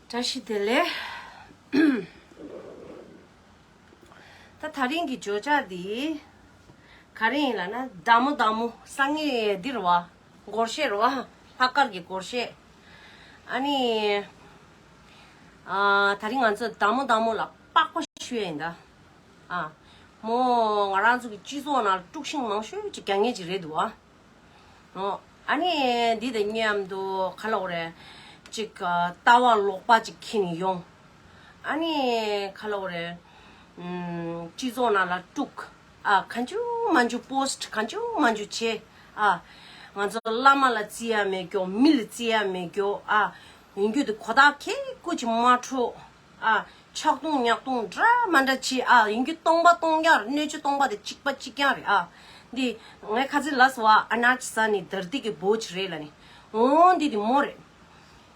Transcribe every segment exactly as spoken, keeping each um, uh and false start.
བཀྲ་ཤིས་བདེ་ལེགས། ད་དེ་རིང་གི་བརྗོད་བྱ་འདི་ག་རེ་ཡིན་ལབ་ན། བདག་མོ་བདག་མོ་སང་ཉིན་འདི་རེད་བ། སྒོར་གཞས་རེད་བ། ལྷག་དཀར་གྱི་སྒོར་གཞས། ཨ་ནི། ཨ། དེ་རིང་ང་ཚོ་བདག་མོ་བདག་མོ་ལ་པགས་པ་ཞུ་ཡ་ཡིན་ད། ཨ། མོ་ང་རང་ཚོ་གི་སྤྱི་ཚོགས་ནང་དཀྲུག་ཤིང་མང་ཤོས་ཅིག་རྒྱག་མཁན་ཅིག་རེད་འདུག་ཨ། ཨོ། ཨ་ནི་འདི་དང་མཉམ་དུ་ག་ལབ་དགོས་རེད། ཅིག་ཨ། ལྟ་བ་ལོག་པ་ཅིག་འཁྱེར་ནས་ཡོང་། ཨ་ནི་ག་ལབ་དགོས་རེད། ཨམ། སྤྱི་ཚོགས་ནང་ལ་དཀྲུག་ཨ། གང་བྱུང་མང་བྱུང་པོ་སི་ཊི་གང་བྱུང་མང་བྱུང་བྱེད་ཨ། ང་ཚོ་བླ་མ་ལ་བརྩི་ཡ་མེད་རྒྱུ། མི་ལ་བརྩི་ཡ་མེད་རྒྱུ་ཨ། ཡིན་རྒྱུ་དེ་གོ་བརྡ་ཁེ་ཀོ་ཅིག་མ་འཕྲོད་ཨ། ཆག་རྡུང་ཉག་རྡུང་འདྲ་མ་འདྲ་བྱེད་ཨ། ཡིན་རྒྱུ་སྟོང་པ་སྟོང་རྐྱང་རེད། སྣོད་བཅུད་སྟོང་པ་དེ་གཅིག་པ་གཅིག་རྐྱང་རེད་ཨ། འདི་ངས་ཁ་ཚིག་ལབ་སོང་བ། अनाज सा नहीं धरती की बोझ རེད་ལབ་ནས། འོ་འདི་དེ་མོ་རེད།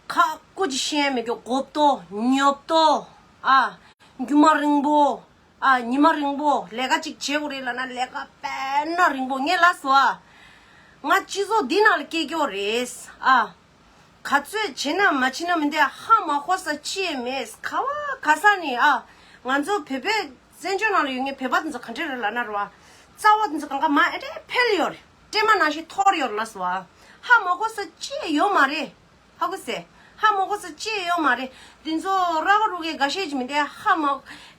ཁ་ཀོ་ཅིག་བཤད་ཡ་མེད་རྒྱུ། གོབ་ཏོ་ཉོབ་ཏོ་ཨ། རྒྱུ་མ་རིང་པོ་ཨ། ཉི་མ་རིང་པོ་ལས་ཀ་ཅིག་བྱེད་དགོས་རེད་ལབ་ན་ལས་ཀ་དཔེ་ན་རིང་པོ། ངས་ལབ་སོང་ཨ། ང་སྤྱི་ཚོགས་འདི་ནང་ལ་སྐྱེས་ཀྱོག་རེད་ཨ། ག་ཚོད་བྱེད་ན་མ་བྱེད་ན་མི་འདི་ཧ་མ་གོ་ས་ཅི་ཡང་མེད། ག་བ་ག་ས་ནས་ཨ། ང་ཚོ་བོད་པའི་བཙན་བྱོལ་ནང་ལ་ཡོད་མཁན་བོད་པ་འདི་ཚོ་ག་འདྲས་རེད་ལབ་ན་རེད་བ། རྩ་བ་འདི་ཚོ་གང་ག་མ་ཨེ་འདྲས་འཕེལ་ཡོད་རེད། སྲན་མ་ནང་བཞིན་འཐོར་ཡོད་རེད་ལབ་སོང་བ། ཧ་མ་གོ་ས་ཅི་ཡང་ཡོད་མ་རེད། ཧ་གོ་སོང་། ཧ་མ་གོ་ས་ཅི་ཡང་ཡོད་མ་རེད། འདི་ཚོ་ར་ག་རུ་གའི་འགའ་ཤས་ཅིག་མི་འདི་ཧ་མ་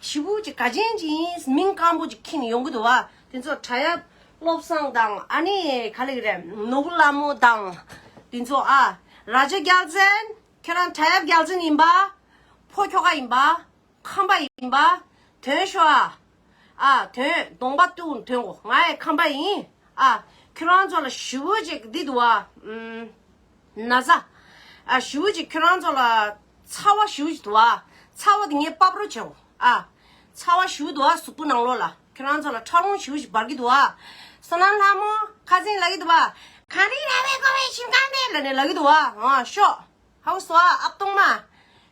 ཞེ་པོ་ཅིག་ག་ཅན་ཅིག་ཡིན། མིང་སྐམ་པོ་ཅིག་འཁྱེར་ནས་ཡོང་གི་འདུག་བ། དེ་ཚོ་བྲག་གཡབ་བློ་བཟང་དང་། ཨ་ནི་ག་ལབ་ཀྱི་རེད། ནོར་བུ་ལྷ་མོ་དང་། དེ་ཚོ་ཨ། ར་ཇ་རྒྱལ་མཚན། ཁྱེད་རང་བྲག་གཡབ་རྒྱལ་མཚན་ཡིན་པ། ཕོ་ཁྱོ་ག་ཡིན་པ། ཁམས་པ་ཡིན་པ། ཐོན་ཤོག་ཨ། ཨ། ཐོན། གདོང་པ་ཏུ་ཐོན་གོ། ང་ཡང་ཁམས་པ་ཡིན་ཨ། ཁྱོད་རང་ཚོ་ལ་ཞེ་པོ་ཅིག་འདི་འདུག་ཨ། ཨུམ། ན་ཚ། ཨ། ཞེ་པོ་ཅིག་ཁྱོད་རང་ཚོ་ལ་ཚ་བ་ཞེ་པོ་ཅིག་འདུག་ཨ། ཚ་བ་དེ་ངས་ཕབ་རོགས་བྱེད་གོ་ཨ། ཚ་བ་ཞེ་པོ་འདུག་ཨ། གཟུགས་པོ་ནང་ལོགས་ལ་ཁྱོད་རང་ཚོ་ལ་ཁྲག་རླུང་ཞེ་པོ་ཅིག་འབར་གྱི་འདུག་ཨ། བསོད་ནམས་ལྷ་མོ་ཁ་སང་ལབ་ཀྱི་འདུག་བ། གངས་རི་ར་བས་བསྐོར་བའི་ཞིང་ཁམས་དེ་ལབ་ནས་ལབ་ཀྱི་འདུག་བ། ཨ། ཤོག་ཧའུ་སོ་ཨ། ཨབ་སྟོང་མ།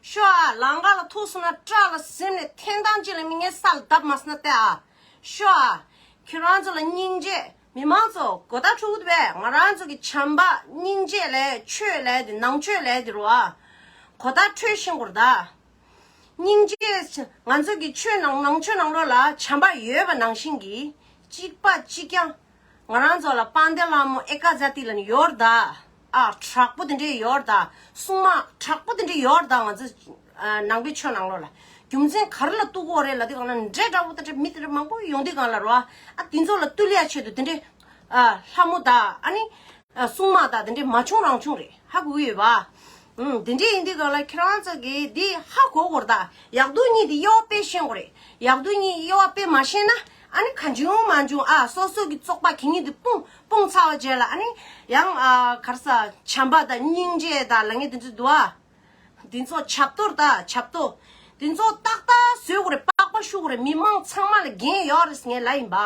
ཤོ་ཨ། ལང་ཀ་ལ་ཐུག་སོང་ན་སྐྲ་ལ་ཟིན་ནས་འཐེན་སྟངས་ཅིག་ལ་མི་ངན་ས་ལ་བརྡབ་མ་སོང་ན་ལྟ་ཨ། ཤོ་ཨ། ཁྱོད་རང་ཚོ་ལ་སྙིང་རྗེ། མི་མང་ཚོ་གོ་བརྡ་འཕྲོད་ཀྱི་འདུག་པས། ང་རང་ཚོ་གི་བྱམས་པ་སྙིང་རྗེ་ལབ་ཆོས་ལབ་དེ་ནང་ཆོས་ལབ་དེ་རུ་ཨ། གོ་བརྡ་འཕྲོད་ཤེས་དགོས་རེད་ད། སྙིང་རྗེ། ང་ཚོ་གི་ཆོས་ནང་ནང་ཆོས་ནང་ལོགས་ལ་བྱམས་པ་ཡོད་པ་ནང་བཞིན་གྱི་གཅིག་པ་གཅིག་རྐྱང་། ང་རང་ཚོ་ལ་དཔལ་ལྡན་ལྷ་མོ་ཨེ་ཀ་ཛ་ཏི་ལབ་ནི་ཡོད་རེད་ད། ཨ། དྲག་པོ་དེ་འདྲས་ཡོད་རེད་ད། སྲུང་མ་དྲག་པོ་དེ་འདྲས་ཡོད་རེད་ད། ང་ཚོ་ཨ། ནང་པའི་ཆོས་ནང་ལོགས་ལ། རྒྱུ་མཚན་ག་རེ་ལ་གཏུག་གི་ཡོད་རེད་ལབ་དུས་སྒང་ལ་འདྲེ་འདྲ་པོ་དང་འདྲེ་མི་དེ་འདྲས་མང་པོ་ཡོང་དུས་སྒང་ལ་རོ། ཨ། དེ་ཚོ་ལ་བཏུལ་ཡ་ཆེད་དུ་དེ་འདྲས། ཨ། ལྷ་མོ་དང་ཨ་ནི། ཨ། སྲུང་མ་དང་དེ་འདྲས་མ་བྱུང་རང་བྱུང་རེད། ཧ་གོ་གི་ཡོད་པ། ཨུམ། དེ་འདྲས་ཡིན་དུས་སྒང་ལ་ཁྱེད་རང་ཚོ་གིས་འདི་ཧ་གོ་དགོས་རེད་ད། ཡག་སྡུག་གཉིས་དེ་དབྱེ་བ་དཔེ་ཤེས་དགོས་རེད། ཡག་སྡུག་གཉིས་དབྱེ་བ་དཔེ་མ་ཤེས་ན། ཨ་ནི་གང་བྱུང་མང་བྱུང་ཨ། སོ་སོ་གི་བཙོག་པ་གད་སྙིགས་དེ་སྤུངས་སྤུངས་ཚར་བ་རྗེས་ལ། ཨ་ནི་ཡང་ཨ། ག་རེ་ཟ། བྱམས་པ་དང་སྙིང་རྗེ་དང་ལབ་མཁན་དེ་ཚོ་འདུག་ཨ། དེ་ཚོ་ཆབ་ཏོ་རེད་ད། ཆབ་ཏོ། དེ་ཚོ་ཏག་ཏག་བཟོ་དགོས་རེད། པགས་པ་བཤུ་དགོས་རེད། མི་མང་ཚང་མ་ལ་འགན་ཡོད་རེད་ངས་ལབ་ཡིན་པ།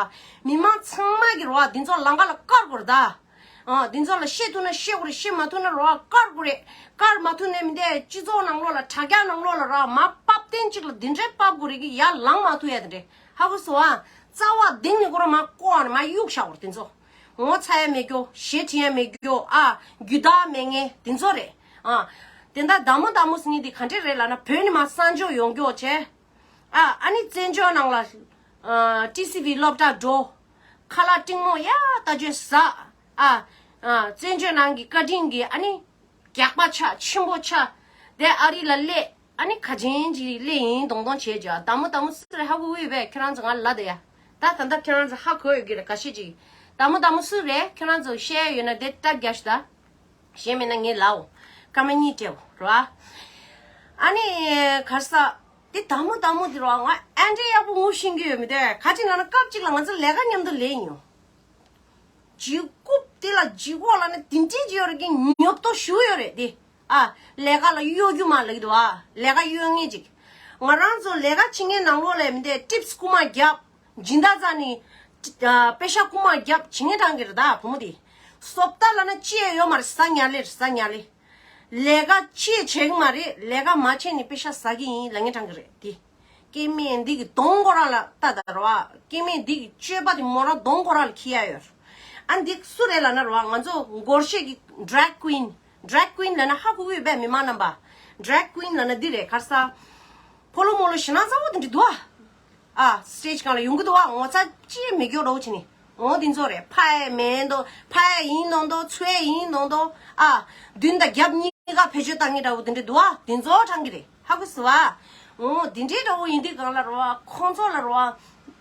མི་མང་ཚང་མ་གི་རོ། དེ་ཚོ་ལང་ཀ་ལ་བཀར་དགོས་རེད་ད། ཨ། དེ་ཚོ་ལ་བཤད་ཐུབ་ན་བཤད་དགོས་རེད། བཤད་མ་ཐུབ་ན་རོ་བཀར་དགོས་རེད། བཀར་མ་ཐུབ་ན་མི་འདས་སྤྱི་ཚོགས་ནང་ལོགས་ལ་དྲ་རྒྱ་ནང་ལོགས་ལ་རོ་མ་ཕབ་སྟེང་གཅིག་ལ་འདི་འདྲའི་ཕབ་དགོས་རེད་གི། ཡར་ལངས་མ་ཐུབ་ཡ་དེ་འདྲས། ཧ་གོ་སོང་ཨ། རྩ་བ་གཏིང་ནས་ཁོ་རང་མ་བཀོག་ནས་མ་གཡུག་བཞག་དགོས་རེད་དེ་ཚོ། ངོ་ཚ་ཡ་མེད་རྒྱུ། ཞེ་དྲི་ཡ་མེད་རྒྱུ། ཨ། རྒྱུ་དག་མེད་མཁན་དེ་ཚོ་རེད། ཨ། དེ་འདྲ་བདག་མོ་བདག་མོ་ཟེར་མཁན་དེ་ག་འདྲས་རེད་ལབ་ན། བོད་ནས་མར་གསར་འབྱོར་ཡོང་རྒྱུ་བྱས། ཨ། ཨ་ནི་བཙན་བྱོལ་ནང་ལ། ཨ། ཊི་སི་ཝི་སློབ་གྲྭ་འགྲོ། ཁ་ལག་ཀྲིང་མོ་ཡ་ལྟ་སྤྱོད་ཟ། ཨ། ཨ། བཙན་བྱོལ་ནང་གི་བཀའ་དྲིན་གྱིས་ཨ་ནི་རྒྱགས་པ་ཆགས། ཆེན་པོ་ཆགས། དེ་ཨ་རི་ལ་སླེབས། ཨ་ནི་ཁ་ཆེན་གྱི་སླེབས་ཡིན་མདོག་མདོག་བྱས་ཀྱི། བདག་མོ་བདག་མོ་སུ་རེད་ཧ་གོ་གི་ཡོད་པས། ཁྱེད་རང་ཚོ་ང་ལ་ལབ་དེ་ཡ། ད་ད་ལྟ་ཁྱེད་རང་ཚོ་ཧ་གོ་ཡོད་ཀྱི་རེད། འགའ་ཤས་ཅིག་བདག་མོ་བདག་མོ་སུ་རེད། ཁྱེད་རང་ཚོ་བཤད་ཡ་ཡོད་ན་དེ་སྟབས་རྒྱག་ཤི་ད། གཞན་མིན་ན་ངས་ལབ་འོ། སྐར་མ་གཉིས་སྤྲད་འོ་ར། ཨ་ནི་ག་རེ་ཟ། དེ་བདག་མོ་བདག་མོ་དེ་རོ། ང་ཨ་འདྲས་ཡག་པོ་ངོ་ཤེས་ཀྱི་ཡོད་མི་འདུག་ག་ཅི་ལབ་ན་སྐབས་གཅིག་ལ་ང་ཚོ་ལས་ཀ་མཉམ་དུ་ལས་ཡིན་ཡོང་། ལྗིད་ཁོག་དེ་ལ་ལྗིད་ཁོག་ལབ་ན་དེ་འདྲས་ཅིག་ཡོད་རེད་གི། ཉོབ་ཏོ་ཞེ་པོ་ཡོད་རེད་དེ། ཨ། ལས་ཀ་ལ་གཡོ་སྒྱུ་མ་ལབ་ཀྱི་འདུག་ཨ། ལས་ཀ་གཡོ་མཁན་ཅིག་ང་རང་ཚོ་ལས་ཀ་བྱེད་མཁན་ནང་ལོགས་ལ་མི་འདུག་ཊིབ་སི་རྐུ་མ་རྒྱབ། སྦྱིན་བདག་རྩ་ནས། ཨ། པེ་ཤ་རྐུ་མ་རྒྱབ་བྱེད་མཁན་གྲས་ཀྱི་རེད་ད་བུ་མོ་དེ། བཟོ་ལྟ་ལབ་ན་ཅི་ཡང་ཡོད་མ་རེད། ཟ་ཉལ་ལེ་རེད། ཟ་ཉལ་ལེ། ལས་ཀ་ཅི་ཡང་བྱེད་ཀྱི་མ་རེད། ལས་ཀ་མ་བྱས་ནས་པེ་ཤ་ཟ་གི་ཡིན་ལབ་མཁན་གྲས་ཀྱི་རེད་དེ། སྐྱེ་དམན་འདི་གི་གདོང་ཁོ་རང་ལ་ལྟ་ད་རོ། སྐྱེ་དམན་འདི་གི་སྤྱོད་པ་དེ་མོ་རང་གདོང་ཁོ་རང་ལ་འཁྱེར་ཡ་ཡོད། ཨ། འདི་སུ་རེད་ལབ་ན་རོ། ང་ཚོ་སྒོར་གཞས་ཀྱི་ཌྲེག་ཀུན། ཌྲེག་ཀུན་ལབ་ན་ཧ་གོ་གི་ཡོད་པས་མི་མང་རྣམ་པ། Drag queen ལབ་ན་འདི་རེད། ག་རེ་ཟ། ཕོ་ལོ་མོ་ལོ་ཞེད་སྣང་ཚ་བོ་དེ་འདྲ་འདུག་ཨ། ཨ་stage སྒང་ལ་ཡོང་གི་འདུག་ཨ། ངོ་ཚ་ཅི་ཡང་མེད་རྒྱུ་འདྲ་བོ་བྱས་ནས། འོ་འདི་ཚོ་རེད། ཕ་ཡ་མེད་འདུག་ཕ་ཡ་ཡིན་ནོ་འདུག་ཚུ་ཡ་ཡིན་ནོ་འདུག་ཨ། མདུན་དང་རྒྱབ་གཉིས་ཀ་བེད་སྤྱོད་བཏང་མཁན་འདྲ་བོ་དེ་འདྲ་འདུག་ཨ། དེ་ཚོ་དྲང་གི་རེད། ཧ་གོ་སོང་ཨ། འོ་དེ་འདྲའི་འདྲ་བོ་ཡིན་དུས་སྒང་ལ་རེད་བ། ཁོང་ཚོ་ལ་རེད་བ།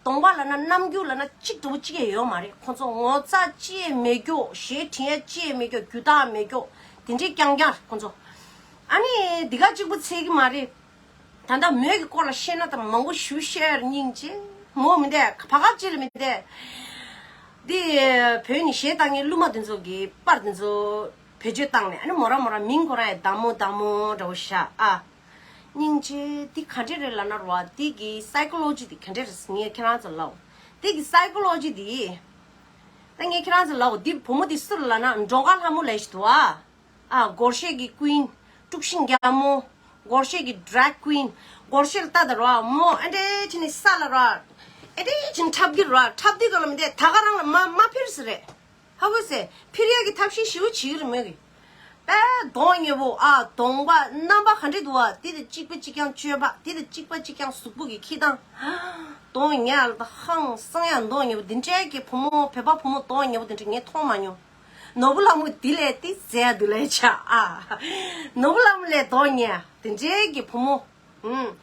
གདོང་པ་ལབ་ན་རྣམ་འགྱུར་ལབ་ན་གཅིག་འདྲ་བོ་གཅིག་ཡང་ཡོད་མ་རེད། ཁོང་ཚོ་ངོ་ཚ་ཅི་ཡང་མེད་རྒྱུ། ཞེ་དྲིན་ཡ་ཅི་ཡང་མེད་རྒྱུ། རྒྱུ་དག་མེད་རྒྱུ། དེ་འདྲའི་རྐྱང་རྐྱང་རེད་ཁོང་ཚོ། ཨ་ནི་འདི་ག་གཅིག་པུ་ཚད་ཀྱི་མ་རེད། ད་ལྟ་མོས་ཀྱི་སྐོར་ལ་བཤད་ན་ད་མང་པོ་ཞུ་བཤད་ར་སྙིང་རྗེ། མོ་མི་འདས་བར་སྐབས་ཅིག་ལ་མི་འདས། འདི་བོད་ནས་གཞས་བཏང་མཁན་གླུ་མ་དེ་ཚོ་གི་པར་དེ་ཚོ་བེད་སྤྱོད་བཏང་ནས། ཨ་ནི་མོ་རང་མོ་རང་མིང་ཁོ་རང་ཡང་བདག་མོ་བདག་མོ་འདྲ་བོ་བཞག་ཨ། སྙིང་རྗེ། འདི་ག་འདྲ་རེད་ལབ་ན་རེད་བ། འདི་གི་psychology འདི་ག་འདྲ་རེད་ངས་ཁྱེད་རང་ཚོ་ལབ། འདི་གི་psychology འདི། ད་ངས་ཁྱེད་རང་ཚོ་ལབ། འདི་བུ་མོ་འདི་སུ་རེད་ལབ་ན་འགྲོ་ཁ་ལྷ་མོ་ལབ་ཞིག་འདུག་ཨ། ཨ། སྒོར་གཞས་ཀྱི་ཀུན། དཀྲུག་ཤིང་རྒྱལ་མོ། སྒོར་གཞས་ཀྱི་drag queen། སྒོར་གཞས་ལ་ལྟ་དང་ར་མོ་ཨེ་འདྲས་བྱས་ནས་ས་ལ་ར། ཨེ་འདྲས་བྱས་ནས་འཁྲབ་ཀྱི་ར། འཁྲབ་དུས་ག་ལ་མི་འདས་ད་ག་རང་ལ་མ་མ་ཕེབས་ཟེར་རེད། ཧ་གོ་སོང་། ཕེབས་ཡག་གི་ཐབས་ཤེས་ཞེ་པོ་བྱེད་ཀྱི་རེད་མོས་ཀྱི། དཔེ་གདོང་ཉེ་བོ་ཨ། གདོང་པ་རྣམ་པ་ག་འདྲས་འདུག་ཨ། དེ་དང་གཅིག་པ་གཅིག་རྐྱང་སྤྱོད་པ། དེ་དང་གཅིག་པ་གཅིག་རྐྱང་གཟུགས་པོ་གི་འཁྱེར་སྟངས། གདོང་ཉེ་ཨ་ལ་ད་ཧང་སང་ཡ། གདོང་ཉེ་བོ་འདི་འདྲས་ཀྱི་བུ་མོ། བོད་པ་བུ་མོ་གདོང་ཉེ་བོ་འདི་འདྲས་ངས་མཐོང་མ་མྱོང་། ནོར་བུ་ལྷ་མོ་འདི་ལས་ཏི་ཟེར་ཡ་འདུག་ལས་བྱ་ཨ། ནོར་བུ་ལྷ་མོ་ལས་གདོང་ཉེ་ཡ་དེ་འདྲའི་གི་བུ་མོ། ཨུམ།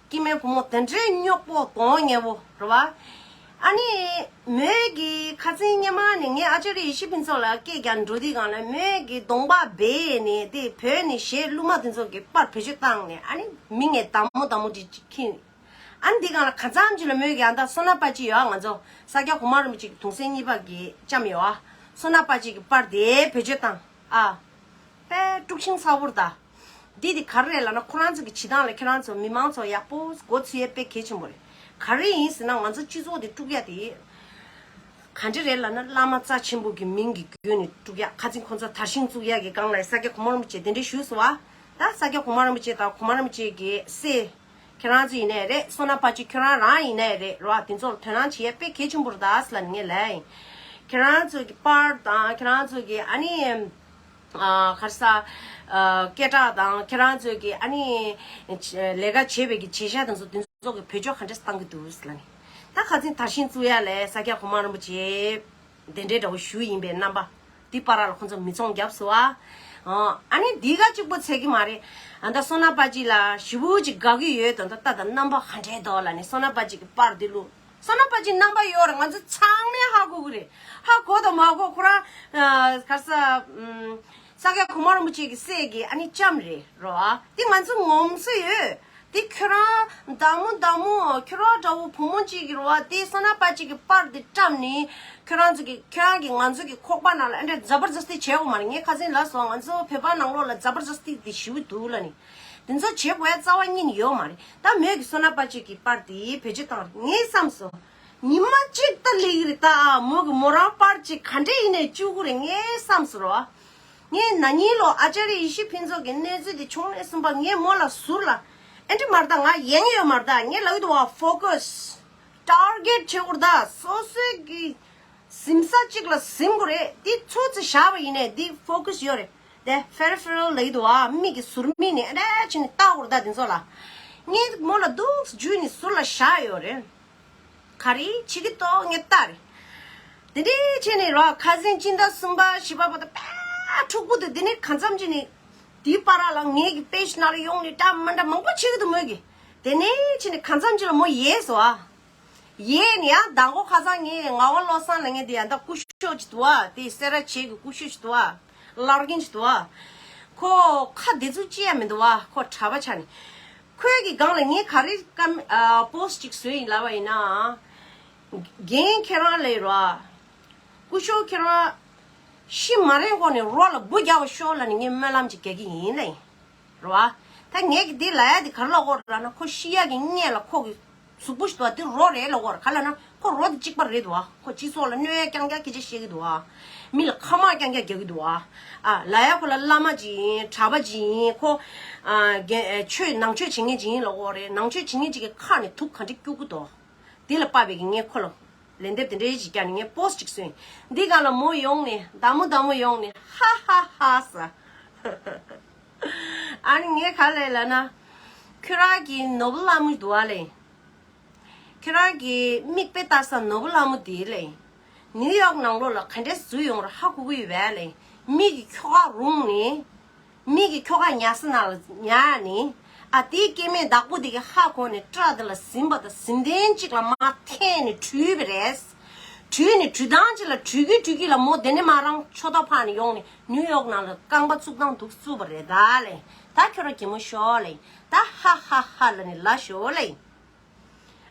སྐྱེ་དམན་བུ་མོ་དེ་འདྲའི་རྙོག་པོ་གདོང་ཉེ་བོ་རེད་བ། ཨ་ནི་མོས་གི་ཁ་སང་སྔོན་མ་ནས་ངས་ཨ་ཅཱརྱ་ཡེ་ཤེས་ཕུན་ཚོགས་ལ་སྐད་རྒྱག་འགྲོ་དུས་སྒང་ལ་མོས་གི་གདོང་པ་སྦས་ནས་དེ་བོད་ནས་གཞས་གླུ་མ་དེ་ཚོ་གི་པར་བེད་སྤྱོད་བཏང་ནས། ཨ་ནི་མིང་ངས་བདག་མོ་བདག་མོ་འདི་ཁྱེར། ཨ་ནི་འདི་སྒང་ལ་གང་འཚམ་ཅིག་ལ་མོས་ཀྱི་ཨ་ད་སོ་ན་པ་ཅི་ཡོད་ཨ། ང་ཚོ་ས་སྐྱ་གོང་མ་རིན་པོ་ཆེ་གི་གདུང་སྲས་གཉིས་པ་གི་ལྕམ་ཡོད་ཨ། སོ་ན་པ་ཅི་གི་པར་དེ་བེད་སྤྱོད་བཏང་ཨ། དཔེ་དཀྲུག་ཤིང་ཚ་བོར་ད། འདི་དེ་ག་རེ་རེད་ལབ་ན། ཁོ་རང་ཚོ་གི་བྱེད་སྟངས་ལ་ཁྱེད་རང་ཚོ་མི་མང་ཚོ་ཡག་པོ་མགོ་ཚོས་ཡས་དཔེ་གལ་ཆེན་པོ་རེད། ག་རེ་ཡིན་ཟེར་ན་ང་ཚོ་སྤྱི་ཚོགས་དེ་དཀྲུག་ཡ་དེ། ག་འདྲ་རེད་ལབ་ན་བླ་མ་རྩ་ཆེན་པོ་གི་མིང་གི་བརྒྱུད་ནས་དཀྲུག་ཡ། ཁ་སང་ཁོང་ཚོ་དར་ཤིང་བཙུགས་ཡ་གི་སྒང་ལ་ས་སྐྱ་གོང་མ་རིན་པོ་ཆེ་དེ་འདྲ་ཞུས་སོང་བ། ད་ས་སྐྱ་གོང་མ་རིན་པོ་ཆེ་དང་གོང་མ་རིན་པོ་ཆེ་གི་སྲས། ཁྱེད་རང་ཚོ་ཡིན་ནའི་རེད། སོ་ན་པ་ཅི་ཁྱོད་རང་རང་ཡིན་ནའི་རེད་རོ། དེ་ཚོར་དོ་སྣང་བྱེད་ཡ་དཔེ་གལ་ཆེན་པོ་རེད་ད་ཟེར་ལབ་ནས་ངས་ལབ་ཡིན། ཁྱེད་རང་ཚོ་གི་པར་དང་ཁྱེད་རང་ཚོ་གི་ཨ་ནི། ཨ། ག་རེ་ཟ། ཨ། སྐད་གྲགས་དང་ཁྱེད་རང་ཚོ་གི་ཨ་ནི། ལས་ཀ་བྱེད་པའི་གི་བྱེད་བྱ་དེ་ཚོ་དེ་ཚོ་གི་བེད་སྤྱོད་ག་འདྲས་བཏང་གི་འདུག་ཟེར་ལབ་ནས། ད་ཁ་སང་དར་ཤིང་བཙུགས་ཡ་ལས་ས་སྐྱ་གོང་མ་རིན་པོ་ཆེ། དེ་འདྲའི་འདྲ་བོ་ཞུ་ཡིན་པའི་རྣམ་པ། འདི་པར་ལ་ཁོང་ཚོ་མི་ཚོང་བརྒྱབ་སོང་ཨ། ཨ་ནི་འདི་ག་གཅིག་པོ་ཚད་ཀྱི་མ་རེད། ཨ་ད་སོ་ན་པ་ཅི་ལ་ཞེ་པོ་ཅིག་དགའ་གི་ཡོད་དོ། ད་ལྟ་ད་རྣམ་པ་ག་འདྲའི་འདུག་ལབ་ནས་སོ་ན་པ་ཅི་གི་པར་འདི་བླུགས། སོ་ན་པ་ཅི་རྣམ་པ་ཡོད་རེད། ང་ཚོ་ཚང་མས་ཧ་གོ་གི་རེད། ཧ་གོ་དང་མ་གོ་ཁོ་རང་། ཨ། ག་རེ་ཟ། ཨམ། ས་སྐྱ་གོང་མ་རིན་པོ་ཆེ་གི་སྲས་ཀྱི་ཨ་ནི་ལྕམ་རེད་རོ། ཨ་འདི་ང་ཚོ་ངོམ་སོ་ཡོད། དེ་ཁྱོད་རང་བདག་མོ་བདག་མོ་ཁྱོད་རང་འདྲ་བོ་བུ་མོ་གཅིག་གི་རེད་བ། དེ་སོ་ན་པ་གཅིག་གི་པར་དེ་བཀྲམ་ནས་ཁྱོད་རང་ཚོ་གི་ཁྱོད་རང་གི་ང་ཚོ་གི་ཁོག་པ་ནང་ལ་ཨེ་འདྲ་ཛ་བར་ཛ་སྟི་བྱེད་དགོས་མ་རེད། ངས་ཁ་སང་ལབ་སོང་། ང་ཚོ་བོད་པ་ནང་ལོགས་ལ་ཛ་བར་ཛ་སྟི་དེ་ཞེ་པོ་འདུག་ལབ་ནས། དེ་ཚོ་བྱེད་དགོས་ཡ་རྩ་བ་ཉིད་ནས་ཡོད་མ་རེད། ད་མོས་ཀྱི་སོ་ན་པ་གཅིག་གི་པར་དེ་བེད་སྤྱོད་བཏང་རེད། ངས་བསམ་སོང་། ཉི་མ་གཅིག་ད་ལེགས་རེད་ད། མོ་གི་མོ་རང་པར་གཅིག་ག་འདྲས་ཡིན་ནའི་བཅུག་གི་རེད། ངས་བསམ་སོང་རོ། ངས་ན་ནིང་ལོ་ཨ་ཅཱརྱ་ཡེ་ཤེས་ཕུན་ཚོགས་ཀྱི་གནས་ཚུལ་དེ་བྱུང་ནས་བཟུང་པ་ངས་མོ་ལ་ཟུར་ལ། ཨེ་འདྲ་མ་རེད་ད། ང་ཡེངས་ཡོད་མ་རེད་ད། ངས་ལབ་ཀྱི་འདུག་བ། ཕོ་ཀ་སི། ཊར་གེཊ་བྱེད་དགོས་རེད་ད། སོ་སོའི་གི་གཟིམ་ས་གཅིག་ལ་གཟིམ་དགོས་རེད། འདི་ཚོ་ཚོ་བཞག་པ་ཡིན་ནའི་འདི་ཕོ་ཀ་སི་ཡོད་རེད། དེ་ཕེ་རི་ཕེ་རལ་ལབ་ཀྱི་འདུག་བ། མིག་གི་ཟུར་མིག་ནས་ཨེ་འདྲ་བྱས་ནས་ལྟ་དགོས་རེད་ད། དེ་ཚོ་ལ། ངས་མོ་ལ་འདུག་སེ་འཇུས་ནས་ཟུར་ལ་བཞག་ཡོད་རེད། ག་རེ་བྱེད་ཀྱི་འདུག་ངས་ལྟ་རེད། དེ་འདྲའི་བྱས་ནས་རོ། ཁ་སང་སྤྱི་ཟླ་གསུམ་པ་བཞི་པ་བར་དུ་དཔེ་འཁྲུག་པོ་འདུག་དེ་ནས་གང་འཚམ་བྱས་ནས་དེའི་བར་ལ་ངའི་གི་པེ་ཇི་ནང་ལ་ཡོང་ནས་འདྲ་མི་འདྲ་མང་པོ་བྱེད་ཀྱི་འདུག་མོས་ཀྱི། དེ་ནས་བྱས་ནས་གང་འཚམ་བྱས་ལ་མོ་ཡལ་སོང་ཨ། ཡལ་ནས་ཡང་མདང་དགོང་ཁ་སང་ངས་ངག་དབང་བློ་བཟང་ལབ་མཁན་དེ་ཡང་ད་སྐུ་ཞབས་ཅིག་འདུག་ཨ། དེ་སེ་ར་བྱེས་ཀྱི་སྐུ་ཞབས་ཅིག་འདུག་ཨ། ལར་གིན་ཅིག་འདུག་ཨ། ཁོ་ཁ་བདེ་ཚུལ་ཅི་ཡང་མི་འདུག་ཨ། ཁོ་གྲྭ་པ་ཆགས་ནས། ཁོའི་གི་སྒང་ལ་ངས་ག་རེ་ཀམ་ཨ་པོ་སི་ཊི་ཅིག་བཟོས་ཡིན་ལབ་པ་ཡིན་ན། རྒན་ཁྱེད་རང་ལས་རོ། སྐུ་ཞབས་ཁྱེད་རང་ཤི་མ་རན་གོང་ནས་རོ་ལ་འབུ་རྒྱག་པ་ཤོག་ལབ་ནས་ངས་སྨོན་ལམ་ཅིག་རྒྱག་གི་ཡིན་ལབ་ཡིན། རོ། ད་ངས་གི་འདི་ལབ་ཡ་འདི་ག་རེ་ལབ་དགོས་རེད་ལབ་ན། ཁོ་ཤི་ཡ་གི་སྔོན་ལ་ཁོ་གི་གཟུགས་པོ་ཞིག་འདུག་བ། འདི་རོ་རེད་ལབ་དགོས་རེད། ག་ལབ་ན་ཁོ་རོ་འདི་གཅིག་པ་རེད་འདུག་བ། ཁོ་སྤྱི་ཚོགས་ལ་གནོད་ཡ་རྐྱང་རྐྱང་སྐད་ཆ་བཤད་ཀྱི་འདུག་བ། མི་ལ་ཁ་དམག་རྐྱང་རྐྱང་རྒྱག་གི་འདུག་བ། ཨ། ལབ་ཡ་ཁོ་ལ་བླ་མ་ཅིག་ཡིན། གྲྭ་པ་ཅིག་ཡིན། ཁོ། ཨ། རྒན། ཨ། ཆོས་ནང་ཆོས་བྱེད་མཁན་ཅིག་ཡིན་ལབ་དགོས་རེད། ནང་ཆོས་བྱེད་མཁན་ཅིག་གི་ཁ་ནས་དུག་ག་འདྲ་སྐྱུག་གི་འདུག་འདི་ལ་དཔག་པའི་གི་ངས་ཁོ་ལ་ལན་འདེབས་དེ་འདྲའི་ཅིག་བརྒྱབ་ནས་ངས་པོ་སི་ཊི་ཅིག་བཟོས་ཡིན། འདི་སྒང་ལ་མོ་ཡོང་ནས་བདག་མོ་བདག་མོ་ཡོང་ནས་ཧ་ཧ་ཧ་ཟེར། ཨ་ནི་ངས་ག་ལས་ལབ་ན། ཁྱོད་རང་གི་ནོར་བུ་ལྷ་མོ་འདུག་ཨ་ལེ། ཁྱོད་རང་གི་མིག་དཔེ་ལྟ་ས་ནོར་བུ་ལྷ་མོ་དེ་ལེ། ནིའུ་ཡོག་ནང་ལོགས་ལ་ག་འདྲས་འཛུལ་ཡོང་ར་ཧ་གོ་གི་ཡོད་པས་ལེ། མིག་གི་ཁྱོ་ག་རུང་ནི། མིག་གི་ཁྱོ་ག་ཉལ་ས་ནང་ལ་ཉལ་ནི། ཨ་དེའི་སྐྱེ་དམན་བདག་པོ་དེ་གི་ཧ་གོ་ནས་སྐྲ་དེ་ལ་ཟིན་པ་དང་ཟིན་ཐེངས་གཅིག་ལ་མར་འཐེན་ནས་བྲུས་པ་རེད། བྲུས་ནས་བྲུས་སྟངས་གཅིག་ལ་བྲུས་ཀྱི་བྲུས་ཀྱི་ལ་མོ་དེ་ནས་མར་རང་ཆོ་ཐོག་ཕར་ནས་ཡོང་ནས་ནིའུ་ཡོག་ནང་ལ་རྐང་པ་བཙུགས་སྟངས་འདུག་བཙུགས་པ་རེད་ད་ལེ། ད་ཁྱོད་རང་གད་མོ་ཤོར་ལེ། ད་ཧ་ཧ་ཧ་ལབ་ནས་ལབ་ཤོག་ལེ།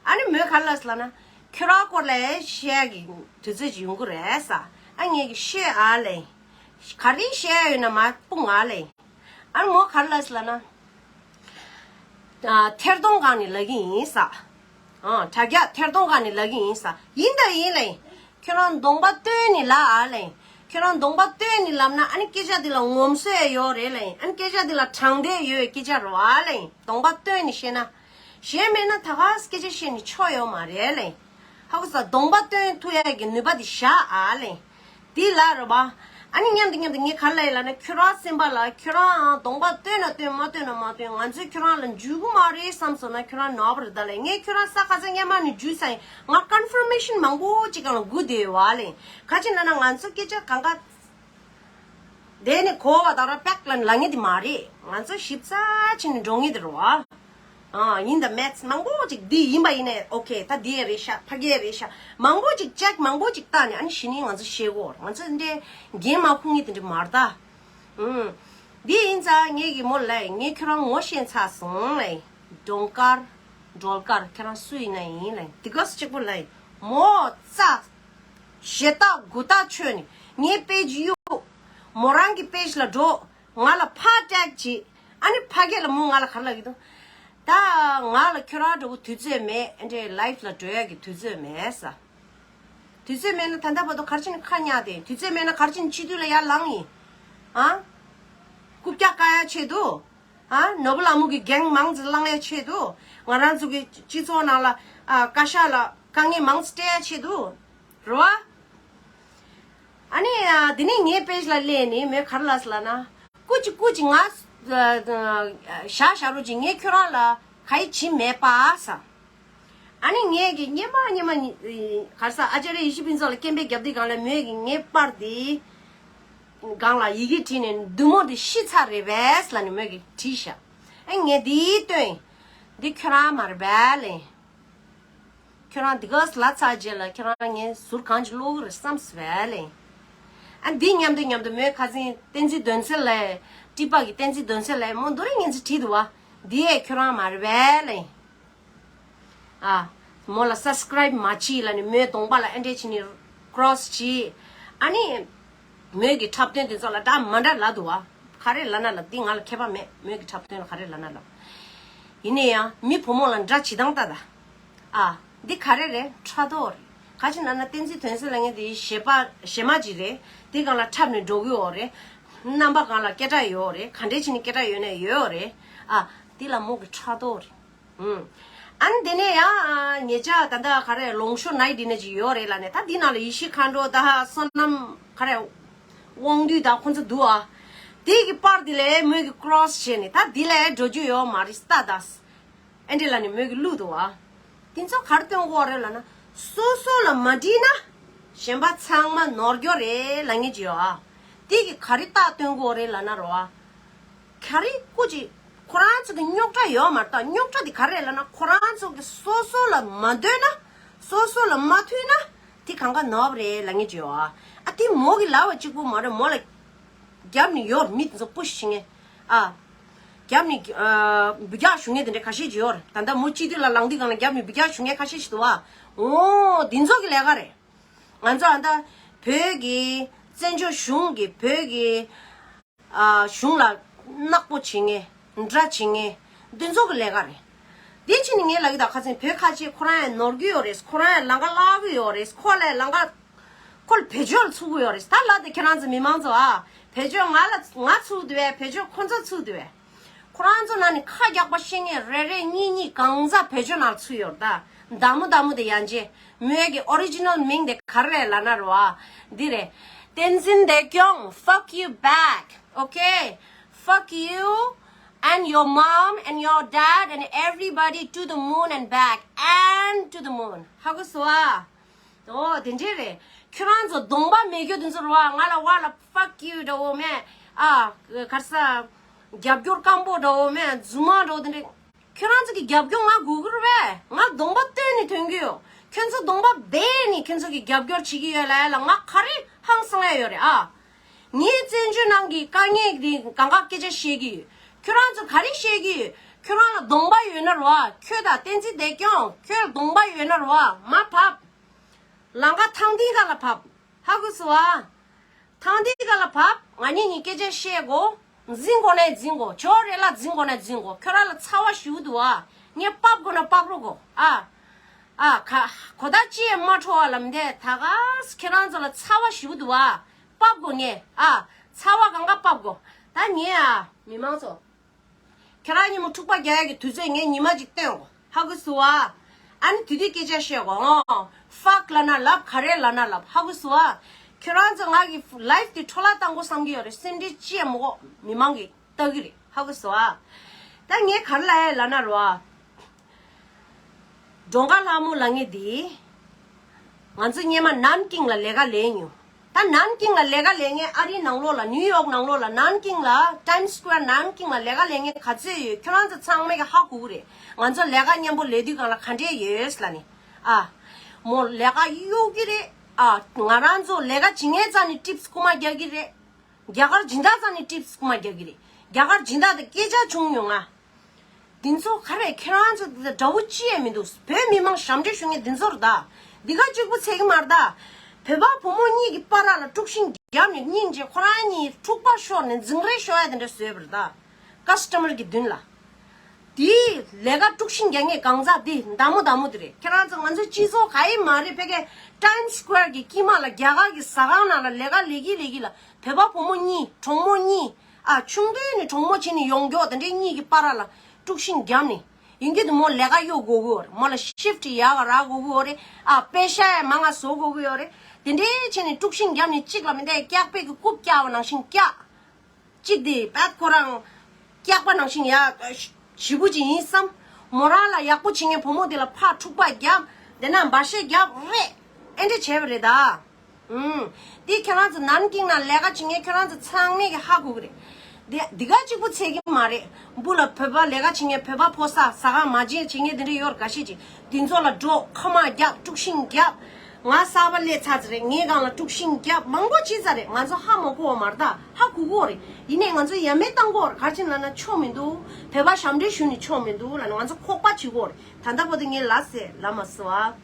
ཨ་ནི་མོས་ག་ལབ་སོང་ལབ་ན། ཁྱོད་རང་སྐོར་ལ་བཤད་ཀྱི་དུས་ཚོད་ཅིག་ཡོང་གི་རེད་ས། ཨ་ངས་ཀྱི་བཤད་ཨ་ལེ། ག་རེ་བཤད་ཡོད་ན་མར་སྤུངས་ཨ་ལེ། ཨ་ནི་མོ་ག་ལབ་སོང་ལབ་ན། ཨ་ཐེར་གཏོང་སྒང་ནས་ལབ་ཀྱི་ཡིན་ས། ཨ་དྲ་རྒྱ་ཐེར་གཏོང་སྒང་ནས་ལབ་ཀྱི་ཡིན་ས། ཡིན་ད་ཡིན་ལེ། ཁྱོད་རང་གདོང་པ་སྟོན་ནས་ལབ་ཨ་ལེ། ཁྱོད་རང་གདོང་པ་སྟོན་ནས་ལབ་ན་ཨ་ནི་སྐད་ཆ་འདི་ལ་ངོམ་སོ་ཡ་ཡོད་རེད་ལེ། ཨ་ནི་སྐད་ཆ་འདི་ལ་དྲང་བདེན་ཡོད་སྐད་ཆ་རེད་ཨ་ལེ། གདོང་པ་སྟོན་ནས་བཤད་ན། གཞན་མེད་ན་ད་ག་སེ་སྐད་ཆ་བཤད་ནས་ཆོ་ཡོད་མ་རེད་ལེ། ཧ་གོ་ས། གདོང་པ་སྟོན་ཐུབ་ཡ་གི་ནུས་པ་འདི་བཞག་ཨ་ལེ། འདི་ལ་རེད་པ། ཨ་ནི་མཉམ་དུ་མཉམ་དུ་ངས་ག་ལབ་ཡིན་ལབ་ན། ཁྱོད་རང་སེམས་པ་ལ་ཁྱོད་རང་གདོང་པ་སྟོན་ན་སྟོན་མ་སྟོན་ན་མ་སྟོན། ང་ཚོས་ཁྱོད་རང་ལ་འཇུ་གི་མ་རེད་བསམ་སོང་ན་ཁྱོད་རང་ནོར་བ་རེད་ད་ལེ། ངས་ཁྱོད་རང་ས་ཁ་ཚ་སྔ་མ་ནས་འཇུས་ས་ཡིན། ང་ཀོན་ཕར་མེ་ཤན་མང་པོ་ཅིག་སྒང་ལ་སྒུག་བསྡད་ཡོད་པ་ལེ། ག་ཅི་ལབ་ན་ང་ཚོ་སྐད་ཆ་གང་ག་དེ་ནས་གོ་བ་དང་ར་པེག་ལ་ལབ་ངེས་དེ་མ་རེད། ང་ཚོ་ཞིབ་ཚགས་བྱས་ནས་འགྲོ་ངེས་དེ་རེད་པ། ཨ་ཡིན་ད། མེ་ཐི་སི་མང་པོ་ཅིག་འདི་ཡིན་པ་ཡིན་ནས། ཨོ་ཁེ། ད་འདི་ཡ་རེད་ཤག་ཕ་གི་ཡ་རེད་ཤག་མང་པོ་ཅིག་ཅེག་མང་པོ་ཅིག་བཏང་ནས་ཨ་ནི་གཞི་ནས་ང་ཚོ་ཤེས་དགོས། ང་ཚོ་འདི་འདྲའི་འགན་མ་འཁུར་ངེས་དེ་འདྲ་མ་རེད་ད། ཨུམ། འདི་ཡིན་ཙང་ངས་ཀྱི་མོ་ལ་ངས་ཁྱོད་རང་ངོ་ཤེས་ཚར་སོང་ལེ། སྒྲོལ་དཀར། སྒྲོལ་དཀར་ཁྱོད་རང་སུ་ཡིན་ན་ཡིན་ལེ། འདི་ག་སུ་གཅིག་པོ་ལེ། མོ་ཙ། ཞེ་ཏག་མགོ་ཏག་ཆོད་ནས་ངའི་པེ་ཇི་གཡུག་མོ་རང་གི་པེ་ཇི་ལ་འགྲོ། ང་ལ་ཕར་ཊེག་བྱེད། ཨ་ནི་ཕ་གི་ལ་མོ་ང་ལ་ག་རེ་ལབ་ཀྱི་འདུག་ད་ང་ལ་ཁྱོད་རང་འདྲ་པོ་དུས་ཚོད་མེད། ཨེ་འདྲའི་ལའིབ་ལ་འགྲོ་ཡ་གི་དུས་ཚོད་མེད་ས། དུས་ཚོད་མེད་ན་ད་ལྟ་བར་དུ་ག་རེ་བྱས་ནས་ཁ་ཉག་དེ། དུས་ཚོད་མེད་ན་ག་རེ་བྱས་ནས་སྤྱི་འཐུས་ལ་ཡར་ལངས་ཡིན། ཨ། རྐུབ་བཀྱག་བཀག་ཡ་ཆེད་དུ། ཨ། ནོར་བུ་ལྷ་མོ་གི་གེང་མང་ཙམ་བསླང་ཡ་ཆེད་དུ། ང་རང་ཚོ་གི་སྤྱི་ཚོགས་ནང་ལ་ཨ་བཀའ་ཤག་ལ་དཀའ་ངལ་མང་ཙམ་སྤྲད་ཡ་ཆེད་དུ། རེད་པ། ཨ་ནི་ཨ་དེ་ནས་ངའི་པེ་ཇི་ལ་སླེབས་ནས་མོས་ག་རེ་ལབ་སོང་ལབ་ན། སྐུ་མཁྱེན། སྐུ་མཁྱེན། ང་ཨ་ཨ་བཞག་བཞག་རོགས་གྱིས། ངས་ཁྱོད་རང་ལ་ག་ཡེ་བྱེད་མེད་པ་ས། ཨ་ནི་ངས་ཀྱི་སྔོན་མ་སྔོན་མ་ག་རེ་ཟ། ཨ་ཙརྱ་ཡེ་ཤེས་ཕུན་ཚོགས་ལ་སྐད་འབོད་རྒྱབ་དུས་སྒང་ལ་མོས་ཀྱི་ངའི་པར་དེ་སྒང་ལ་ཡི་གེ་བྲིས་ནས་བདུད་མོ་དེ་ཤི་ཚར་རེད་པས་ལབ་ནས་མོས་ཀྱི་བྲིས་ཤག་ཨ་ངས་དེ་སྟོན། འདི་ཁྱོད་རང་མ་རེད་པས་ལེ། ཁྱོད་རང་འདི་ག་ལབ་ཚར་རྗེས་ལ་ཁྱོད་རང་ངའི་ཟུར་གང་ཅིག་ཀློག་གི་རེད་བསམ་སོང་པས་ལེ། ཨ་འདི་མཉམ་དུ་མཉམ་དུ་མོས་ཁ་སང་བསྟན་འཛིན་དོན་གསལ་ལ། ཀྲི་པ་གི་བསྟན་འཛིན་དོན་གསལ་ལ་མོ་མདོ་རིང་ངན་ཚིག་བྲིས་འདུག་པ། འདི་ཡས་ཁྱོད་རང་མ་རེད་པས་ལེ། ཨ། མོ་ལ་སབ་སི་ཀ་རའིབ་མ་བྱེད་ལབ་ནས་མོའི་གདོང་པ་ལ་ཨེ་འདྲས་བྱས་ནས་ཀོ་རོ་སི་བྱེད། ཨ་ནི། མོས་ཀྱི་འཁྲབ་སྟོན་དེ་ཚོ་ལ་འདྲ་མ་འདྲ་ལབ་འདུག་པ། ག་རེ་ལབ་ན་ལབ། འདི་ང་ལ་ཁྱད་པར་མེད། མོས་ཀྱི་འཁྲབ་སྟོན་ལ་ག་རེ་ལབ་ན་ལབ། ཡིན་ན་ཡང་མི་བུ་མོ་ལ་འདྲ་བྱེད་སྟངས་ལྟ་ད། ཨ། འདི་ག་རེ་རེད། ཕྲག་དོག་རེད། ག་ཅི་ལབ་ན་བསྟན་འཛིན་དོན་གསལ་ལབ་མཁན་དེ་གཞས་པ་གཞས་མ་ཅིག་རེད། དེ་སྒང་ལ་འཁྲབ་ནས་འགྲོ་གི་ཡོད་རེད། རྣམ་པ་སྒང་ལ་སྐད་གྲགས་ཡོད་རེད། ག་འདྲས་བྱས་ནས་སྐད་གྲགས་ཡོད་ན་ཡོད་རེད། ཨ། འདི་ལ་མོ་གི་ཕྲག་དོག་རེད། ཨུམ། ཨ་ནི་དེ་ནས་ཡང་ཨ་ངེད་ཅག་ད་ལྟ་ག་རེ་ལོང་ཤོ་ནའི་ཌི་ནར་ཅིག་ཡོད་རེད་ལབ་ནས། ད་འདི་ནང་ལ་ཡེ་ཤེས་མཁའ་འགྲོ་དང་བསོད་ནམས་ག་རེ་དབང་འདུས་དང་ཁོང་ཚོ་འདུག་ཨ། དེ་གི་པར་དེ་ལ་མོས་ཀྱི་ཀོ་རོ་སི་བྱས་ནས་ད་འདི་ལ་འགྲོ་རྒྱུ་ཡོད་མ་རེད་ལྟ་ད། ཨེ་འདྲས་ལབ་ནས་མོས་ཀྱི་བླུགས་འདུག་ཨ། དེ་ཚོ་ག་རེ་སྟོན་གྱི་ཡོད་རེད་ལབ་ན། སོ་སོ་ལ་མ་འགྲིག་ན་གཞན་པ་ཚང་མ་ནོར་འཁྱོག་རེད་ལབ་མཁན་ཅིག་ཡོད་ཨ། དེ་གི་ག་རེ་རྟགས་སྟོན་གྱི་ཡོད་རེད་ལབ་ན་རེད་པ། ག་རེ་སྐུ་མཁྱེན། ཁོ་རང་ཚོ་གི་རྙོག་དྲ་ཡོད་མ་རེད་ད། རྙོག་དྲ་དེ་ག་རེ་རེད་ལབ་ན། ཁོ་རང་ཚོ་གི་སོ་སོ་ལ་མ་འདོད་ན། སོ་སོ་ལ་མ་མཐུན་ན། དེ་གང་ག་ནོར་བ་རེད་ལབ་མཁན་ཅིག་ཡོད་ཨ། ཨ་དེ་མོ་གི་ལབ་པ་གཅིག་པོ་མ་རེད། མོ་ལ་རྒྱབ་ནས་ཡོད་རེད། མི་དེ་ཚོ་པུ་ཤི་བྱེད་མཁན། ཨ། རྒྱབ་ནས་ཨ་འབུད་རྒྱག་ཞུ་མཁན་དེ་འདྲ་ཁ་ཤས་ཅིག་ཡོད་རེད། ད་ལྟ་མོ་སྤྱི་འཐུས་ལ་ལངས་དུས་སྒང་ལ་རྒྱབ་ནས་འབུད་རྒྱག་ཞུ་མཁན་ཁ་ཤས་ཤིག་འདུག་ཨ། འོ་དེ་ཚོ་གི་ལས་ཀ་རེད། ང་ཚོ་ཨ་ད་བོད་ཀྱི་བཙན་བྱོལ་གཞུང་གི་བོད་ཀྱི་ཨ་གཞུང་ལ་ནག་པོ་བྱེད་མཁན། འདྲ་བྱེད་མཁན། འདི་ཚོ་གི་ལས་ཀ་རེད། དེ་ཕྱིན་ནས་ངས་ལབ་ཀྱི་ད། ཁ་སང་བོད་ཁ་ཆེ་ཁོ་རང་ཡང་ནོར་གྱི་ཡོད་རེད། ཁོ་རང་ཡང་ལམ་ཁ་བརླག་གི་ཡོད་རེད། ཁོ་ལ་ལམ་ཁ་ཁོ་ལ་བེད་སྤྱོད་ཚུགས་ཀྱི་ཡོད་རེད། ད་ལབ་དེ་ཁྱེད་རང་ཚོ་མི་མང་ཚོ་ཨ། བེད་སྤྱོད་ང་ལ་ང་ཚུགས་འདུག་པས། བེད་སྤྱོད་ཁོ་ཚོ་ཚུགས་འདུག་པས། ཁོ་རང་ཚོ་ནང་ནས་ཁ་རྒྱག་པ་ཤེས་མཁན་རེ་རེ་གཉིས་གཉིས་གང་ཟག་བེད་སྤྱོད་ནང་ཚུད་ཡོད་རེད་ད། མདའ་མོ་མདའ་མོ་དེ་ཡང་རྗེ་མོའི་གི་ཨོ་རི་ཇི་ནལ་མིང་དེ་ག་རེ་རེད་ལབ་ན་རེད་པ། འདི་རེད། བསྟན་འཛིན་བདེ་སྐྱོང་། Fuck you back. Okay? Fuck you. and your mom and your dad and everybody to the moon and back and to the moon. ཧ་གོ་སོང་ཨ། ཨོ་དེ་འདྲས་རེད། ཁྱོད་རང་ཚོ་གདོང་པ་མེད་རྒྱུ་དེ་ཚོ་རེད་བ། ང་ལ་བ་ལ་fuck you འདྲ་བོ་མེད། ཨ་གར་ས་རྒྱབ་སྐྱོར་སྐམ་པོ་འདྲ་བོ་མེད། རྫུན་མ་འདྲ་བོ་དེ་འདྲས། ཁྱོད་རང་ཚོ་གི་རྒྱབ་སྐྱོར་ང་དགོས་ཀྱི་རེད་པས། ང་གདོང་པ་སྟོན་ནས་ཐོན་གྱི་ཡོད། ཁྱོད་ཚོ་གདོང་པ་སྦས་ནས་ཁྱོད་ཚོ་གི་རྒྱབ་སྐྱོར་བྱེད་ཀྱི་ཡོད་ལ་ཡ་ལ་ང་ག་རེ་ཧང་སང་ཡ་ཡོད་རེད་ཨ། ངའི་བཙན་བྱོལ་ནང་གི་དཀའ་ངལ་འདི་གང་ག་སྐད་ཆ་བཤད་ཀྱི་ཡོད། ཁྱོད་རང་ཚོ་ག་རེ་བཤད་ཀྱི་ཡོད། ཁྱོད་རང་ལ་གདོང་པ་ཡོད་ན་རེད་བ། ཁྱོད་དང་བསྟན་འཛིན་བདེ་སྐྱོང་ཁྱོད་ལ་གདོང་པ་ཡོད་ན་རེད་བ། མར་བབས། ལམ་ཁ་ཐང་ཐིང་སྒང་ལ་བབས། ཧ་གོ་སོང་ཨ། ཐང་ཐིང་སྒང་ལ་བབས། ང་གཉིས་གཉིས་སྐད་ཆ་བཤད་གོ། འཛིང་དགོས་ན་འཛིང་གོ། ཇོ་རེ་ལ་འཛིང་དགོས་ན་འཛིང་གོ། ཁྱོད་རང་ལ་ཚ་བ་ཞེ་པོ་འདུག་ཨ། ངས་ཕབ་དགོས་ན་ཕབ་རོགས་གོ་ཨ། ཨ་ཁ་གོ་ད་ཅི་ཡང་མ་འཕྲོ་བ་ལམ་འདས་ད་ག་ཁྱེད་རང་ཚོ་ལ་ཚ་བ་ཞེ་པོ་འདུག་ཨ། ཕབ་དགོས་ངས་ཨ། ཚ་བ་གང་ག་ཕབ་དགོས། ད་ངས་ཨ་མི་མང་ཚོ། ཁྱེད་རང་གཉིས་མོ་འཁྲུག་པ་རྒྱག་ཡ་གི་དུས་ཚོད་ངས་ཉི་མ་གཅིག་སྟོན་གོ། ཧ་གོ་སོང་ཨ། ཨ་ནི་དེ་དུས་སྐད་ཆ་བཤད་གོ་ཨོ། ཕག་ལབ་ན་ལབ་ག་རེ་ལབ་ན་ལབ། ཧ་གོ་སོང་ཨ། ཁྱེད་རང་ཚོ་ང་གི་ལའིབ་དེ་འཕྲོ་བརླག་བཏང་དགོས་བསམ་གྱི་ཡོད་རེད། སེམས་ཁྲལ་ཅི་ཡང་མི་དགོས། མི་མང་གིས་ལྟ་གི་རེད། ཧ་གོ་སོང་ཨ། ད་ངས་ག་རེ་ལབ་ཡ་ལབ་ན་རོ་ཨ། སྒྲོལ་དཀར་ལྷ་མོ་ལབ་མཁན་དེ། ང་ཚོ་སྔོན་མ་ནན་ཀིང་ལ་ལས་ཀ་ལས་མྱོང་། ད་ནན་ཀིང་ལ་ལས་ཀ་ལས་མཁན། ཨ་རིའི་ནང་ལོགས་ལ་ནིའུ་ཡོག་ནང་ལོགས་ལ་ནན་ཀིང་ལ་ཊའིམ་སི་ཀུ་ཝེར་ནན་ཀིང་ལ་ལས་ཀ་ལས་མཁན་ག་ཚོད་ཡོད། ཁྱོད་རང་ཚོ་ཚང་མས་ཀྱི་ཧ་གོ་གི་རེད། ང་ཚོ་ལས་ཀ་མཉམ་པོ་ལས་དུས་སྒང་ལ་ག་འདྲས་ཡོད་ལབ་ནས། ཨ། མོ་ལས་ཀ་གཡོག་གི་རེད། ཨ། ང་རང་ཚོ་ལས་ཀ་བྱེད་མཁན་རྩ་ནས་ཊིབ་སི་རྐུ་མ་རྒྱག་གི་རེད། རྒྱ་གར་སྦྱིན་བདག་རྩ་ནས་ཊིབ་སི་རྐུ་མ་རྒྱག་གི་རེད། རྒྱ་གར་སྦྱིན་བདག་དང་སྐད་ཆ་བྱུང་མྱོང་ང་། འདི་ཚོ་ག་རེ་ཁྱེད་རང་ཚོ་འདྲ་བོ་ཅི་ཡང་མི་འདུག་བོད་མི་མང་ཞབས་འདྲེན་ཞུ་མཁན་འདི་ཚོ་རེད་ད། འདི་ག་གཅིག་པུ་ཚད་ཀྱི་མ་རེད་ད། བོད་པ་བུ་མོ་གཉིས་ཀྱི་བར་ལ་དཀྲུག་ཤིང་བརྒྱབ་ནས་སྙིང་རྗེ་ཁོ་རང་གཉིས་འཁྲུག་པ་ཤོར་ནས་འཛིང་རེས་ཤོར་ཡ་དེ་འདྲ་བཟོས་པ་རེད་ད། ཀ་སི་ཊ་མར་གྱི་མདུན་ལ། དེའི་ལས་ཀ་དཀྲུག་ཤིང་རྒྱག་མཁན་གང་ཟག་དེ་མདའ་མོ་མདའ་མོ་དེ་རེད། ཁྱེད་རང་ཚོ་ང་ཚོ་སྤྱི་ཚོགས་ག་ཡི་མ་རེད། ཕ་གི་ཊའིམ་སི་ཀུ་ཝེར་གྱི་དཀྱིལ་མ་ལ་རྒྱ་གར་གྱི་ཟ་ཁང་ནང་ལ་ལས་ཀ་ལས་ཀྱི་ལས་ཀྱི་ལ་བོད་པ་བུ་མོ་གཉིས་གྲོགས་མོ་གཉིས། ཨ། ཆུང་དུས་ནས་གྲོགས་མོ་བྱས་ནས་ཡོང་མགྱོགས་དེ་འདྲའི་གཉིས་ཀྱི་བར་ལ་དཀྲུག་ཤིང་བརྒྱབ་ནས་ཡིན་གྱི་འདུག་མོ་ལས་ཀ་གཡོག་དགོས་ཀྱི་ཡོད་རེད། མོ་ལ་ཤིཕ་ཊི་ཡག་ག་རག་དགོས་ཀྱི་ཡོད་རེད། ཨ། པེ་ཤ་ཡང་མང་ང་བཟོ་དགོས་ཀྱི་ཡོད་རེད། དེ་འདྲའི་བྱས་ནས་དཀྲུག་ཤིང་བརྒྱབ་ནས་གཅིག་ལ་མི་འདའི་སྐྱག་པས་ཀྱི་རྐུབ་བཀྱག་པ་ནང་བཞིན་བཀྱག་གཅིག་དེ་བད་ཁོ་རང་སྐྱག་པ་ནང་བཞིན་ཡ་ཞི་བོ་ཅིག་ཡིན་བསམ། མོ་རང་ལ་ཡག་པོ་བྱེད་མཁན་བུ་མོ་དེ་ལ་ཕར་འཁྲུག་པ་བརྒྱབ། དེ་ན་འབའ་ཤད་བརྒྱབ་རེད། ཨེ་འདྲ་བྱས་པ་རེད་ད། ཨུམ། འདི་ཁྱེད་རང་ཚོ་ནན་ཀིང་ནང་ལས་ཀ་བྱེད་མཁན་ཁྱེད་རང་ཚོ་ཚང་མས་ཀྱི་ཧ་གོ་གི་རེད། འདི་འདི་ག་གཅིག་པུ་ཚད་ཀྱི་མ་རེད། འབུ་ལ་བོད་པ་ལས་ཀ་བྱེད་མཁན་བོད་པ་ཕོ་གསར་ཟ་ཁང་མ་བྱེད་བྱེད་མཁན་དེ་འདྲ་ཡོད་རེད། འགའ་ཤས་ཅིག་དེ་ཚོ་ལ་འགྲོ་ཁ་མ་རྒྱབ་དཀྲུག་ཤིང་རྒྱབ། ང་གསར་པ་སླེབས་ཚར་ཙམ་རེད། ངའི་སྒང་ལ་དཀྲུག་ཤིང་རྒྱབ་མང་པོ་བྱས་ཚར་རེད། ང་ཚོ་ཧ་མ་གོ་བ་མ་རེད་ད། ཧ་གོ་གོ་རེད། ཡིན་ནའི་ང་ཚོ་ཡ་མེད་བཏང་གོ་རེད། ག་རེ་བྱས་ན་ལབ་ན་ཆོ་མི་འདུག་བོད་པ་ཞབས་འདྲེན་ཞུ་ནས་ཆོ་མི་འདུག་ལབ་ནས་ང་ཚོ་ཁོག་པ་བྱེད་གོ་རེད། ད་ལྟ་བར་དུ་ངས་ལབ་ཟེར་ལབ་མ་སོང་ཨ།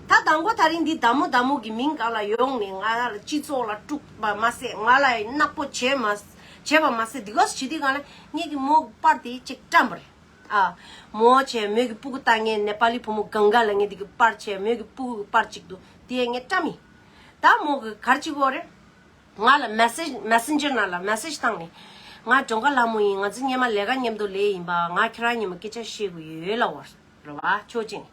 ད་དང་པོ་ད་རིང་འདི་མདའ་མོ་མདའ་མོ་གི་མིང་སྒང་ལ་ཡོང་ནས་ང་རང་ལ་སྤྱི་ཚོགས་ལ་དཀྲུག་པ་མ་ཟད་ང་ལ་ནག་པོ་བྱས་མ་བྱས་པ་མ་ཟད་འདི་ག་སེ་བྱེད་དུས་སྒང་ལ་ངེད་ཀྱི་མོ་གི་པར་དེ་གཅིག་བཀྲམ་པ་རེད། ཨ། མོ་བྱས་མོས་ཀྱི་སྤུ་གུ་ལྟ་མཁན་ནེ་པ་ལི་བུ་མོ་གང་ག་ལ་ངེད་འདི་གི་པར་བྱས་མོས་ཀྱི་སྤུ་གུ་གི་པར་གཅིག་འདུག་དེ་ངས་བཀྲམ་ཡིན། ད་མོ་གི་ག་རེ་བྱེད་གོ་རེད། ང་ལ་མེ་སེཇ་མེ་སེན་ཇར་ནང་ལ་མེ་སེཇ་བཏང་ནས། ང་སྒྲོལ་དཀར་ལྷ་མོ་ཡིན། ང་ཚོ་སྔོན་མ་ལས་ཀ་མཉམ་དུ་ལས་ཡིན་པ། ང་ཁྱེད་རང་མཉམ་པོ་སྐད་ཆ་བཤད་དགོས་ཡོད་ལབ་པ་རེད་བ། ཕྱོགས་གཅིག་ནས།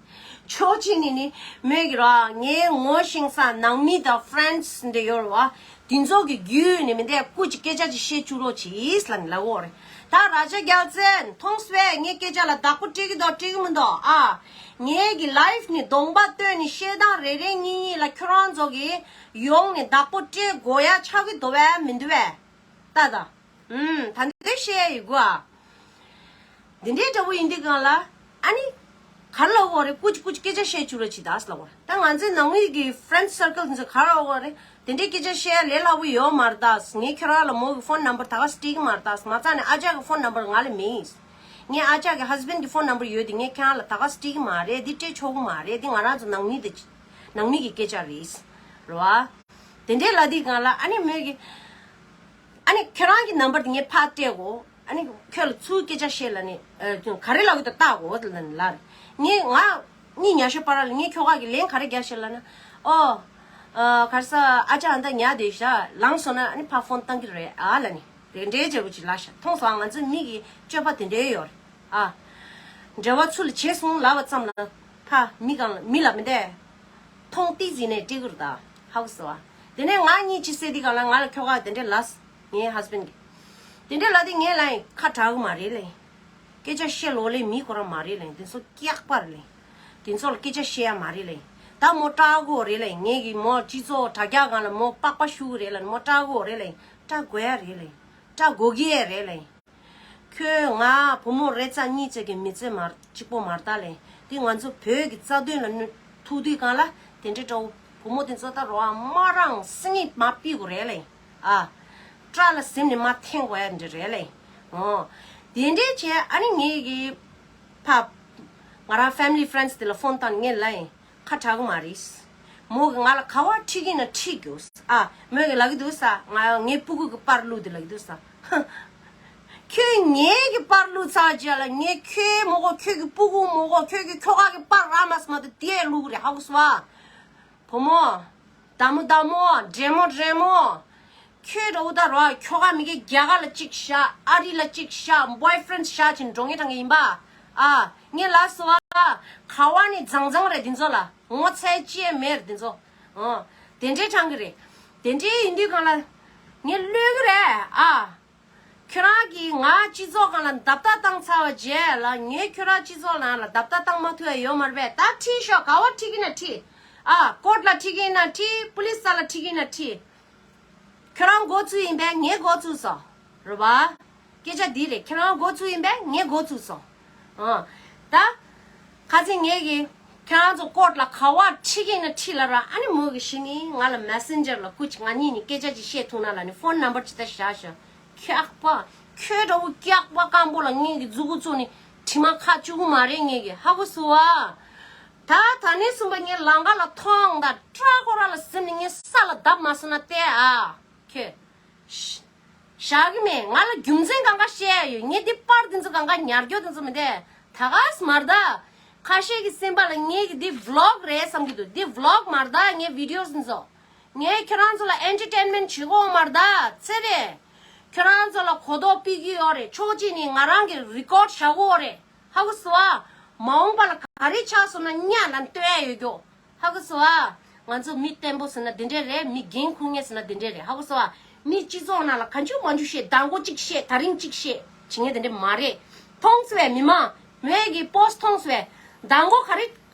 ཕྱོགས་གཅིག་ནས་ནི་མོས་ཀྱི་ར་ངའི་ངོ་ཤེས་ས་ནང་མི་དང་ཕ་རེན་ཌི་འདྲ་ཡོད་རེད་བ། དེ་ཚོ་གི་བརྒྱུད་ནས་མི་འདས་སྐུ་གཅིག་སྐད་ཆ་ཅིག་བཤད་བཅུག་རོགས་གྱིས་ལབ་ནས་ལབ་ཡོད་རེད། ད་ར་ཇ་རྒྱལ་མཚན་མཐོང་སོང་ངའི་སྐད་ཆ་ལ་བདག་པོ་སྤྲད་ཀྱི་འདུག་སྤྲད་ཀྱི་མི་འདུག་ཨ། ངའི་གི་ལའིབ་ནི་གདོང་པ་སྟོན་ནས་བཤད་སྟངས་རེ་རེ་གཉིས་གཉིས་ལ་ཁྱོད་རང་ཚོ་གི་ཡོང་ནས་བདག་པོ་སྤྲད་དགོས་ཡ་ཆགས་ཀྱི་འདུག་བས་མི་འདུག་བས། ལྟ་ད། ཨུམ། ད་འདི་བཤད་ཡ་ཡི་གོ་ཨ། འདི་འདྲའི་འདྲ་བོ་ཡིན་དུས་སྒང་ལ། ཨ་ནི། ག་རེ་ལབ་དགོས་རེད། སྐུ་མཁྱེན་སྐུ་མཁྱེན་སྐད་ཆ་བཤད་བཅུག་རོགས་གྱིས་ད་ལབ་དགོས་རེད། ད་ང་ཚོའི་ནང་མི་གི་ཕ་རེན་ཌི་སར་ཀལ་འདི་ཚོ་ག་རེ་ལབ་དགོས་རེད། དེ་འདྲའི་སྐད་ཆ་བཤད་ཡ་ལས་སླ་པོ་ཡོད་མ་རེད་ད། ངས་ཁྱོད་རང་ལ་མོ་གི་ཕོན་ནམ་བར་ད་ག་སེ་སྤྲད་ཀྱི་མ་རེད་ད། མ་རྩ་ནས་ཨ་ཅག་གི་ཕོན་ནམ་བར་ང་ལ་མེད། ངའི་ཨ་ཅག་གི་ཧས་བྷེན་ཌི་གི་ཕོན་ནམ་བར་ཡོད་དེ་ངས་ཁྱེད་རང་ལ་ད་ག་སེ་སྤྲད་ཀྱི་མ་རེད། འདི་སྤྲད་ཆོག་གི་མ་རེད། འདི་ང་རང་ཚོ་ནང་མི་དེ། ནང་མི་གི་སྐད་ཆ་རེད། རེད་བ། དེ་འདྲའི་ལབ་དུས་སྒང་ལ་ཨ་ནི་མོས་གི། ཨ་ནི་ཁྱོད་རང་གི་ནམ་བར་དེ་ངས་ཕར་སྤྲད་གོ། ཨ་ནི་ཁྱོད་ལ་ཚུར་སྐད་ཆ་བཤད་ལབ་ནས། ཨ། ག་རེ་ལབ་གི་འདུག་ལྟ་གོ་ལབ་ནས་ལབ་རེད། ངས་ང་གཉིས་ཉལ་ཤོག་བར་ལ་ངས་ཁྱོ་ག་གི་ལན་ག་རེ་རྒྱག་ཤེས་ལབ་ན། ཨོ། ཨ། ག་རེ་ཟ། ཨ་ཅག་ཨ་མདའ་ཉལ་བསྡད་ཤག་ལངས་སོང་ན་ཨ་ནི་ཕར་ཕོན་བཏང་གི་རེད་ཨ་ལབ་ནས། དེ་འདྲའི་བྱས་པོ་ཅིག་ལབ་ཤག་མཐོང་སོང་ཨ། ང་ཚོའི་མི་གི་སྤྱོད་པ་དེ་འདྲའི་ཡོད་རེད་ཨ། འབྲེལ་བ་ཚུར་ལ་བྱས་སོང་ལབ་པ་ཙམ་ལ་ཕར་མི་གང་ལ་མི་ལ་མི་འདས། མཐོང་ཏིག་ཙམ་ནས་སྤྲད་གི་རེད་ད། ཧ་གོ་སོང་ཨ། དེ་ནས་ང་གཉིས་ཅིག་བསད་དུས་སྒང་ལ་ང་ལ་ཁྱོ་ག་དེ་འདྲས་ལབ། ངའི་ཧས་བྷེན་ཌི་གིས། དེ་འདྲ་ལབ་དུས་ངས་ལབ་ཡིན། ཁ་གྲག་གི་མ་རེད་ལབ་ཡིན། སྐད་ཆ་བཤད་ལོག་ལབ་ཡིན། མི་ཁོ་རང་མ་རེད་ལབ་ཡིན། དེ་ཚོ་སྐྱག་པ་རེད་ལབ་ཡིན། དེ་ཚོ་ལ་སྐད་ཆ་བཤད་ཡ་མ་རེད་ལབ་ཡིན། ད་མོ་སྐྲག་གི་ཡོད་རེད་ལབ་ཡིན། ངེད་ཀྱིས་མོ་སྤྱི་ཚོགས་དྲ་རྒྱ་སྒང་ལ་མོ་པགས་པ་བཤུ་གི་རེད་ལབ་ཡིན། མོ་སྐྲག་གི་ཡོད་རེད་ལབ་ཡིན། སྐྲག་དགོས་ཡ་རེད་ལབ་ཡིན། སྐྲག་དགོས་ཀྱི་ཡ་རེད་ལབ་ཡིན། ཁྱོད་ང་བུ་མོ་རེ་ཙམ་གཉིས་ཙམ་གྱི་མི་ཚེ་མ་གཅིག་པོ་མ་རེད་ད་ལབ་ཡིན། འདི་ང་ཚོ་བོད་ཀྱི་རྩ་དོན་ལ་གནོད་ཐུག་དུས་སྒང་ལ་དེ་འདྲའི་འདྲ་བོ་བུ་མོ་དེ་ཚོ་ད་རོགས་མ་རང་སེམས་ཉིད་མ་ཕུད་དགོས་རེད་ལབ་ཡིན། ཨ། སྐྲ་ལ་གཟིམ་ནས་མ་འཐེན་དགོས་ཡ་འདྲ་རེད་ལབ་ཡིན། འོ། དེ་འདྲའི་བྱས་ཨ་ནི་ངེད་ཀྱི་ཕ། ང་རང་family friends་དེ་ལ་ཕོན་བཏང་ངས་ལབ་ཡིན། ཁ་གྲག་གི་མ་རེད། མོ་གིས་ང་ལ་ག་བ་ཁྲིད་ཀྱི་ན་ཁྲིད་རྒྱུ། ཨ། མོས་གིས་ལབ་ཀྱི་འདུག་ས། ང་ངའི་སྤུ་གུ་གི་པར་བླུགས་དེ་ལབ་ཀྱི་འདུག་ས། ཁྱོད་ངའི་གི་པར་བླུགས་ཚར་རྗེས་ལ་ངས་ཁྱོད་མ་གོ། ཁྱོད་ཀྱི་སྤུ་གུ་མ་གོ། ཁྱོད་ཀྱི་ཁྱོ་ག་གི་པར་རག་མ་སོང་ན་དེ་དེ་བླུགས་རེད། ཧ་གོ་སོང་ཨ། བུ་མོ། བདག་མོ་བདག་མོ། འདྲེ་མོ་འདྲེ་མོ། ཁྱོད་འདྲ་བོ་ད་རོགས་ཁྱོ་ག་མི་གི་རྒྱ་གར་ལ་གཅིག་བཞག་ཨ་རི་ལ་གཅིག་བཞག boyfriend་བཞག་ཅིག་འགྲོ་ངེས་དྲང་གི་ཡིན་པ། ཨ། ངས་ལབ་སོང་ཨ། ག་བ་ནས་མཛངས་མཛངས་རེད་འདི་ཚོ་ལ། ངོ་ཚ་ཅི་ཡང་མེད་རེད་འདི་ཚོ། ཨོ། དེ་འདྲའི་དྲང་གི་རེད། དེ་འདྲའི་ཡིན་དུས་སྒང་ལ་ངས་གློད་གི་རེད་ཨ། ཁྱོད་རང་གིས་ང་སྤྱི་ཚོགས་སྒང་ལ་རྡབ་རྟགས་བཏང་ཚར་བ་རྗེས་ལ། ངས་ཁྱོད་རང་སྤྱི་ཚོགས་ནང་ལ་རྡབ་རྟགས་བཏང་མ་ཐུབ་ཡ་ཡོད་མ་རེད་པས། ད་ཁྲིད་ཤོག་ག་བ་ཁྲིད་ཀྱི་ན་ཁྲིད། ཨ། ཀོར་ཊི་ལ་ཁྲིད་ཀྱི་ན་ཁྲིད། པུ་ལི་སི་ལ་ཁྲིད་ཀྱི་ན་ཁྲིད། ཁྱོད་རང་འགོ་བཙུགས་ཡིན་པས་ངས་འགོ་བཙུགས་སོང་། རེད་པ། སྐད་ཆ་འདི་རེད། ཁྱོད་རང་འགོ་བཙུགས་ཡིན་པས་ངས་འགོ་བཙུགས་སོང་། ཨ། ད། ཁ་སང་ངས་ཀྱིས་ཁྱོད་རང་ཚོ་ཀོར་ཊི་ལ་ག་བ་ཁྲིད་ཀྱི་ན་ཁྲིད་ལབ་ར། ཨ་ནི་མོ་གིས་གཞི་ནས་ང་ལ་མེ་སེན་ཇར་ལ་སྐུ་མཁྱེན་ང་གཉིས་ནས་སྐད་ཆ་ཅིག་བཤད་ཐུབ་ན་ལབ་ནས་ཕོན་ནམ་བར་ཅིག་ད་བཞག་བཞག་སྐྱག་པ། ཁྱོད་འདྲ་བོ་སྐྱག་པ་སྐམ་པོ་ལ་ངེད་ཀྱི་མཛུ་གུ་བཙུགས་ནས་དྲི་མ་ཁ་བཅུག་གི་མ་རེད། ངེད་ཀྱི་ཧ་གོ་སོང་ཨ། ད་ད་ནས་བཟུང་པ་ངས་ལམ་ཁ་ལ་མཐོང་དང་སྐྲ་ཁོ་ར་ལ་ཟིན་ནས་ངས་ས་ལ་བརྡབ་མ་སོང་ན་བལྟས་ཨ། ཁྱོད། བཞག་གི་མེད། ང་ལ་རྒྱུ་མཚན་གང་ག་བཤད་ཡ་ཡོད། ངས་འདི་པར་འདི་ཚོ་གང་ག་ཉར་རྒྱུ་འདི་ཚོ་མི་འདུག་ད་ག་སེ་མ་རེད་ད། ཁ་ཤས་ཀྱི་སེམས་པ་ལ་ངས་ཀྱི་འདི་ཝི་ལོག་རེད་བསམ་གྱི་འདུག་འདི་ཝི་ལོག་མ་རེད་ད། ངའི་བི་ཌི་ཡོ་འདི་ཚོ། ངས་ཁྱོད་རང་ཚོ་ལ་ཨེན་ཊར་ཊེན་མེན་ཊི་བྱེད་དགོས་མ་རེད་ད། ཚེ་རེད། ཁྱོད་རང་ཚོ་ལ་གོ་རྟོགས་སྤེལ་གྱི་ཡོད་རེད། ཕྱོགས་གཅིག་ནས་ང་རང་གི་རི་ཀོཌ་བཞག་དགོས་རེད། ཧ་གོ་སོང་ཨ། མ་འོངས་པ་ལ་ག་རེ་ཆགས་སོང་ན་ཉག་ལ་སྟོན་ཡ་ཡོད་རྒྱུ། ཧ་གོ་སོང་ཨ། ང་ཚོ་མི་བརྟན་པོ་ཟེར་ན་འདི་འདྲས་རེད། མི་འགན་འཁུར་མཁན་ཟེར་ན་འདི་འདྲས་རེད། ཧ་གོ་སོང་ཨ། མི་སྤྱི་ཚོགས་ནང་ལ་གང་བྱུང་མང་བྱུང་བཤད། མདང་དགོང་གཅིག་བཤད། ད་རིང་གཅིག་བཤད་བྱེད་མཁན་དེ་འདྲས་མ་རེད། མཐོང་སོང་བས། མི་མང་མོས་ཀྱི་པོ་སི་ཊི་མཐོང་སོང་བས། མདང་དགོང་ག་རེ་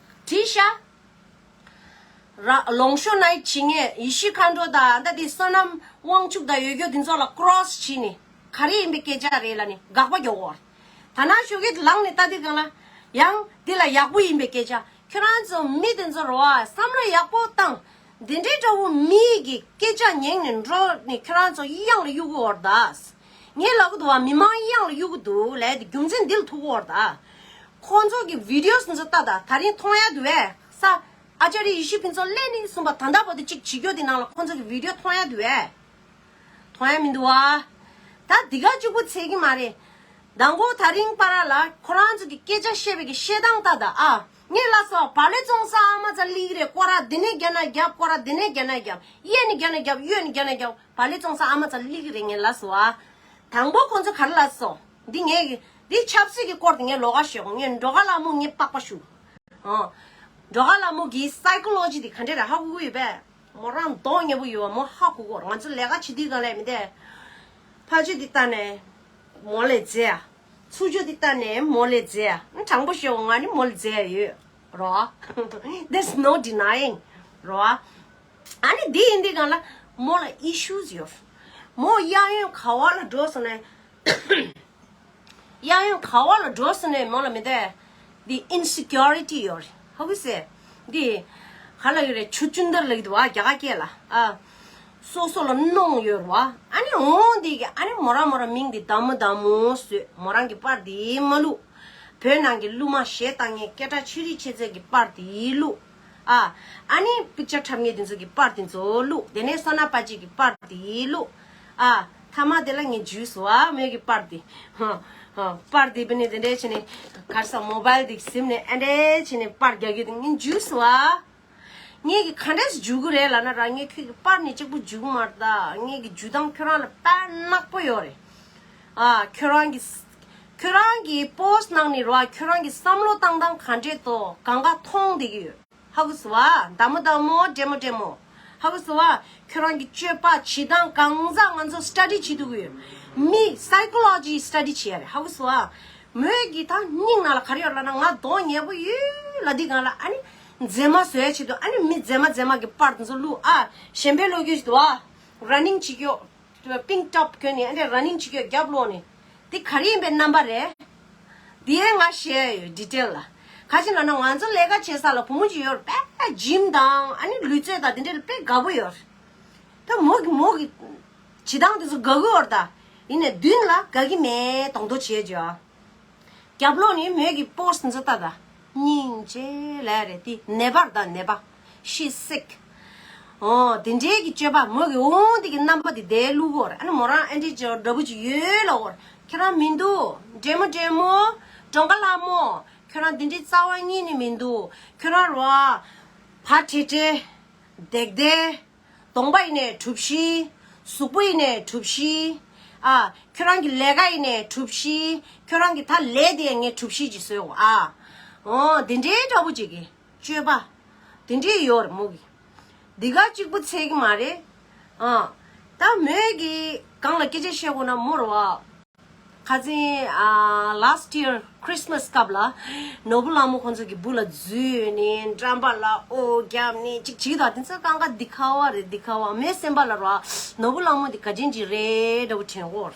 བྲིས་ཤག་ར། ལོང་ཤོ་ནའི་བྱེད་མཁན་ཡེ་ཤེས་མཁའ་འགྲོ་དང་ད་དེ་བསོད་ནམས་དབང་ཕྱུག་དང་ཡོད་རྒྱུ་འདི་ཚོ་ལ་ཀོ་རོ་སི་བྱས་ནས་ག་རེ་ཡིན་པའི་སྐད་ཆ་རེད་ལབ་ནས་དགག་པ་རྒྱག་གོ། ད་ནང་ཞོགས་ཀས་ལངས་ནས་ལྟ་དུས་སྒང་ལ་ཡང་འདི་ལ་ཡག་པོ་ཡིན་པའི་སྐད་ཆ། ཁྱོད་རང་ཚོ་མི་དེ་ཚོ་རོ་ཨ། བསམ་བློ་ཡག་པོ་བཏང་། འདི་འདྲའི་འདྲ་བོ་མི་གི་སྐད་ཆ་ཉན་ནས་འགྲོ་ནས་ཁྱོད་རང་ཚོ་གཡང་ལ་གཡུག་གི་ཡོད་རེད་ད། ངས་ལབ་གི་འདུག་བ། མི་མང་གཡང་ལ་གཡུག་གི་འདུག་ལབ་དེ་རྒྱུ་མཚན་འདི་ལ་ཐུག་གི་ཡོད་རེད་ད། ཁོང་ཚོ་གི་བི་ཌི་ཡོ་འདི་ཚོ་ལྟ་ད། ད་རིང་མཐོང་ཡ་འདུག་བས་ས། ཨ་ཅཱ་རི་ཡེ་ཤེས་ཕུན་ཚོགས་སླེབས་ནས་གསུངས་པ་ད་ལྟ་བར་དུ་གཅིག་བྱེད་རྒྱུ་དེ་ནང་ལ་ཁོང་ཚོ་གི་བི་ཌི་ཡོ་མཐོང་ཡ་འདུག་བས། མཐོང་ཡ་མི་འདུག་བ། ད་འདི་ག་གཅིག་པུ་ཚད་ཀྱི་མ་རེད། མདང་དགོང་ད་རིང་བར་ལ་ཁོ་རང་ཚོ་གི་སྐད་ཆ་བཤད་པའི་གི་བཤད་སྟངས་ལྟ་ད་ཨ། ངས་ལབ་སོང་བ་ལེ་བཙོང་ས་ཨ་མ་ཚ་སླེབས་ཀྱི་རེད། སྐོར་ར་འདི་ནས་བརྒྱབ་ན་བརྒྱབ། སྐོར་ར་འདི་ནས་བརྒྱབ་ན་བརྒྱབ། གཡས་ནས་བརྒྱབ་ན་བརྒྱབ། གཡོན་ནས་བརྒྱབ་ན་བརྒྱབ། བ་ལེ་བཙོང་ས་ཨ་མ་ཚ་སླེབས་ཀྱི་རེད། ངས་ལབ་སོང་བ། དང་པོ་ཁོ་ཚོ་ག་རེ་ལབ་སོང་། འདི་ངས་གི་འདི་ཆབ་སྲིད་ཀྱི་སྐོར་དེ་ངས་ལོགས་ཀ་ཤོད། ངས་འགྲོ་ཁ་ལ་མོ་ངས་པགས་པ་བཤུ། ཨོ། འགྲོ་ཁ་ལ་མོ་གི་སའི་ཀོ་ལོ་ཇི་དེ་ག་འདྲས་རེད་ཧ་གོ་གི་ཡོད་པས། མོ་རང་མདོག་ཉེས་པོ་ཡོད་པ་མོ་ཧ་གོ་གོ། ང་ཚོ་ལས་ཀ་བྱེད་དུས་སྒང་ལ་མི་འདས། ཕ་ཆོས་དེ་ལྟ་ནས་མོ་ལས་མཛེས་ཡ། ཚུར་ཕྱོགས་དེ་ལྟ་ནས་མོ་ལས་མཛེས་ཡ། དྲང་པོ་བཤད་པ་ང་ནི་མོ་ལས་མཛེས་ཡ་ཡོད་རོ། There's no denying རོ། ཨ་ནི་འདི་ཡིན་དུས་སྒང་ལ་མོ་ལ་ཨི་ཤུ་ཡོད། མོ་གཡས་གཡོན་ག་བ་ལ་འགྲོ་སོང་ནས། གཡས་གཡོན་ག་བ་ལ་འགྲོ་སོང་ནས་མོ་ལ་མི་འདས། འདི་ཨིན་སི་ཀིའུ་རི་ཊི་ཡོད་རེད། ཧ་གོ་སོང་། འདི་ག་ལབ་ཀྱི་རེད། ཆུ་ཆུན་དར་ལབ་ཀྱི་འདུག་བ་རྒྱ་གར་སྐད་ལ། ཨ། སོ་སོ་ལ་གནོང་ཡོད་རེད་བ། ཨ་ནི་འོང་འདི་གི་ཨ་ནི་མོ་རང་མོ་རང་མིང་འདི་དམ་མོ་དམ་མོ་བཟོས། མོ་རང་གི་པར་འདི་མ་བླུགས། བོད་ནང་གི་གླུ་མ་གཞས་བཏང་མཁན་སྐད་གྲགས་ཆེ་རིགས་ཆེ་ཚད་ཀྱི་པར་འདི་བླུགས། ཨ། ཨ་ནི་པིག་ཅར་འཁྲབ་མཁན་དེ་ཚོ་གི་པར་དེ་ཚོ་བླུགས། དེ་ནས་སོ་ན་པ་ཅིག་གི་པར་དེ་བླུགས། ཨ། ཐ་མ་དེ་ལ་ངས་འཇུས་སོང་ཨ། མོས་ཀྱི་པར་དེ། ཧ། ཧ། པར་དེ་བི་ནས་དེ་འདྲས་བྱས་ནས་གར་ས་མོ་བལ་དེ་ཟིམ་ནས་ཨ་འདྲས་བྱས་ནས་པར་རྒྱག་གི་དེ་ངས་འཇུས་སོང་ཨ། ངས་ཀྱི་ག་འདྲས་འཇུ་གི་རེད་ལབ་ན་ར། ངས་ཁྱོད་ཀྱི་པར་ནས་གཅིག་པུ་འཇུ་གི་མ་རེད་ད། ངས་ཀྱི་འཇུ་སྟངས་ཁྱོད་རང་ལ་དཔེ་ནག་པོ་ཡོད་རེད། ཨ། ཁྱོད་རང་གི་ཁྱོད་རང་གི་པོ་སི་ནང་ནས་ར་ཁྱོད་རང་གི་བསམ་བློ་བཏང་སྟངས་ག་འདྲས་དོ་གང་ག་མཐོང་བསྡད་ཀྱི་ཡོད། ཧ་གོ་སོང་བ། མདའ་མོ་མདའ་མོ་འདྲེ་མོ་འདྲེ་མོ། ཧ་གོ་སོང་བ། ཁྱོད་རང་གི་སྤྱོད་པ་བྱེད་སྟངས་གང་ཟག་ང་ཚོ་སི་ཊ་ཌི་བྱེད་ཐུབ་ཀྱི་ཡོད། མི་psychology study བྱས་རེད། ཧ་གོ་སོང་ཨ། མོས་ཀྱི་ད་སྙིང་ནང་ལ་ག་རེ་ཡོད་ལབ་ན། ང་གདོང་ཉེ་པོ་ཡོད་ལབ་དུས་སྒང་ལ། ཨ་ནི་མཛེས་མ་བཟོ་ཡ་ཆེད་དུ། ཨ་ནི་མི་མཛེས་མ་མཛེས་མ་གི་པར་དེ་ཚོ་བླུགས། ཨ་གཞན་པའི་ལོ་རྒྱུས་ཤིག་འདུག་ཨ། running བྱེད་ཀྱོག pink top གྱོན་ནས། ཨ་ནི་running བྱེད་ཀྱོག་རྒྱབ་ལོག་ནས། དེ་ག་རེ་ཡིན་པའི་རྣམ་པ་རེད། དེ་ཡང་ང་བཤད་ཡོད་detail ལ། ག་ཅི་ལབ་ན། ང་ཚོ་ལས་ཀ་བྱེད་ས་ལ་བུ་མོ་ཅིག་ཡོད་རེད། དཔེ་gym དང་ཨ་ནི་ལུས་རྩལ་དང་དེ་འདྲ་ལ་དཔེ་དགའ་པོ་ཡོད་རེད། ད་མོ་གི་མོ་གི་བྱེད་སྟངས་དེ་ཚོ་དགའ་གི་ཡོད་རེད། ད་ཡིན་ནའི་མདུན་ལ་དགའ་གི་མེད་མདོག་མདོག་བྱེད་ཅོག་རྒྱབ་ལོགས་ནས་མོས་ཀྱི་པོ་སི་དེ་ཚོ་ལྟ་ད། སྙིང་རྗེ་ལབ་རེད། དེ་ནད་པ་རེད། ད་ནད་པ། She's sick. ཨོ་དེ་འདྲའི་གི་སྤྱོད་པ། མོ་གི་འོང་དེ་གི་རྣམ་པ་དེ་དེ་བླུག་གོ་རེད། ཨ་ནི་མོ་རང་ཨེ་འདྲའི་འདྲ་པོ་ཅིག་ཡོད་ལབ་གོ་རེད། ཁྱོད་རང་མི་འདུག་འདྲེ་མོ་འདྲེ་མོ། གྲོང་ཁ་ལྷ་མོ། ཁྱོད་རང་དེ་འདྲའི་རྩ་བ་ཉིད་ནས་མི་འདུག་ཁྱོད་རང་རོ་ཨ། ཕ་བྲེ་བྲེ། བདེག་བདེ། གདོང་པ་ཡིན་ནའི་གྲུ་བཞི། གཟུགས་པོ་ཡིན་ནའི་གྲུ་བཞི། ཨ་ཁྱོད་རང་གི་ལས་ཀ་ཡིན་ནའི་གྲུ་བཞི། ཁྱོད་རང་གི་ད་ལས་དེ་ངས་གྲུ་བཞི་ཅིག་བཟོས་གོ་ཨ། ཨོ་དེ་འདྲའི་འདྲ་པོ་ཅིག་གི་སྤྱོད་པ་དེ་འདྲའི་ཡོད་རེད་མོ་གི། འདི་ག་གཅིག་པུ་ཚད་གི་མ་རེད། ཨ་ད་མོས་གི་སྒང་ལ་སྐད་ཆ་བཤད་དགོས་ན་མོ་རེད་བ། ཁ་སང་ཨ་last year Christmas སྐབས་ལ་ནོར་བུ་ལྷ་མོ་ཁོང་ཚོ་གི་སྦུག་ལ་འཛུལ་ནས་འགྲམ་པ་ལ་ཨོ་བརྒྱབ་ནས་ཅིག་བྱེད་ཀྱི་འདུག་དེ་ཚོ་སྒང་ག་འདི་ཁ་བ་རེད། འདི་ཁ་བ། མོའི་སེམས་པ་ལ་རོ་ནོར་བུ་ལྷ་མོ་འདི་ག་ཅན་ཅིག་རེད་འདྲ་པོ་དྲན་གོ་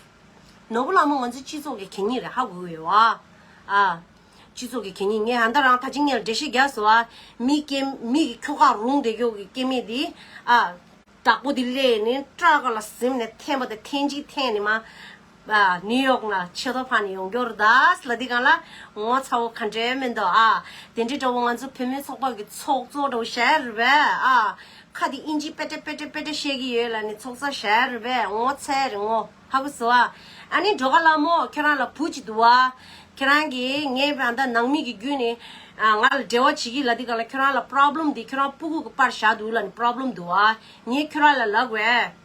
ནོར་བུ་ལྷ་མོ་ང་ཚོའི་སྤྱི་ཚོགས་ཀྱི་གད་སྙིགས་རེད། ཧ་གོ་གི་ཡོད་བ། ཨ། སྤྱི་ཚོགས་ཀྱི་གད་སྙིགས། ངས་ཧ་ད་རང་ད་ཅི་ངས་འགྲེལ་བཤད་རྒྱག་སོང་བ། མི་སྐྱེ་མི་གི་ཁྱོ་ག་རུང་བསྡད་ཀྱོག་གི་སྐྱེ་དམན་འདི། ཨ། བདག་པོ་འདི་སླེབས་ནས་ཊར་ཀ་ལ་གཟིམ་ནས་འཐེན་པ་དེ་འཐེན་གཅིག་འཐེན་ནས་མ། ཨ། ནིའུ་ཡོག་ནང་ཆེ་མཐོ་ཕར་ནས་ཡོང་ཀྱོག་རེད་ད་ལབ་དུས་སྒང་ལ་ངོ་ཚ་བོ་ག་འདྲའི་མི་འདུག་ཨ། དེ་འདྲའི་འདྲ་བོ་ང་ཚོ་བུད་མེད་ཚོགས་པ་གི་ཚོགས་གཙོ་འདྲ་བོ་བྱས་རེད་པས། ཨ། ཁ་དེ་ཨིན་ཇི་པེ་ཏྲེ་པེ་ཏྲེ་པེ་ཏྲེ་བཤད་ཀྱི་ཡོད་ལབ་ནས་ཚོགས་གཙོ་བྱས་རེད་པས། ངོ་ཚ་རེད་ངོ་། ཧ་གོ་སོང་ཨ། ཨ་ནི་སྒྲོལ་དཀར་ལྷ་མོ། ཁྱོད་རང་ལ་བུ་གཅིག་འདུག་ཨ། ཁྱོད་རང་གིས་ངའི་ད་ལྟ་ནང་མི་གི་བརྒྱུད་ནས་ཨ་ང་ལ་འབྲེལ་བ་བྱེད་ཀྱི་ལབ་དུས་སྒང་ལ་ཁྱོད་རང་ལ་པྲོབ་ལེམ་འདི་ཁྱོད་རང་སྤུ་གུ་གི་པར་བཞག་འདུག་ལབ་ནས་པྲོབ་ལེམ་འདུག་ཨ། ངས་ཁྱོད་རང་ལ་ལབ་དགོས།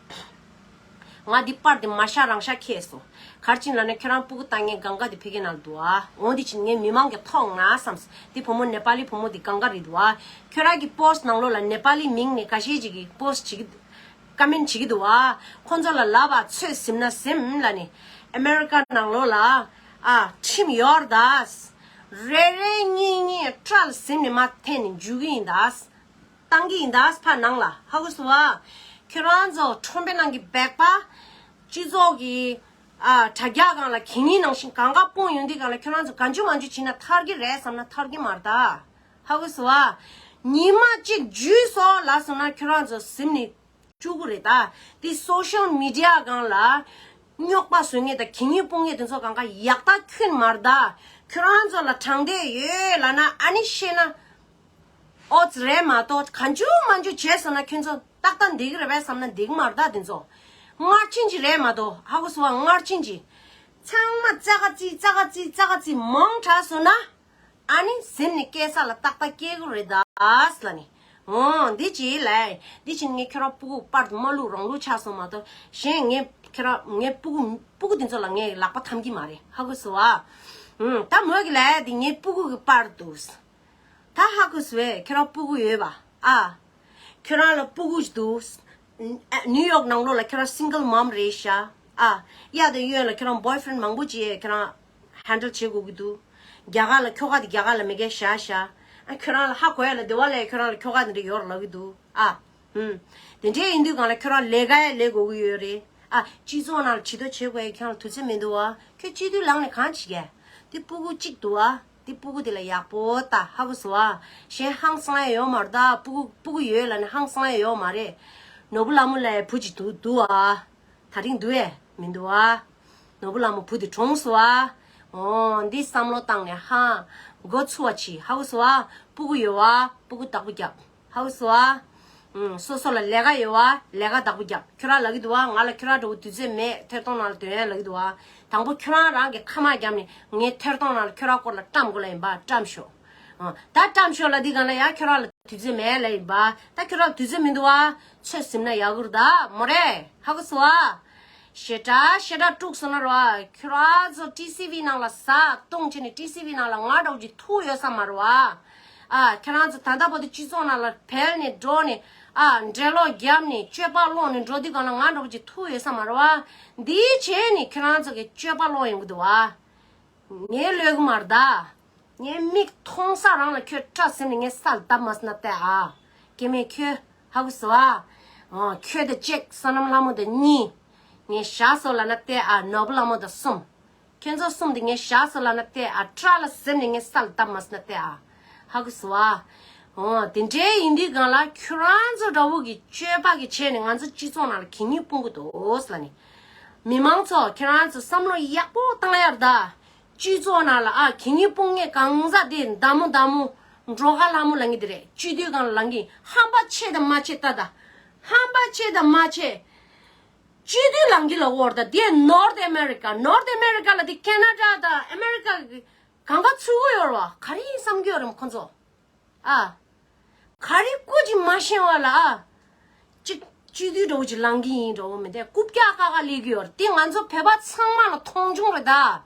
ང་འདི་པར་འདི་མ་བཞག་རང་བཞག་ཁེལ་སོང་། ག་རེ་བྱས་ནས་ལབ་ན་ཁྱོད་རང་སྤུ་གུ་ལྟ་མཁན་སྒང་ག་འདི་ཕ་གི་ནང་འདུག་ཨ། འོ་འདི་བྱས་ནས་ངས་མི་མང་གིས་མཐོང་ན་བསམས། འདི་བུ་མོ་ནེ་པ་ལི་བུ་མོ་འདི་སྒང་ག་རེད་འདུག་ཨ། ཁྱོད་རང་གི་པོ་སི་ནང་ལོགས་ལ་ནེ་པ་ལི་མིང་ནས་འགའ་ཤས་ཅིག་གིས་པོ་སི་བྱེད་ཀྱི་འདུག་ཀ་མེན་བྱེད་ཀྱི་འདུག་བ། ཁོ་ཚོ་ལ་ལབ་པ། ཚོད་ཟིན་ན་ཟིན་ལབ་ནས། ཨ་མེ་རི་ཀ་ནང་ལོགས་ལ་ཨ་ཁྲིམས་ཡོད་རེད་ད། རེ་རེ་གཉིས་གཉིས་ཊར་ལ་ཟིན་ནས་མར་འཐེན་ནས་འཇུག་གི་ཡིན་ད། བཏང་གི་ཡིན་ད་ཕར་ནང་ལ། ཧ་གོ་སོང་བ། ཁྱོད་རང་ཚོ་ཁྲོམ་དཔེ་ནང་གི་སྦེག་པ། སྤྱི་ཚོགས་ཀྱི་ཨ་དྲ་རྒྱ་སྒང་ལ་གད་སྙིགས་ནང་བཞིན་སྒང་ག་སྤུངས་ཡོང་དུས་སྒང་ལ་ཁྱོད་རང་ཚོ་གང་བྱུང་མང་བྱུང་བྱས་ན་ཐར་གི་རེད་བསམ་ན་ཐར་གི་མ་རེད་ད། ཧ་གོ་སོང་བ། ཉི་མ་གཅིག་འཇུས་སོང་ལབ་སོང་ན་ཁྱོད་རང་ཚོ་ཟིན་ནས་བཅུག་གི་རེད་ད། དེ་སོ་ཤལ་མི་ཌི་ཡ་སྒང་ལ་རྙོག་པ་བཟོ་མཁན་དང་གད་སྙིགས་སྤུངས་མཁན་དེ་ཚོ་སྒང་ག་ཡག་ཐག་ཁྱོན་མ་རེད་ད། ཁྱོད་རང་ཚོ་ལ་དྲང་བདེན་ཡོད་ལབ་ན་ཨ་ནི་བཤད་ན་ཨོ་ཙི་རེད་མ་གཏོགས། གང་བྱུང་མང་བྱུང་བྱས་སོང་ན་ཁྱོད་ཚོ་ཏག་ཏག་འགྲིག་གི་རེད་པས་བསམ་ན་འགྲིག་གི་མ་རེད་ད། དེ་ཚོ་སྔར་ཕྱིན་གྱི་རེད་མ་གཏོགས། ཧ་གོ་སོང་བ། སྔར་ཕྱིན་གྱི། ཚང་མ་ཙག་ག་ཙིག་ཙག་ག་ཙིག་ཙག་ག་ཙིག་མང་དྲགས་སོང་ན། ཨ་ནི་ཟིན་ནས་སྐྱེལ་ས་ལ་ཏག་ཏག་སྐྱེལ་གི་རེད་ད་ལབ་ནས། འོ་འདི་ཅི་ལབ། འདི་ཕྱིན་ངས་ཁྱོད་རང་སྤུ་གུ་པར་དུ་མ་བླུག་རང་བླུག་ཆགས་སོང་མ་གཏོགས། གཞན་ངས་ཁྱོད་རང་ངའི་སྤུ་གུ་སྤུ་གུ་དེ་ཚོ་ལ་ངས་ལག་པ་འཐམ་གྱི་མ་རེད། ཧ་གོ་སོང་བ། ཨུམ། ད་མོས་གི་ལབ་འདི་ངའི་སྤུ་གུ་གི་པར་དུ། ད་ཧ་གོ་སོང་བས། ཁྱོད་རང་སྤུ་གུ་ཡོད་པ། ཨ། ཁྱོད་རང་ལ་སྤུ་གུ་ཞིག་འདུག་ཨ། ནིའུ་ཡོག་ནང་ལོགས་ལ་ཁྱོད་རང་སིང་གལ་མོམ་རེད་ཤག་ཨ། གཡག་དང་གཡོན་ལ་ཁྱོད་རང་བོའི་ཕྲེན་མང་པོ་ཅིག་ཁྱོད་རང་ཧན་ཌལ་བྱེད་དགོས་ཀྱི་འདུག་རྒྱ་གར་ལ་ཁྱོ་ག་དེ་རྒྱ་གར་ལ་མེད་མཁན་བཞག་ཤག་ཨ། ཁྱོད་རང་ལ་ཧ་གོ་ཡ་ལ་སྡེ་བ་ལ་ཁྱོད་རང་ལ་ཁྱོ་ག་དེ་འདྲ་ཡོད་རེད་ལབ་ཀྱི་འདུག་ཨ། ཧུམ། དེ་འདྲའི་ཡིན་དུས་སྒང་ལ་ཁྱོད་རང་ལས་ཀ་ཡ་ལས་དགོས་ཀྱི་ཡོད་རེད། ཨ། སྤྱི་ཚོགས་ནང་ལ་བྱེད་དོ་བྱེད་དགོས་ཡ་ཁྱོད་རང་ལ་དུས་ཚོད་མི་འདུག་ཨ། ཁྱོད་སྤྱི་འཐུས་ལངས་ནས་གང་བྱེད་ཀྱི། དེ་སྤུ་གུ་གཅིག་འདུག་ཨ། དེ་སྤུ་གུ་དེ་ལ་ཡག་པོ་ལྟ། ཧ་གོ་སོང་ཨ། གཞན་ཧང་སང་ཡ་ཡོད་མ་རེད་ད། སྤུ་གུ་སྤུ་གུ་ཡོད་ལབ་ནས་ཧང་སང་ཡ་ཡོད་མ་རེད། ནོར་བུ་ལྷ་མོ་ལབ་ཡ་བུ་གཅིག་འདུག་འདུག་ཨ། ད་རིང་འདུག་ཨེ། མི་འདུག་ཨ། ནོར་བུ་ལྷ་མོ་བུ་དེ་གྲོངས་སོང་ཨ། འོ་འདི་བསམ་བློ་བཏང་ནས་ཧ་གོ་ཚུགས་པ་བྱེད། ཧ་གོ་སོང་ཨ། སྤུ་གུ་ཡོད་བ། སྤུ་གུ་བདག་པོ་རྒྱབ། ཧ་གོ་སོང་ཨ། ཨུམ། སོ་སོ་ལ་ལས་ཀ་ཡོད་བ། ལས་ཀ་བདག་པོ་རྒྱབ། ཁྱོད་རང་ལབ་ཀྱི་འདུག་བ། ང་ལ་ཁྱོད་རང་འདྲ་བོ་དུས་ཚོད་མེད། ཐད་གཏོང་ནང་ལ་སྡོད་ཡ་ལབ་ཀྱི་འདུག་བ། དང་པོ་ཁྱོད་རང་རང་གི་ཁ་མ་བརྒྱབ་ནས་ངས་ཐད་གཏོང་ནང་ལ་ཁྱོད་རང་སྐོར་ལ་བཀྲམ་དགོས་ལ་ཡིན་པ། བཀྲམ་ཤོག་ཨ། ད་བཀྲམ་ཤོག་ལབ་དུས་སྒང་ལ་ཡ་ཁྱོད་རང་ལ་དུས་ཚོད་མེད་ལབ་ཡིན་པ། ད་ཁྱོད་རང་དུས་ཚོད་མི་འདུག་བ། ཚོད་ཟིན་ན་ཡག་གི་རེད་ད་མོ་རེ། ཧ་གོ་སོང་ཨ། ཞེ་དྲག་ཞེ་དྲག་དཀྲུགས་སོང་ན་རོ། ཁྱོད་རང་ཚོ་ཊི་སི་ཝི་ནང་ལ་ཟ་བཏུང་བྱས་ནས་ཊི་སི་ཝི་ནང་ལ་ང་འདྲ་བོ་ཅིག་ཐུག་ཡོད་ས་མ་རེད་བ། ཨ། ཁྱོད་རང་ཚོ་ད་ལྟ་བར་དུ་སྤྱི་ཚོགས་ནང་ལ་འབལ་ནས་འགྲོ་ནས་ ཨ་འདྲེ་ལོག་བརྒྱབ་ནས་སྤྱོད་པ་སློང་ནས་འགྲོ་དུས་གང་ལ་ང་འདྲ་པོ་ཅིག་ཐུག་ཡོད་ས་མ་རེད་བ། འདིའི་བྱས་ནས་ཁྱེད་རང་ཚོ་གི་སྤྱོད་པ་སློང་ཡོང་གི་འདུག་བ། ངས་ལོས་གི་མ་རེད་ད། ངའི་མིག་མཐོང་ས་རང་ལ་ཁྱོད་སྐྲ་ཟིམ་ནས་ངའི་སར་བརྡབ་མ་སོང་ན་བལྟས་ཨ། སྐྱེ་དམན་ཁྱོད་ཧ་གོ་སོང་ཨ། ཨོ་ཁྱོད་དེ་གཅིག་བསོད་ནམས་ལྷ་མོ་དེ་གཉིས། ངས་བཞག་སོང་ལབ་ན་བལྟས་ཨ། ནོར་བུ་ལྷ་མོ་དེ་གསུམ། ཁྱོད་ཚོ་གསུམ་དེ་ངས་བཞག་སོང་ལབ་ན་བལྟས་ཨ། སྐྲ་ལ་ཟིམ་ནས་ངའི་སར་བརྡབ་མ་སོང་ན་བལྟས་ཨ། ཧ་གོ་སོང་ཨ། ཨོ་དེ་འདྲའི་ཡིན་དུས་གང་ལ་ཁྱོད་རང་ཚོ་འདྲ་བོ་གི་སྤྱོད་པ་གི་ཆེད་ནས་ང་ཚོ་སྤྱི་ཚོགས་ནང་ལ་གད་སྙིགས་སྤུངས་གི་འདུག་ཟེར་ལབ་ནས། མི་མང་ཚོ་ཁྱེད་རང་ཚོ་བསམ་བློ་ཡག་པོ་བཏང་ཡར་ད། སྤྱི་ཚོགས་ནང་ལ་ཨ་གད་སྙིགས་སྤུངས་མཁན་གང་ཟག་དེ་མདའ་མོ་མདའ་མོ། འགྲོ་ཁ་ལྷ་མོ་ལབ་མཁན་དེ་རེད། སྤྱི་འཐུས་སྒང་ལ་ལངས་མཁན་ཧམ་པ་ཆེ་དང་མ་ཆེ་ལྟ་ད། ཧམ་པ་ཆེ་དང་མ་ཆེ། སྤྱི་འཐུས་ལངས་ཀྱི་ལ་འོར་ད་དེ་North America, North America ལ་དེ་Canada དང་America གི་གང་ག་ཚུད་གི་ཡོད་རེད་བ། ག་རེ་ཡིན་བསམ་གྱི་ཡོད་རེད་ཁོ་ཚོ། ཨ། ག་རེ་སྐུ་ཅིག་མ་ཤེས་པ་ལ་ཨ། ཅིག་སྤྱི་འཐུས་འདྲ་བོ་ཅིག་ལངས་ཀྱི་ཡིན་འདྲ་བོ་མི་འདུག་རྐུབ་བཀྱག་ཀ་ཀ་སླེབས་ཀྱི་ཡོད་རེད། དེ་ང་ཚོ་བོད་པ་ཚང་མ་ལ་མཐོང་ཆུང་རེད་ད།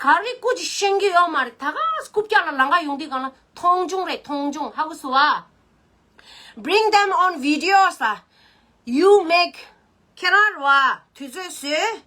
ག་རེ་སྐུ་ཅིག་ཤེས་ཀྱི་ཡོད་མ་རེད། ད་ག་རྐུབ་བཀྱག་ལ་ལང་ཀ་ཡོང་དུས་གང་ལ་མཐོང་ཆུང་རེད། མཐོང་ཆུང་ཧ་གོ་སོང་བ། Bring them on video ས། You make ཁྱེད་རང་ར་བ་དུས་ཚོད་བཟོས།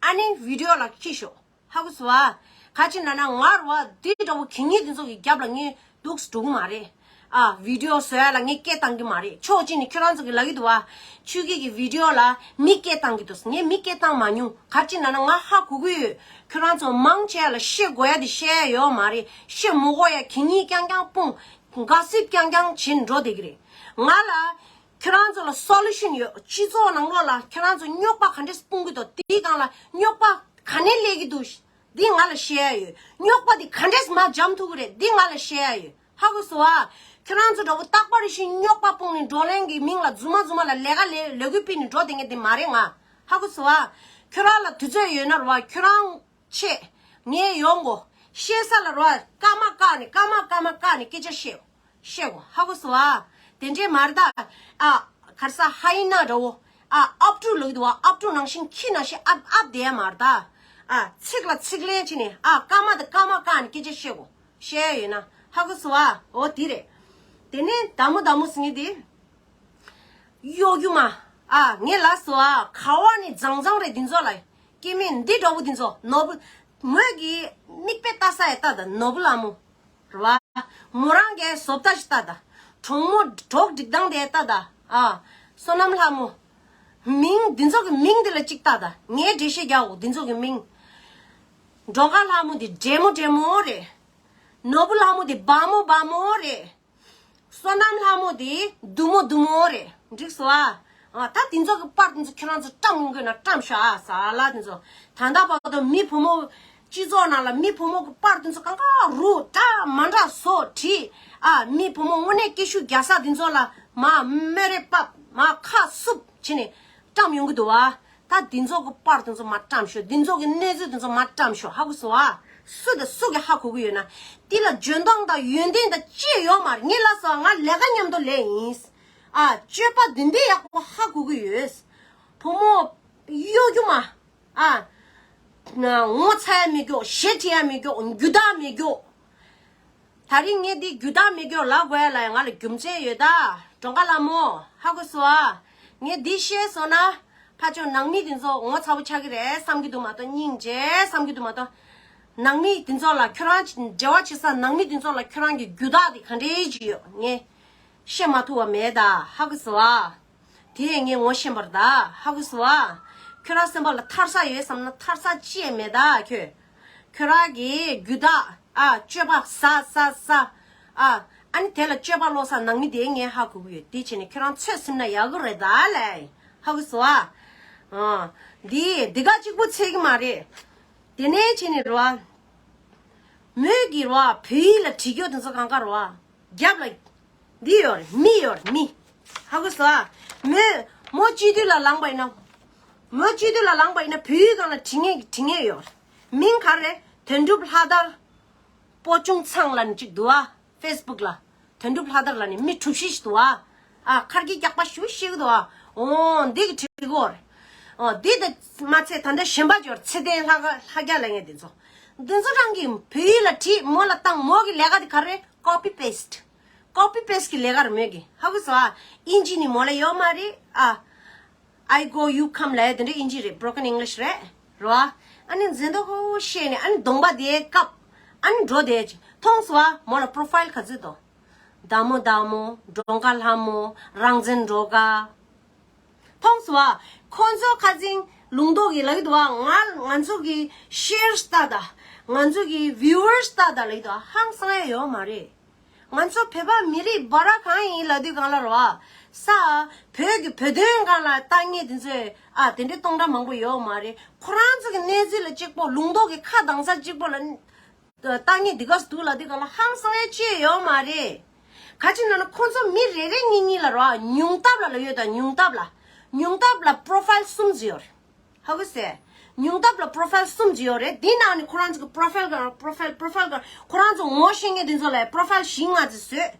ཨ་ནི་བི་ཌི་ཡོ་ལ་ཁྱི་ཤོག་ཧ་གོ་སོང་ཨ། ག་ཅི་ན་ན་ང་ར་བ་འདི་འདྲ་བོ་གད་སྙིགས་འདི་ཚོ་གི་རྒྱབ་ལ་ངས་འདུག་སེ་འགྲོ་གི་མ་རེད། ཨ་བི་ཌི་ཡོ་བཟོ་ཡ་ལ་ངས་སྐད་བཏང་གི་མ་རེད། ཕྱོགས་གཅིག་ནས་ཁྱོད་རང་ཚོ་གི་ལབ་ཀྱི་འདུག་བ། ཆོས་སྐྱིད་ཀྱི་བི་ཌི་ཡོ་ལ་མི་སྐད་བཏང་གི་འདུག་ངས་མི་སྐད་བཏང་མ་མྱོང་། ག་ཅི་ན་ན་ང་ཧ་གོ་གི་ཡོད། ཁྱོད་རང་ཚོ་མང་ཆེ་བ་ལ་བཤད་དགོས་ཡ་དེ་བཤད་ཡ་ཡོད་མ་རེད། བཤད་མ་དགོས་ཡ་གད་སྙིགས་རྐྱང་རྐྱང་སྤུངས། ག་སིབ་རྐྱང་རྐྱང་བྱེད་འགྲོ་བསྡད་ཀྱི་རེད། ང་ལ། ཁྱོད་རང་ཚོ་ལ་སོ་ལུ་ཤན་ཡོད། སྤྱི་ཚོགས་ནང་ལོགས་ལ་ཁྱོད་རང་ཚོ་རྙོག་པ་ག་འདྲས་སྤུངས་ཀྱི་འདུག་དེའི་སྒང་ལ་རྙོག་པ་ག་ནས་སླེབས་ཀྱི་འདུག་འདི་ང་ལ་བཤད་ཡ་ཡོད། རྙོག་པ་འདི་ག་འདྲས་མར་འཇམ་ཐུབ་ཀྱི་རེད། འདི་ང་ལ་བཤད་ཡ་ཡོད། ཧ་གོ་སོང་ཨ། ཁྱོད་རང་ཚོ་འདྲ་བོ་རྟག་པར་བཞིན་རྙོག་པ་སྤུངས་ནས་བགྲོ་གླེང་གི་མིང་ལ་རྫུན་མ་རྫུན་མ་ལ་ལས་ཀ་ལས་ལས་འགུལ་སྤེལ་ནས་འགྲོ་བསྡད་མཁན་དེ་མ་རེད་ང་། ཧ་གོ་སོང་ཨ། ཁྱོད་རང་ལ་དུས་ཚོད་ཡོད་ན་ར་བ་ཁྱོད་རང་། ཆེ། ངས་ཡོང་གོ། བཤད་ས་ལ་རོ། སྐར་མ་བཀག་ནས་སྐར་མ་སྐར་མ་བཀག་ནས་སྐད་ཆ་བཤད། བཤད་གོ། ཧ་གོ་སོང་ཨ། དེ་འདྲས་མ་རེད་ད། ཨ། ག་རེ་ཟ་ཧ་ཡིན་ན་འདྲ་བོ། ཨ། ཨབ་ཕྲུག་ལོག་འདུག་བ། ཨབ་ཕྲུག་ནང་བཞིན་ཁྱི་ནང་བཞིན་ཨབ་ཨབ་བསྡད་ཡ་མ་རེད་ད། ཨ། ཚིག་ལ་ཚིག་ལན་བྱས་ནས། ཨ། སྐར་མ་དང་སྐར་མ་བཀག་ནས་སྐད་ཆ་བཤད་གོ། བཤད་ཡ་ཡོད་ན། ཧ་གོ་སོང་ཨ། འོ་དེ་རེད། དེ་ནས་དྭ་མོ་དྭ་མོ་ཟེར་མཁན་དེ། གཡོ་སྒྱུ་མ། ཨ། ངས་ལབ་སོང་ཨ། ག་བ་ནས་མཛངས་མཛངས་རེད་འདི་ཚོ་ལ། སྐྱེ་དམན་འདི་འདྲ་བོ་འདི་ཚོ་ནོར་བུ། མོས་ཀྱི་མིག་དཔེ་ལྟ་ས་ཡ་ལྟ་ད་ནོར་བུ་ལྷ་མོ། རེད་བ། མོ་རང་གི་བཟོ་ལྟ་ཞིག་ལྟ་ད། གྲོགས་མོ་གྲོགས་སྒྲིག་སྟངས་དེ་ལྟ་ད། ཨ། བསོད་ནམས་ལྷ་མོ། མིང་འདི་ཚོ་གི་མིང་འདི་ལ་གཅིག་ལྟ་ད། ངས་འགྲེལ་བཤད་རྒྱག་འོ་འདི་ཚོ་གི་མིང་། འགྲོ་ཁ་ལྷ་མོ་འདི་འདྲེ་མོ་འདྲེ་མོ་རེད། ནོར་བུ་ལྷ་མོ་འདི་སྦ་མོ་སྦ་མོ་རེད། བསོད་ནམས་ལྷ་མོ་དེ་བདུད་མོ་བདུད་མོ་རེད། འགྲིག་སོང་ཨ། ཨ། ད་དེ་ཚོ་གི་པར་དེ་ཚོ་ཁྱེད་རང་ཚོ་བཀྲམ་ཡོང་གི་ན་བཀྲམ་ཤོག་ཨ། ཟ་ལ་དེ་ཚོ། ད་ལྟ་བར་དུ་མི་བུ་མོ། སྤྱི་ཚོགས་ནང་ལ་མི་བུ་མོ་གི་པར་དེ་ཚོ་གང་ག་རུ་འདྲ་མ་འདྲ་བཟོ་བྲིས། ཨ། མི་བུ་མོ་དངོས་གནས་སྐྱིད་ཤུགས་རྒྱག་ས་དེ་ཚོ་ལ་མ་སྨད་རེ་བབས། མ་ཁ་བསུབ་བྱས་ནས་བཀྲམ་ཡོང་གི་འདུག་ཨ། ད་འདི་ཚོ་གི་པར་དེ་ཚོ་མ་བཀྲམ་ཤོག་འདི་ཚོ་གི་གནས་ཚུལ་དེ་ཚོ་མ་བཀྲམ་ཤོག་ཧ་གོ་སོང་ཨ། སུ་དང་སུ་གི་ཧ་གོ་གི་ཡོད་ན། འདི་ལ་འཇོན་ཐང་དང་ཡོན་ཏན་དང་ཅི་ཡོད་མ་རེད། ངས་ལབ་སོང་ང་ལས་ཀ་མཉམ་དུ་ལས་ཡིན། ཨ། སྤྱོད་པ་འདི་འདྲའི་ཡག་པོ་ཧ་གོ་གི་ཡོད། བུ་མོ་གཡོ་སྒྱུ་མ། ཨ། ངོ་ཚ་ཡ་མི་མགྱོགས། ཞེ་ཁྲེལ་ཡ་མི་མགྱོགས། རྒྱུ་དག་མི་མགྱོགས། ད་རིང་ངས་འདི་རྒྱུ་དག་མི་མགྱོགས་ལབ་དགོས་ཡ་ལ་ཡང་ང་ལ་རྒྱུ་མཚན་ཡོད་ད། གྲོང་ཁ་ལ་མོ། ཧ་གོ་སོང་ཨ། ངས་འདི་བཤད་སོང་ན། ཕ་ཆོས་ནང་མི་དེ་ཚོ་ངོ་ཚ་པོ་ཆགས་ཀྱི་རེད་བསམ་གྱི་འདུག་མ་གཏོགས། སྙིང་རྗེ་བསམ་གྱི་འདུག་མ་གཏོགས། ནང་མི་དེ་ཚོ་ལ་ཁྱོད་རང་འབྲེལ་བ་བྱེད་ས་ནང་མི་དེ་ཚོ་ལ་ཁྱོད་རང་གི་རྒྱུ་དག་དེ་ག་འདྲའི་ཅིག་ཡོད། ངས་བཤད་མ་ཐུབ་པ་མེད་ད། ཧ་གོ་སོང་ཨ། དེ་ངས་ངོ་ཤེས་པར་ད། ཧ་གོ་སོང་ཨ། ཁྱོད་རང་སེམས་པ་ལ་ཐར་ས་ཡོད་བསམ་ན་ཐར་ས་ཅི་ཡང་མེད་ད་ཁྱོད། ཁྱོད་རང་གི་རྒྱུ་དག་ཨ་སྤྱོད་པ་ཟ་ཟ་ཟ། ཨ། ཨ་ནི་དེ་ལ་སྤྱོད་པ་ལོག་ས་ནང་མི་དེ་ངས་ཧ་གོ་གི་ཡོད། དེ་བྱས་ནས་ཁྱོད་རང་ཚོད་ཟིན་ན་ཡག་གི་རེད་ད་ལེ། ཧ་གོ་སོང་ཨ། ཨ། འདི་འདི་ག་གཅིག་པུ་ཚད་གི་མ་རེད། དེ་ནས་བྱས་ནས་རེད་བ། མོས་ཀྱི་རེད་བ། བོད་ཡིག་ལ་བྲིས་རྒྱུ་དེ་ཚོ་གང་ག་རེད་བ། རྒྱབ་ལ། འདི་ཡོད་རེད། མི་ཡོད་རེད། མི། ཧ་གོ་སོང་ཨ། མོས་མོ་སྤྱི་འཐུས་ལ་ལངས་པ་ཡིན་ན། མོ་སྤྱི་འཐུས་ལ་ལངས་པ་ཡིན་ན་བོད་ཡིག་སྒང་ལ་བྲིས་མཁན་གྱི་བྲིས་མཁན་ཡོད་རེད། མིང་ག་རེ་རེད། དོན་གྲུབ་ལྷ་དར། པོ་ཅུང་ཚང་ལབ་ནས་གཅིག་འདུག་ཨ། ཕེ་སི་བུག་ལ། དོན་གྲུབ་ལྷ་དར་ལབ་ནས་མི་གྲུ་བཞི་ཞིག་འདུག་ཨ། ཨ། ཁ་སྐད་རྒྱག་པ་ཞེ་པོ་ཤེས་ཀྱི་འདུག་ཨ། འོ་འདི་གི་བྲིས་གོ་རེད། འོ་འདི་དེ་མ་ཚད་ད་ལྟ་གཞན་པ་ཅིག་ཡོད་རེད། ཚེ་བརྟན་ལྷ་ལྷ་རྒྱལ་ལབ་མཁན་དེ་ཚོ། འདི་ཚོ་རང་གིས་བོད་ཡིག་ལ་བྲིས་མོ་ལ་བཏང་། མོ་གི་ལས་ཀ་དེ་ག་རེ་རེད། ཀོ་པི་པེ་སི་ཊི། ཀོ་པི་པེ་སི་གི་ལས་ཀ་རེད་མོས་ཀྱི། ཧ་གོ་སོང་ཨ། ཨིན་ཇི་ནི་མོ་ལ་ཡོད་མ་རེད་ཨ། I go, you come ལབ་ཡ་དེ་འདྲ་ཨིན་ཇི་རེད། Broken English རེད་རོ། ཨ་ནི་མཛེས་མདོག་ཁ་པོ་བཤད་ནས། ཨ་ནི་གདོང་པ་དེ་བཀབ། ཨ་ནི་འགྲོ་བསྡད་ཅིག། མཐོང་སོང་ཨ། མོ་ལ་པོ་རོ་ཕའིལ་ག་ཚོད་འདུག། མདའ་མོ་མདའ་མོ། འབྲོང་དཀར་ལྷ་མོ། རང་བཙན་སྒྲོལ་དཀར། མཐོང་སོང་ཨ། ཁོ་ཚོ་ཁ་སང་ལུང་རྟོགས་ཀྱིས་ལབ་ཀྱི་འདུག་བ། ང་ང་ཚོ་གི་ཤེར་ལྟ་ད། ང་ཚོ་གི་ཝིའུ་ཝར་ལྟ་ད་ལབ་ཀྱི་འདུག་བ། ཧང་སང་ཡ་ཡོད་མ་རེད། ང་ཚོ་བོད་པ་མི་རིགས་འབའ་ར་གང་ཡིན་ལབ་དུས་སྒང་ལ་རོ་ཨ། ས་བོད་ཀྱི་བོད་དོན་སྒང་ལ་ལྟ་མཁན་དེ་ཚོས་ཨ་དེ་འདྲའི་སྟོང་ཕྲག་མང་པོ་ཡོད་མ་རེད། ཁོ་རང་ཚོ་གི་གནས་ཚུལ་ལ་གཅིག་པོ། ལུང་རྟོགས་ཀྱི་ཁ་གདངས་ས་གཅིག་པོ་ལ་ལྟ་མཁན་འདི་ག་ཙམ་འདུག་ལབ་དུས་སྒང་ལ་ཧང་སང་ཡ་ཅི་ཡོད་མ་རེད། ག་ཅི་ན་ན་ཁོ་ཚོ་མི་རེ་རེ་གཉིས་གཉིས་ལ་རོ་ཨ། ཉུང་མཐའ་ལ་ལབ་ཡོད་ད། ཉུང་མཐའ་ལ། ཉུང་མཐའ་ལ་པོ་རོ་ཕའིལ་གསུམ་ཙམ་ཡོད་རེད། ཧ་གོ་སོང་ཨ། ཉུང་མཐའ་ལ་པོ་རོ་ཕའིལ་གསུམ་ཙམ་ཡོད་རེད། དེའི་ནང་ནས་ཁོ་རང་ཚོ་གི་པོ་རོ་ཕའིལ་ག་པོ་རོ་ཕའིལ་པོ་རོ་ཕའིལ་ག་ཁོ་རང་ཚོ་ངོ་ཤེས་མཁན་དེ་ཚོ་ལ་པོ་རོ་ཕའིལ་བཞི་ལྔ་ཙམ་བཟོས།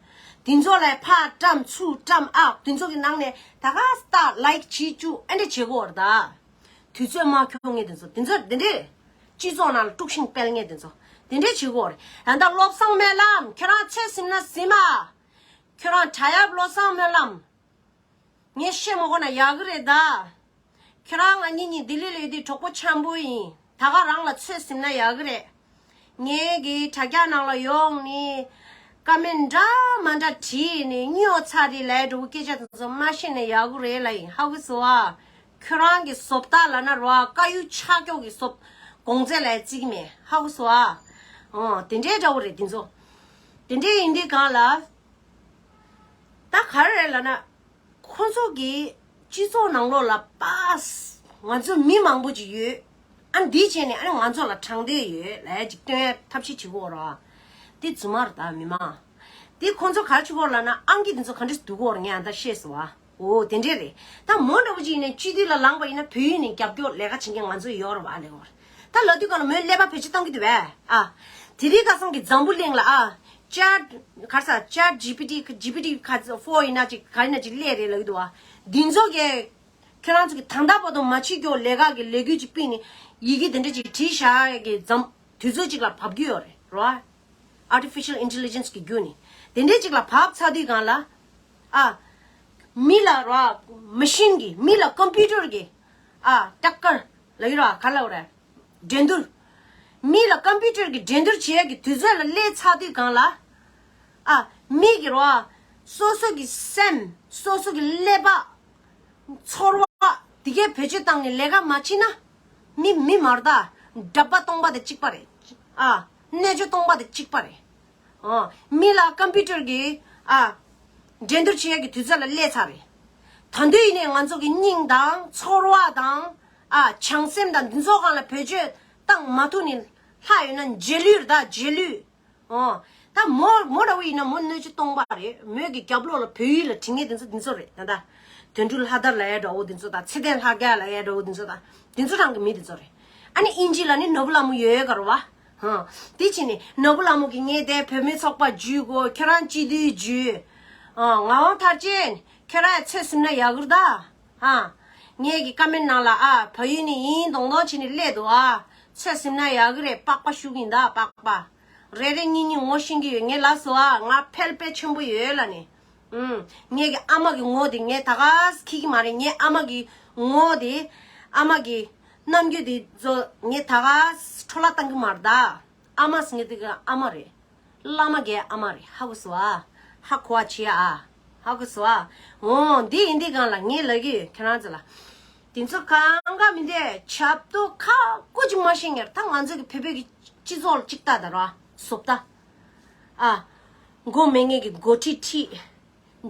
དེ་ཚོ་ལ་ཕར་བཀྲམ་ཚུར་བཀྲམ་ཨ། དེ་ཚོ་གི་ནང་ནས་ད་ག་ལྟ་ལའིཀ་བྱེད་བཅུག་ཨེ་འདྲ་བྱེད་དགོས་རེད་ད། དུས་ཚོད་མ་འཁྱོལ་མཁན་དེ་ཚོ། དེ་ཚོ་དེ་འདྲས་སྤྱི་ཚོགས་ནང་ལ་དཀྲུག་ཤིང་སྤེལ་མཁན་དེ་ཚོ་དེ་འདྲས་བྱེད་དགོས་རེད། ད་ལྟ་བློ་བཟང་སྨོན་ལམ། ཁྱོད་རང་ཚོད་ཟིན་ན་ཟིན་མ། ཁྱོད་རང་དྲ་ཡབ་བློ་བཟང་སྨོན་ལམ། ངས་བཤད་མ་གོ་ན་ཡག་གི་རེད་ད། ཁྱོད་རང་ང་གཉིས་གཉིས་ལྡི་ལི་ལ་ཡོད་དུས་གྲོགས་པོ་འཆམ་པོ་ཡིན། ད་ག་རང་ལ་ཚོད་ཟིན་ན་ཡག་གི་རེད། ངའི་གི་དྲ་རྒྱ་ནང་ལ་ཡོང་ནི་ཀ་མེན་འདྲ་མ་འདྲ་བྲིས་ནས་སྨྱོ་ཚར་རེད་ལབ་འགྲོ་བོ་སྐད་ཆ་དེ་ཚོ་མ་བཤད་ན་ཡག་གི་རེད་ལབ་ཡིན། ཧ་གོ་སོང་ཨ། ཁྱོད་རང་གི་བཟོ་ལྟ་ལབ་ན་རོ་ཨ། དཀར་ཡོལ་ཆག་སྐྱོག་གི་བཟོ་གོང་ཚད་ལ་བརྩི་གི་མེད། ཧ་གོ་སོང་ཨ། ཨོ་དེ་འདྲའི་འདྲ་བོ་རེད་དེ་ཚོ། དེ་འདྲའི་ཡིན་དུས་སྒང་ལ། ད་ག་རེ་རེད་ལབ་ན། ཁོ་ཚོ་གི་སྤྱི་ཚོགས་ནང་ལོགས་ལ་པཱ་སི་ང་ཚོ་མི་མང་པོ་ཅིག་ཡོད། ཨ་འདི་བྱས་ནས་ཨ་ནི་ང་ཚོ་ལ་དྲང་བདེན་ཡོད་ལབ་ཡ་ཅིག་སྟོན་ཡ་ཐབས་ཤེས་བྱེད་དགོས་རེད། དེ་རྫུན་མ་རེད་ད་མི་མང་། དེ་ཁོ་ཚོ་ག་རེ་བྱེད་དགོས་རེད་ལབ་ན་ཨང་ཀི་དེ་ཚོ་ག་འདྲས་སྡུག་གོ་རེད་ངས་ཨ་ད་ཤེས་སོང་ཨ། འོ་དེ་འདྲས་རེད། ད་མོ་འདྲ་བོ་ཅིག་ཡིན་ནའི་སྤྱི་འཐུས་ལ་ལངས་པ་ཡིན་ན་བོད་ཡིག་ནས་རྒྱབ་སྐྱོར་ལས་ཀ་བྱེད་མཁན་ང་ཚོ་ཡོད་རེད་བ་ལས་གོ། ད་ལབ་དུས་ག་ལ་མོས་ཀླད་པ་བེད་སྤྱོད་བཏང་གི་འདུག་བས་ཨ། དེ་རིང་ཁ་སང་གི་འཛམ་བུ་གླིང་ལ་ཨ། Chat ག་རེ་ཟ། Chat G P T G P T ཁ་ཕོ་ཡིན་ན་ཅིག་ག་ཡིན་ན་ཅིག་སླེབས་རེད་ལབ་ཀྱི་འདུག་བ། འདི་ཚོ་གས་ཁྱེད་རང་ཚོ་གི་ད་ལྟ་བར་དུ་མ་བྱེད་རྒྱུ་ལས་ཀ་གི་ལས་འགུལ་ཅིག་སྤེལ་ནས་ཡི་གེ་དེ་འདྲ་ཅིག་བྲིས་བཞག་གི་འཛམ་དུས་ཚོད་ཅིག་ལ་བབས་ཀྱི་ཡོད་རེད་རོ། Artificial Intelligence གི་བརྒྱུད་ནས་དེ་འདྲའི་ཅིག་ལ་བབས་ཚར་དུས་སྒང་ལ་ཨ། མི་ལ་རོ། མ་ཤིན་གི་མི་ལ་ཀམ་པུ་ཊར་གི་ཨ། ཊཀ་ཀར་ལབ་ཀྱི་རོ། ག་ལབ་རེད། འགྲན་བསྡུར། མི་ལ་ཀམ་པུ་ཊར་གི་འགྲན་བསྡུར་བྱེད་ཡ་གི་དུས་ཚོད་ལ་སླེབས་ཚར་དུས་སྒང་ལ། ཨ། མི་གི་རོ། སོ་སོ་གི་སེམས། སོ་སོ་གི་ཀླད་པ། ཚོར་བ། དེ་གའི་བེད་སྤྱོད་བཏང་ནས་ལས་ཀ་མ་བྱེད་ན། མི་མི་མ་རེད་ད། འདྲ་པ་སྟོང་པ་དང་གཅིག་པ་རེད། ཨ། རྣལ་འབྱོར་སྟོང་པ་དང་གཅིག་པ་རེད། ཨ། མི་ལ་ཀམ་པུ་ཊར་གི་ཨ། འགྲན་བསྡུར་བྱེད་ཡ་གི་དུས་ཚོད་ལ་སླེབས་ཚར་རེད། ད་དུང་ཡིན་ནའི་ང་ཚོ་གི་སྙིང་དང་ཚོར་བ་དང་ཨ། བྱང་སེམས་དང་འདི་ཚོ་སྒང་ལ་བེད་སྤྱོད་བཏང་མ་ཐུབ་ནས་ལྷག་ཡོད་ན་རྗེས་ལུས་རེད་ད་རྗེས་ལུས། ཨོ། ད་མོ་མོ་འདྲ་བོ་ཡིན་ན་མོ་རྣལ་འབྱོར་སྟོང་པ་རེད། མོས་ཀྱི་རྒྱབ་ལོགས་ལ་བོད་ཡིག་ལ་བྲིས་མཁན་དེ་ཚོ་འདི་ཚོ་རེད་ད་ལྟ། དོན་གྲུབ་ལྷ་དར་ལབ་ཡ་འདྲ་བོ་འདི་ཚོ་དང་ཚེ་བརྟན་ལྷ་རྒྱལ་ལབ་ཡ་འདྲ་བོ་འདི་ཚོ་དང་འདི་ཚོ་རང་གི་མི་འདི་ཚོ་རེད། ཨ་ནི་ཨིན་ཇི་ལ་ནི་ནོར་བུ་ལྷ་མོ་ཡོད་ཡོད་ག་རེད་བ། ཧང་། དེ་ཕྱིན་ནས་ནོར་བུ་ལྷ་མོ་གིས་ངས་དེ་བུད་མེད་ཚོགས་པ་བརྒྱུད་དགོས། ཁྱོད་རང་སྤྱི་འཐུས་བརྒྱུད། ཨ། ངག་དབང་མཐར་ཕྱིན་ཁྱོད་རང་ཡ་ཚོད་ཟིན་ན་ཡག་གི་རེད་ད། ཧང་། ངས་ཀྱི་ཀ་མེན་ནང་ལ་ཨ་བལ་ཡུལ་ནས་ཡིན་མདོག་མདོག་བྱས་ནས་སླེབས་འདུག་ཨ། ཚོད་ཟིན་ན་ཡག་གི་རེད། པགས་པ་ཞུ་གི་ཡིན་ད་པགས་པ། རེ་རེ་གཉིས་གཉིས་ངོ་ཤེས་ཀྱི་ཡོད། ངས་ལབ་སོང་ཨ། ང་ཕལ་པ་ཆེན་པོ་ཡོད་ལབ་ནས། ཨུམ། ངས་ཀྱི་ཨ་མ་གི་ངོ་དེ་ངས་ད་ག་ཟེ་འཁྱེར་གྱི་མ་རེད། ངས་ཨ་མ་གི་ངོ་དེ། ཨ་མ་གི་རྣམ་འགྱུར་དེ་ཚོ་ངས་ད་ག་ཟེ་འཕྲོ་བརླག་བཏང་གི་མ་རེད་ད། ཨ་མ་ཟེར་མཁན་དེ་གི་ཨ་མ་རེད། བླ་མ་གི་ཨ་མ་རེད། ཧ་གོ་སོང་ཨ། ཧ་གོ་བ་བྱེད་ཨ། ཧ་གོ་སོང་ཨ། འོ་འདི་ཡིན་དུས་སྒང་ལ་ངས་ལབ་ཀྱི་ཡོད་ཁྱེད་རང་ཚོ་ལ། དེ་ཚོ་གང་ག་མི་འདུག་ཆབ་ཏོ་ཁ་ཀོ་ཅིག་མ་ཤེས་ངེར་ད་ང་ཚོ་གི་བོད་པའི་གི་སྤྱི་ཚོགས་ལ་གཅིག་ལྟ་ད་ར་བཟོ་ལྟ། ཨ། མགོ་མེད་མཁན་གི་མགོ་ཁྲིད་ཁྲིད།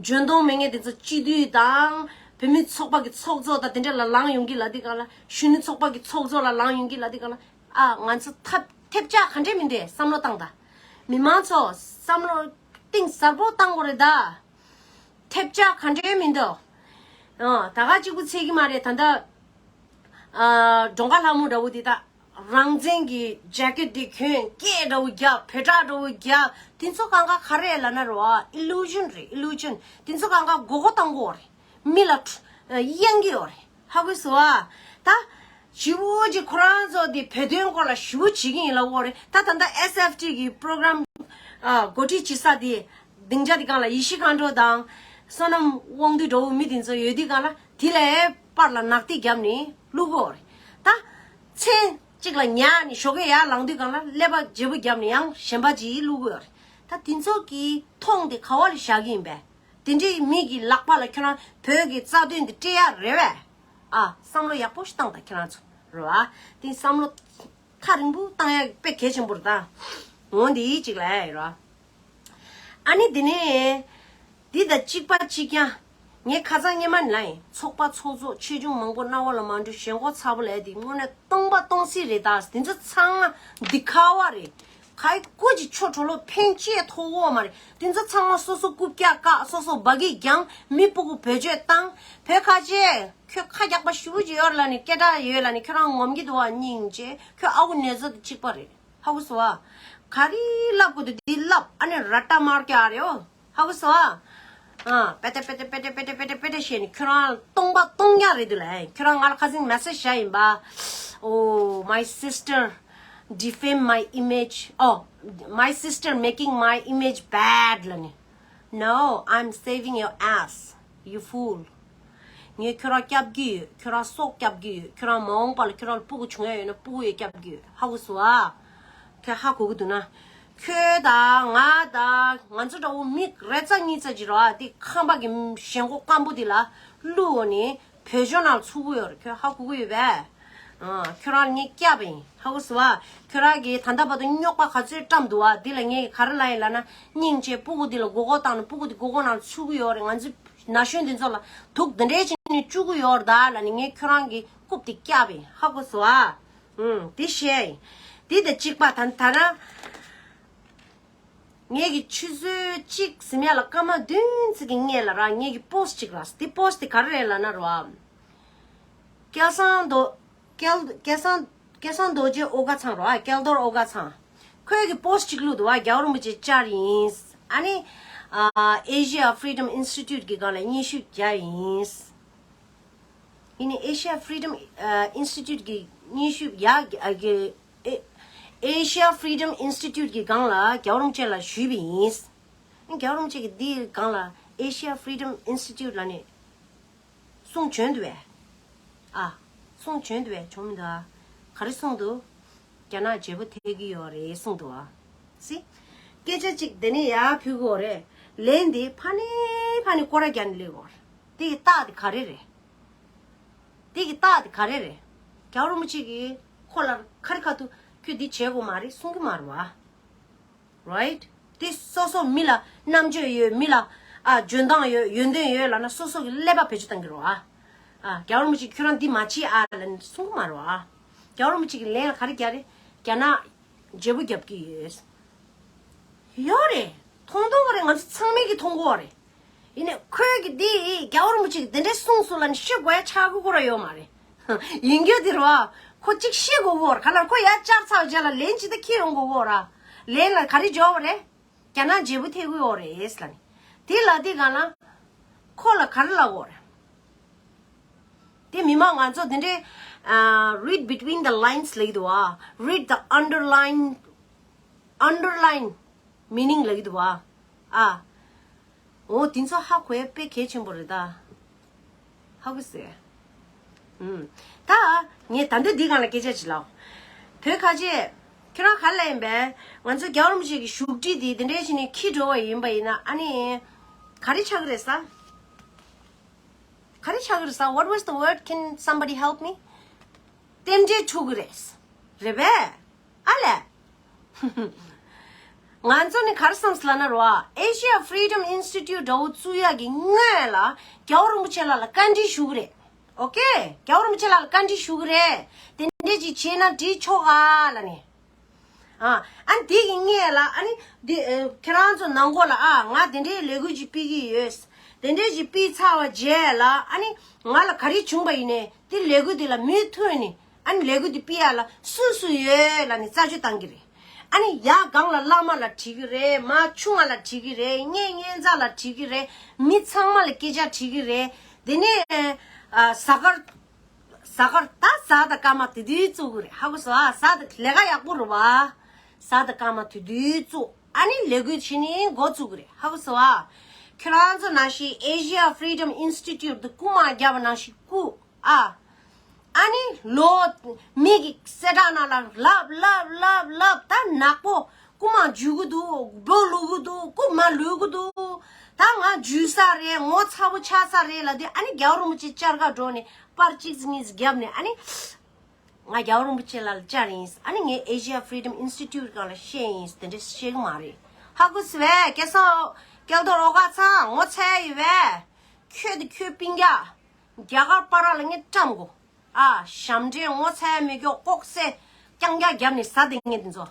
འཇོན་ཐང་མེད་མཁན་དེ་ཚོ་སྤྱི་འཐུས་དང་བུད་མེད་ཚོགས་པ་གི་ཚོགས་གཙོ་དང་དེ་འདྲ་ལ་ལངས་ཡོང་གི་ལབ་དུས་སྒང་ལ། གཞོན་ནུ་ཚོགས་པ་གི་ཚོགས་གཙོ་ལ་ལངས་ཡོང་གི་ལབ་དུས་སྒང་ལ། ཨ། ང་ཚོ་ཐབས་ཐེབས་ཆག་ག་འདྲས་མི་འདུག་བསམ་བློ་བཏང་ད། མི་མང་ཚོ་བསམ་བློ་གཏིང་ཟབ་པོ་བཏང་དགོས་རེད་ད། ཐེབས་ཆག་ག་འདྲས་མི་འདུག་ཨ། ད་ག་གཅིག་པུ་ཚད་ཀྱི་མ་རེད་ད་ལྟ། ཨ། འབྲོང་དཀར་ལྷ་མོ་འདྲ་བོ་དེ་ད། རང་བཙན་གྱི་ཇེ་ཀེ་ཊི་དེ་གྱོན། སྐད་འདྲ་བོ་རྒྱབ། བོད་ཊ་འདྲ་བོ་རྒྱབ། དེ་ཚོ་གང་ག་ག་རེ་ལབ་ན་རོ། ཨི་ལུ་ཞན་རེད། ཨི་ལུ་ཞན། དེ་ཚོ་གང་ག་མགོ་སྐོར་བཏང་གི་ཡོད་རེད། མི་ལ་གཡེང་གི་ཡོད་རེད། ཧ་གོ་སོང་ཨ། ད་ཞེ་པོ་ཅིག་ཁོ་རང་ཚོ་དེ་བོད་དོན་སྐོར་ལ་ཞེ་པོ་བྱེད་ཀྱི་ཡིན་ལབ་ཡོད་རེད། ད་ད་ལྟ་ཨེས་ཨེཕ་ཊི་གི་པོ་རོ་གྷ་རམ་ཨ་འགོ་ཁྲིད་བྱེད་ས་དེ། སྡིངས་ཆ་དེ་སྒང་ལ་ཡེ་ཤེས་མཁའ་འགྲོ་དང་བསོད་ནམས་དབང་འདུས་འདྲ་བོ་མི་དེ་ཚོ་ཡོད་དུས་སྒང་ལ་དེ་ལ་པར་ལ་ནག་ཐིག་བརྒྱབ་ནས་བླུག་གོ་རེད། ད་མཚན་གཅིག་ལ་ཉལ་ནས་ཞོགས་ཀས་ཡར་ལངས་དུས་སྒང་ལ་ཀླད་པ་བརྗེ་པོ་བརྒྱབ་ནས་ཡང་གཞན་པ་ཅིག་བླུག་གོ་རེད། ད་དེ་ཚོ་གི་མཐོང་དེ་ག་བ་ལ་བཞག་གི་ཡིན་པས། དེ་འདྲའི་མི་གི་ལག་པ་ལ་ཁྱོད་རང་བོད་ཀྱི་རྩ་དོན་འདི་སྤྲད་ཡ་རེད་བས། ཨ། བསམ་བློ་ཡག་པོ་ཞིག་བཏང་དང་ཁྱེད་རང་ཚོ་རེད་བ། དེ་བསམ་བློ་ཐག་རིང་པོ་བཏང་ཡ་དཔེ་གལ་ཆེན་པོ་རེད་ད། འོ་འདི་གཅིག་ལ་ཡ་ཡོད་ར། ཨ་ནི་དེ་ནས་འདི་དང་གཅིག་པ་གཅིག་རྐྱང་། ངས་ཁ་སང་སྔོན་མ་ནས་ལབ་ཡིན། ཚོགས་པ་ཚོགས་གཙོ་ཆེ་ཆུང་མང་པོ་རྣ་བ་ལ་མ་འགྲོ། ཞེན་ཁོག་ཚ་པོ་ལབ་ཡ་དེ་དངོས་གནས་སྟོང་པ་སྟོང་སྲིད་རེད་ད། དེ་ཚོ་ཚང་མ་འདི་ཁ་བ་རེད། ག་ཡི་སྐུ་གཅིག་ཆོ་འཕྲོ་ལོ་ཕན་ཅི་ཡང་ཐོགས་ཡོད་མ་རེད། དེ་ཚོ་ཚང་མ་སོ་སོ་རྐུབ་བཀྱག་བཀག་སོ་སོ་སྦ་གི་རྒྱང་མི་སྤུ་གུ་བེད་སྤྱོད་བཏང་བོད་ཁ་ཆེ། ཁྱོད་ཁ་རྒྱག་པ་ཞེ་པོ་ཅིག་ཡོད་ལབ་ནས་སྐད་གྲགས་ཡོད་ལབ་ནས་ཁྱོད་རང་ངོམ་གྱི་འདུག་བ། སྙིང་རྗེ། ཁྱོད་ཨ་ཁུ་ནེ་ཙོ་དང་གཅིག་པ་རེད། ཧ་གོ་སོང་བ། ག་རེ་ལབ་དགོས་འདུག་འདི་ལབ། ཨ་ནི་ར་ཏ་མར་ཀྱ་རེད་འོ། ཧ་གོ་སོང་བ། ཨ། པེ་ཏེ་པེ་ཏེ་པེ་ཏེ་པེ་ཏེ་པེ་ཏེ་བྱས་ནས་ཁྱོད་རང་སྟོང་པ་སྟོང་རྐྱང་རེད་འདུག་ལ། ཁྱོད་རང་ང་ལ་ཁ་སང་མེ་སེ་ཇི་བཞག་ཡིན་པ། Oh, my sister defame my image. Oh, my sister making my image bad ལབ་ནས། No, I'm saving your ass, you fool. ངས་ཁྱོད་རང་སྐྱབས་ཀྱི་ཡོད། ཁྱོད་རང་སྲོག་སྐྱབས་ཀྱི་ཡོད། ཁྱོད་རང་མ་འོངས་པ་ལ་ཁྱོད་རང་ལ་སྤུ་གུ་བྱུང་ཡ་ཡོད་ན་སྤུ་གུ་ཡང་སྐྱབས་ཀྱི་ཡོད། ཧ་གོ་སོང་ཨ། ཁྱོད་ཧ་གོ་གི་འདུག་ན། ཁྱོད་དང་ང་དང་ང་ཚོ་འདྲ་བོ་མི་རེ་ཙམ་གཉིས་ཙམ་ཅིག་རེད་བ། དེ་ཁང་པ་གི་ཞེན་ཁོག་སྐམ་པོ་དེ་ལ་བླུགས་ནས་བོད་ལྗོངས་ནང་ཚུགས་ཀྱི་ཡོད་རེད། ཁྱོད་ཧ་གོ་གི་ཡོད་པས། ཨ། ཁྱོད་རང་ངས་སྐྱབས་པ་ཡིན། ཧ་གོ་སོང་ཨ། ཁྱོད་རང་གིས་ད་ལྟ་བར་དུ་རྙོག་པ་ག་ཚོད་བཀྲམ་འདུག་ཨ། འདི་ལ་ངས་ག་རེ་ལབ་ཡིན་ལབ་ན། སྙིང་རྗེ། སྤུ་གུ་འདི་ལ་མགོ་སྐོར་བཏང་ནས་སྤུ་གུ་འདི་སྒོ་སྒོ་ནང་ཚུད་ཀྱི་ཡོད་རེད། ང་ཚོའི་ན་གཞོན་འདི་ཚོ་ལ་དུག་འདི་འདྲའི་བྱས་ནས་བཅུག་གི་ཡོད་རེད་ད་ལབ་ནས་ངས་ཁྱོད་རང་གི་རྐུབ་དེ་བཀྱགས་པ་ཡིན། ཧ་གོ་སོང་ཨ། ཨུམ། དེ་བཤད་ཡིན། དེ་དང་གཅིག་པ་ད་ད་ན། ངས་ཀྱི་ཆུ་ཚོད་གཅིག་ཟིན་ཡ་ལ་སྐར་མ་བདུན་ཙམ་གྱི་སྔོན་ལ་ར། ངས་ཀྱི་པོ་སི་ཊི་གཅིག་ར། དེ་པོ་སི་ཊི་དེ་ག་རེ་རེད་ལབ་ན་ར། སྐལ་བཟང་རྡོ། སྐལ་སྐལ་བཟང་སྐལ་བཟང་རྡོ་རྗེ་ཨོ་དགའ་ཚང་ར། སྐལ་རྡོར་ཨོ་དགའ་ཚང་། ཁོས་ཀྱི་པོ་སི་ཊི་གཅིག་བླུགས་འདུག་བ། རྒྱལ་བ་རིན་པོ་ཆེ་བཅར་ཡིན། ཨ་ནི། ཨ། Asia Freedom Institute གི་སྒང་ལ་སྙན་ཞུ་རྒྱག་ཡིན། ཡིན་ནི་Asia Freedom Institute གི་སྙན་ཞུ་ཡག་གི། Asia Freedom Institute གི་སྒང་ལ་རྒྱལ་བ་རིན་པོ་ཆེ་ལ་ཞུས་པ་ཡིན། རྒྱལ་བ་རིན་པོ་ཆེ་གི་འདིའི་སྒང་ལ་Asia Freedom Institute ལ་ནི་གསུང་བྱོན་འདུག་བས། ཨ། གསུང་བྱོན་འདུག་བས། བྱུང་མི་འདུག་ཨ། ག་རེ་གསུང་འདུག་རྒྱ་ནག་བརྗེ་པོ་ཐེབས་ཀྱི་ཡོད་རེད་གསུང་འདུག་ཨ། སི། སྐད་ཆ་གཅིག་དེ་ནས་ཡར་ཕུལ་གི་ཡོད་རེད། ལན་དེ་ཕ་ནས་ཕ་ནས་སྐོར་ར་རྒྱག་ནས་སླེབས་ཡོད་རེད། དེ་གི་རྟགས་དེ་ག་རེ་རེད། དེ་གི་རྟགས་དེ་ག་རེ་རེད། རྒྱལ་བ་རིན་པོ་ཆེ་གིས་ཁོ་ལ་ཁ་རི་ཁ་ཐུག་ཁྱོད་འདི་བྱེད་དགོས་མ་རེད་གསུང་གི་མ་རེད་བ། Right? དེ་སོ་སོ་མི་ལ་རྣམ་དཔྱོད་ཡོད། མི་ལ། ཨ། འཇོན་ཐང་ཡོད། ཡོན་ཏན་ཡོད་ལབ་ན་སོ་སོ་གི་ཀླད་པ་བེད་སྤྱོད་གཏང་གི་རེད་བ། ཨ། རྒྱལ་བ་རིན་པོ་ཆེ་ཁྱོད་རང་འདི་མ་བྱེད་ཨ་ལབ་ནས་གསུང་གི་མ་རེད་བ། རྒྱལ་བ་རིན་པོ་ཆེ་གི་ལན་ལ་ག་རེ་རྒྱག་རེད། རྒྱ་ནག་བརྗེ་པོ་རྒྱབ་ཀྱི་ཡོད། ཡོད་རེད། མཐོང་མཐོང་གི་རེད། ང་ཚོ་ཚང་མས་ཀྱི་མཐོང་གི་ཡོད་རེད། ཡིན་ནའི་ཁོས་ཀྱི་འདི་རྒྱལ་བ་རིན་པོ་ཆེ་གི་འདི་འདྲའི་གསུངས་སོང་ལབ་ནས་ཤི་དགོས་ཡ་ཆགས་ཀྱི་ཁོ་ར་ཡོད་མ་རེད། ཡིན་རྒྱུ་དེ་རེད་བ། ཁོ་གཅིག་ཤི་དགོས་ཀྱི་ཡོད་རེད། ག་ལ་ཁོ་ཡར་བཅར་ཚར་རྗེས་ལ་ལན་ཅི་ད་ཁྱེར་ཡོང་དགོས་ཀྱི་ཡོད་རེད། ལན་ལ་ག་རེ་འབྱོར་བ་རེད། རྒྱ་ནག་བརྗེ་པོ་ཐེབས་ཀྱི་ཡོད་རེད་ལབ་ནས། དེ་ལབ་དུས་སྒང་ལ། ཁོ་ལ་ག་རེ་ལབ་དགོས་རེད། དེ་མི་མང་ང་ཚོ་དེ་འདྲའི། ཨ། read between the lines ལབ་ཀྱི་འདུག་བ། Read the underline, underline meaning ལབ་ཀྱི་འདུག་བ། ཨ། འོ་དེ་ཚོ་ཧ་གོ་ཡ་དཔེ་གལ་ཆེན་པོ་རེད་ད། ཧ་གོ་སོང་། ཨུམ། ད་ངས་ད་འདི་འདི་སྒང་ལ་སྐད་ཆ་ཅིག་ལབ། བོད་ཁ་ཆེ། ཁྱོད་རང་ག་རེ་ལབ་ཡིན་པས། ང་ཚོ་རྒྱལ་བ་རིན་པོ་ཆེ་གི་བཞུགས་ཁྲི་དེ་དེ་འདྲའི་བྱས་ནས་འཁྱེར་འགྲོ་བ་ཡིན་པ་ཡིན་ན་ཨ་ནི། ག་རེ་ཆགས་ཀྱི་རེད་ས། ག་རེ་ཆགས་ཀྱི་རེད་ས། What was the word? Can somebody help me? རྟེན་འབྲེལ་འཁྲུག་གི་རེད། རེད་པས། ཨ་ལས། ང་ཚོ་ནི་ག་རེ་བསམ་སོང་ལབ་ན་རོ། Asia Freedom Institute འདྲ་བོ་བཙུགས་ཡག་གི་སྔོན་ལ་རྒྱལ་བ་རིན་པོ་ཆེ་ལགས་ལ་བཀའ་འདྲི་ཞུ་གི་རེད། ཨོ་ཀེ། རྒྱལ་བ་རིན་པོ་ཆེ་ལགས་ལ་བཀའ་འདྲི་ཞུ་གི་རེད། དེ་འདྲས་ཅིག་བྱས་ན་འགྲིག་ཆོག་ག་ལབ་ནས། ཨ། ཨ་ནི་དེ་གི་སྔོན་ལ་ཨ་ནི་འདི་ཨ་ཁྱེད་རང་ཚོ་ནང་སྒོ་ལ་ཨ། ང་དེ་འདྲའི་ལས་འགུལ་ཅིག་སྤེལ་གི་ཡོད། དེ་འདྲའི་ཅིག་སྤེལ་ཚར་བ་རྗེས་ལ་ཨ་ནི་ང་ལ་ག་རེ་བྱུང་པ་ཡིན་ནའི་དེ་ལས་འགུལ་དེ་ལ་མུ་མཐུད་ནས་ཨ་ནི་ལས་འགུལ་དེ་སྤེལ་ཡ་ལ་སུ་སུ་ཡོད་ལབ་ནས་རྩད་གཅོད་བཏང་གི་རེད། ཨ་ནི་ཡར་སྒང་ལ་བླ་མ་ལ་དྲིས་གི་རེད། མར་ཆུང་བ་ལ་དྲིས་གི་རེད། གཉེན་གཉེན་ཚ་ལ་དྲིས་གི་རེད། མི་ཚང་མ་ལ་སྐད་ཆ་དྲིས་གི་རེད། དེ་ནས་ཨ་གཟའ་སྐར། གཟའ་སྐར་ད་གཟའ་དང་སྐར་མ་དེ་དུས་བཙུགས་གི་རེད། ཧ་གོ་སོང་ཨ། གཟའ་དང་ལས་ཀ་ཡག་པོ་རེད་བ། གཟའ་དང་སྐར་མ་དེ་དུས་བཙུགས། ཨ་ནི་ལས་འགུལ་བྱེད་ནི་འགོ་བཙུགས་གི་རེད། ཧ་གོ་སོང་ཨ། ཁྱོད་རང་ཚོ་ནང་བཞིན་Asia Freedom Institute དུ་རྐུ་མ་བརྒྱབ་པ་ནང་བཞིན་རྐུ་ཨ། ཨ་ནི་ལོ་མི་གི་གསལ་བསྒྲགས་ནང་ལ་ལབ་ལབ་ལབ་ལབ། ད་ནག་པོ་རྐུ་མ་འཇུ་གི་འདུག་སྦོ་ལུག་གི་འདུག་རྐུ་མ་ལུག་གི་འདུག་ད་ང་འཇུ་ས་རེད། ངོ་ཚ་པོ་ཆགས་ས་རེད་ལབ་དུས། ཨ་ནི་རྒྱལ་བ་རིན་པོ་ཆེ་བཅར་ག་འགྲོ་ནས་པར་གཅིག་གཉིས་བརྒྱབ་ནས། ཨ་ནི་ང་རྒྱལ་བ་རིན་པོ་ཆེ་ལ་བཅར་ཡིན། ཨ་ནི་ངས་Asia Freedom Institute སྒང་ལ་བཤད་ཡིན། དེ་འདྲས་བཤད་གི་མ་རེད། ཧ་གོ་སོང་ངས། སྐལ་བཟང་སྐལ་རྡོར་ཨོ་དཀར་ཚང་ངོ་ཚ་ཡོད་པས། ཁྱོད་དེ་ཁྱོད་སྤུན་ཀྱག་རྒྱ་གར་པ་ར་ལ་ངས་བཀྲམ་དགོ་ཨ། ཞབས་འདྲེན་ངོ་ཚ་མེད་ཀྱོག་ལྐོག་གསོད་རྐྱང་རྐྱང་བརྒྱབ་ནས་ཟ་དེ་ངས་དེ་ཚོ་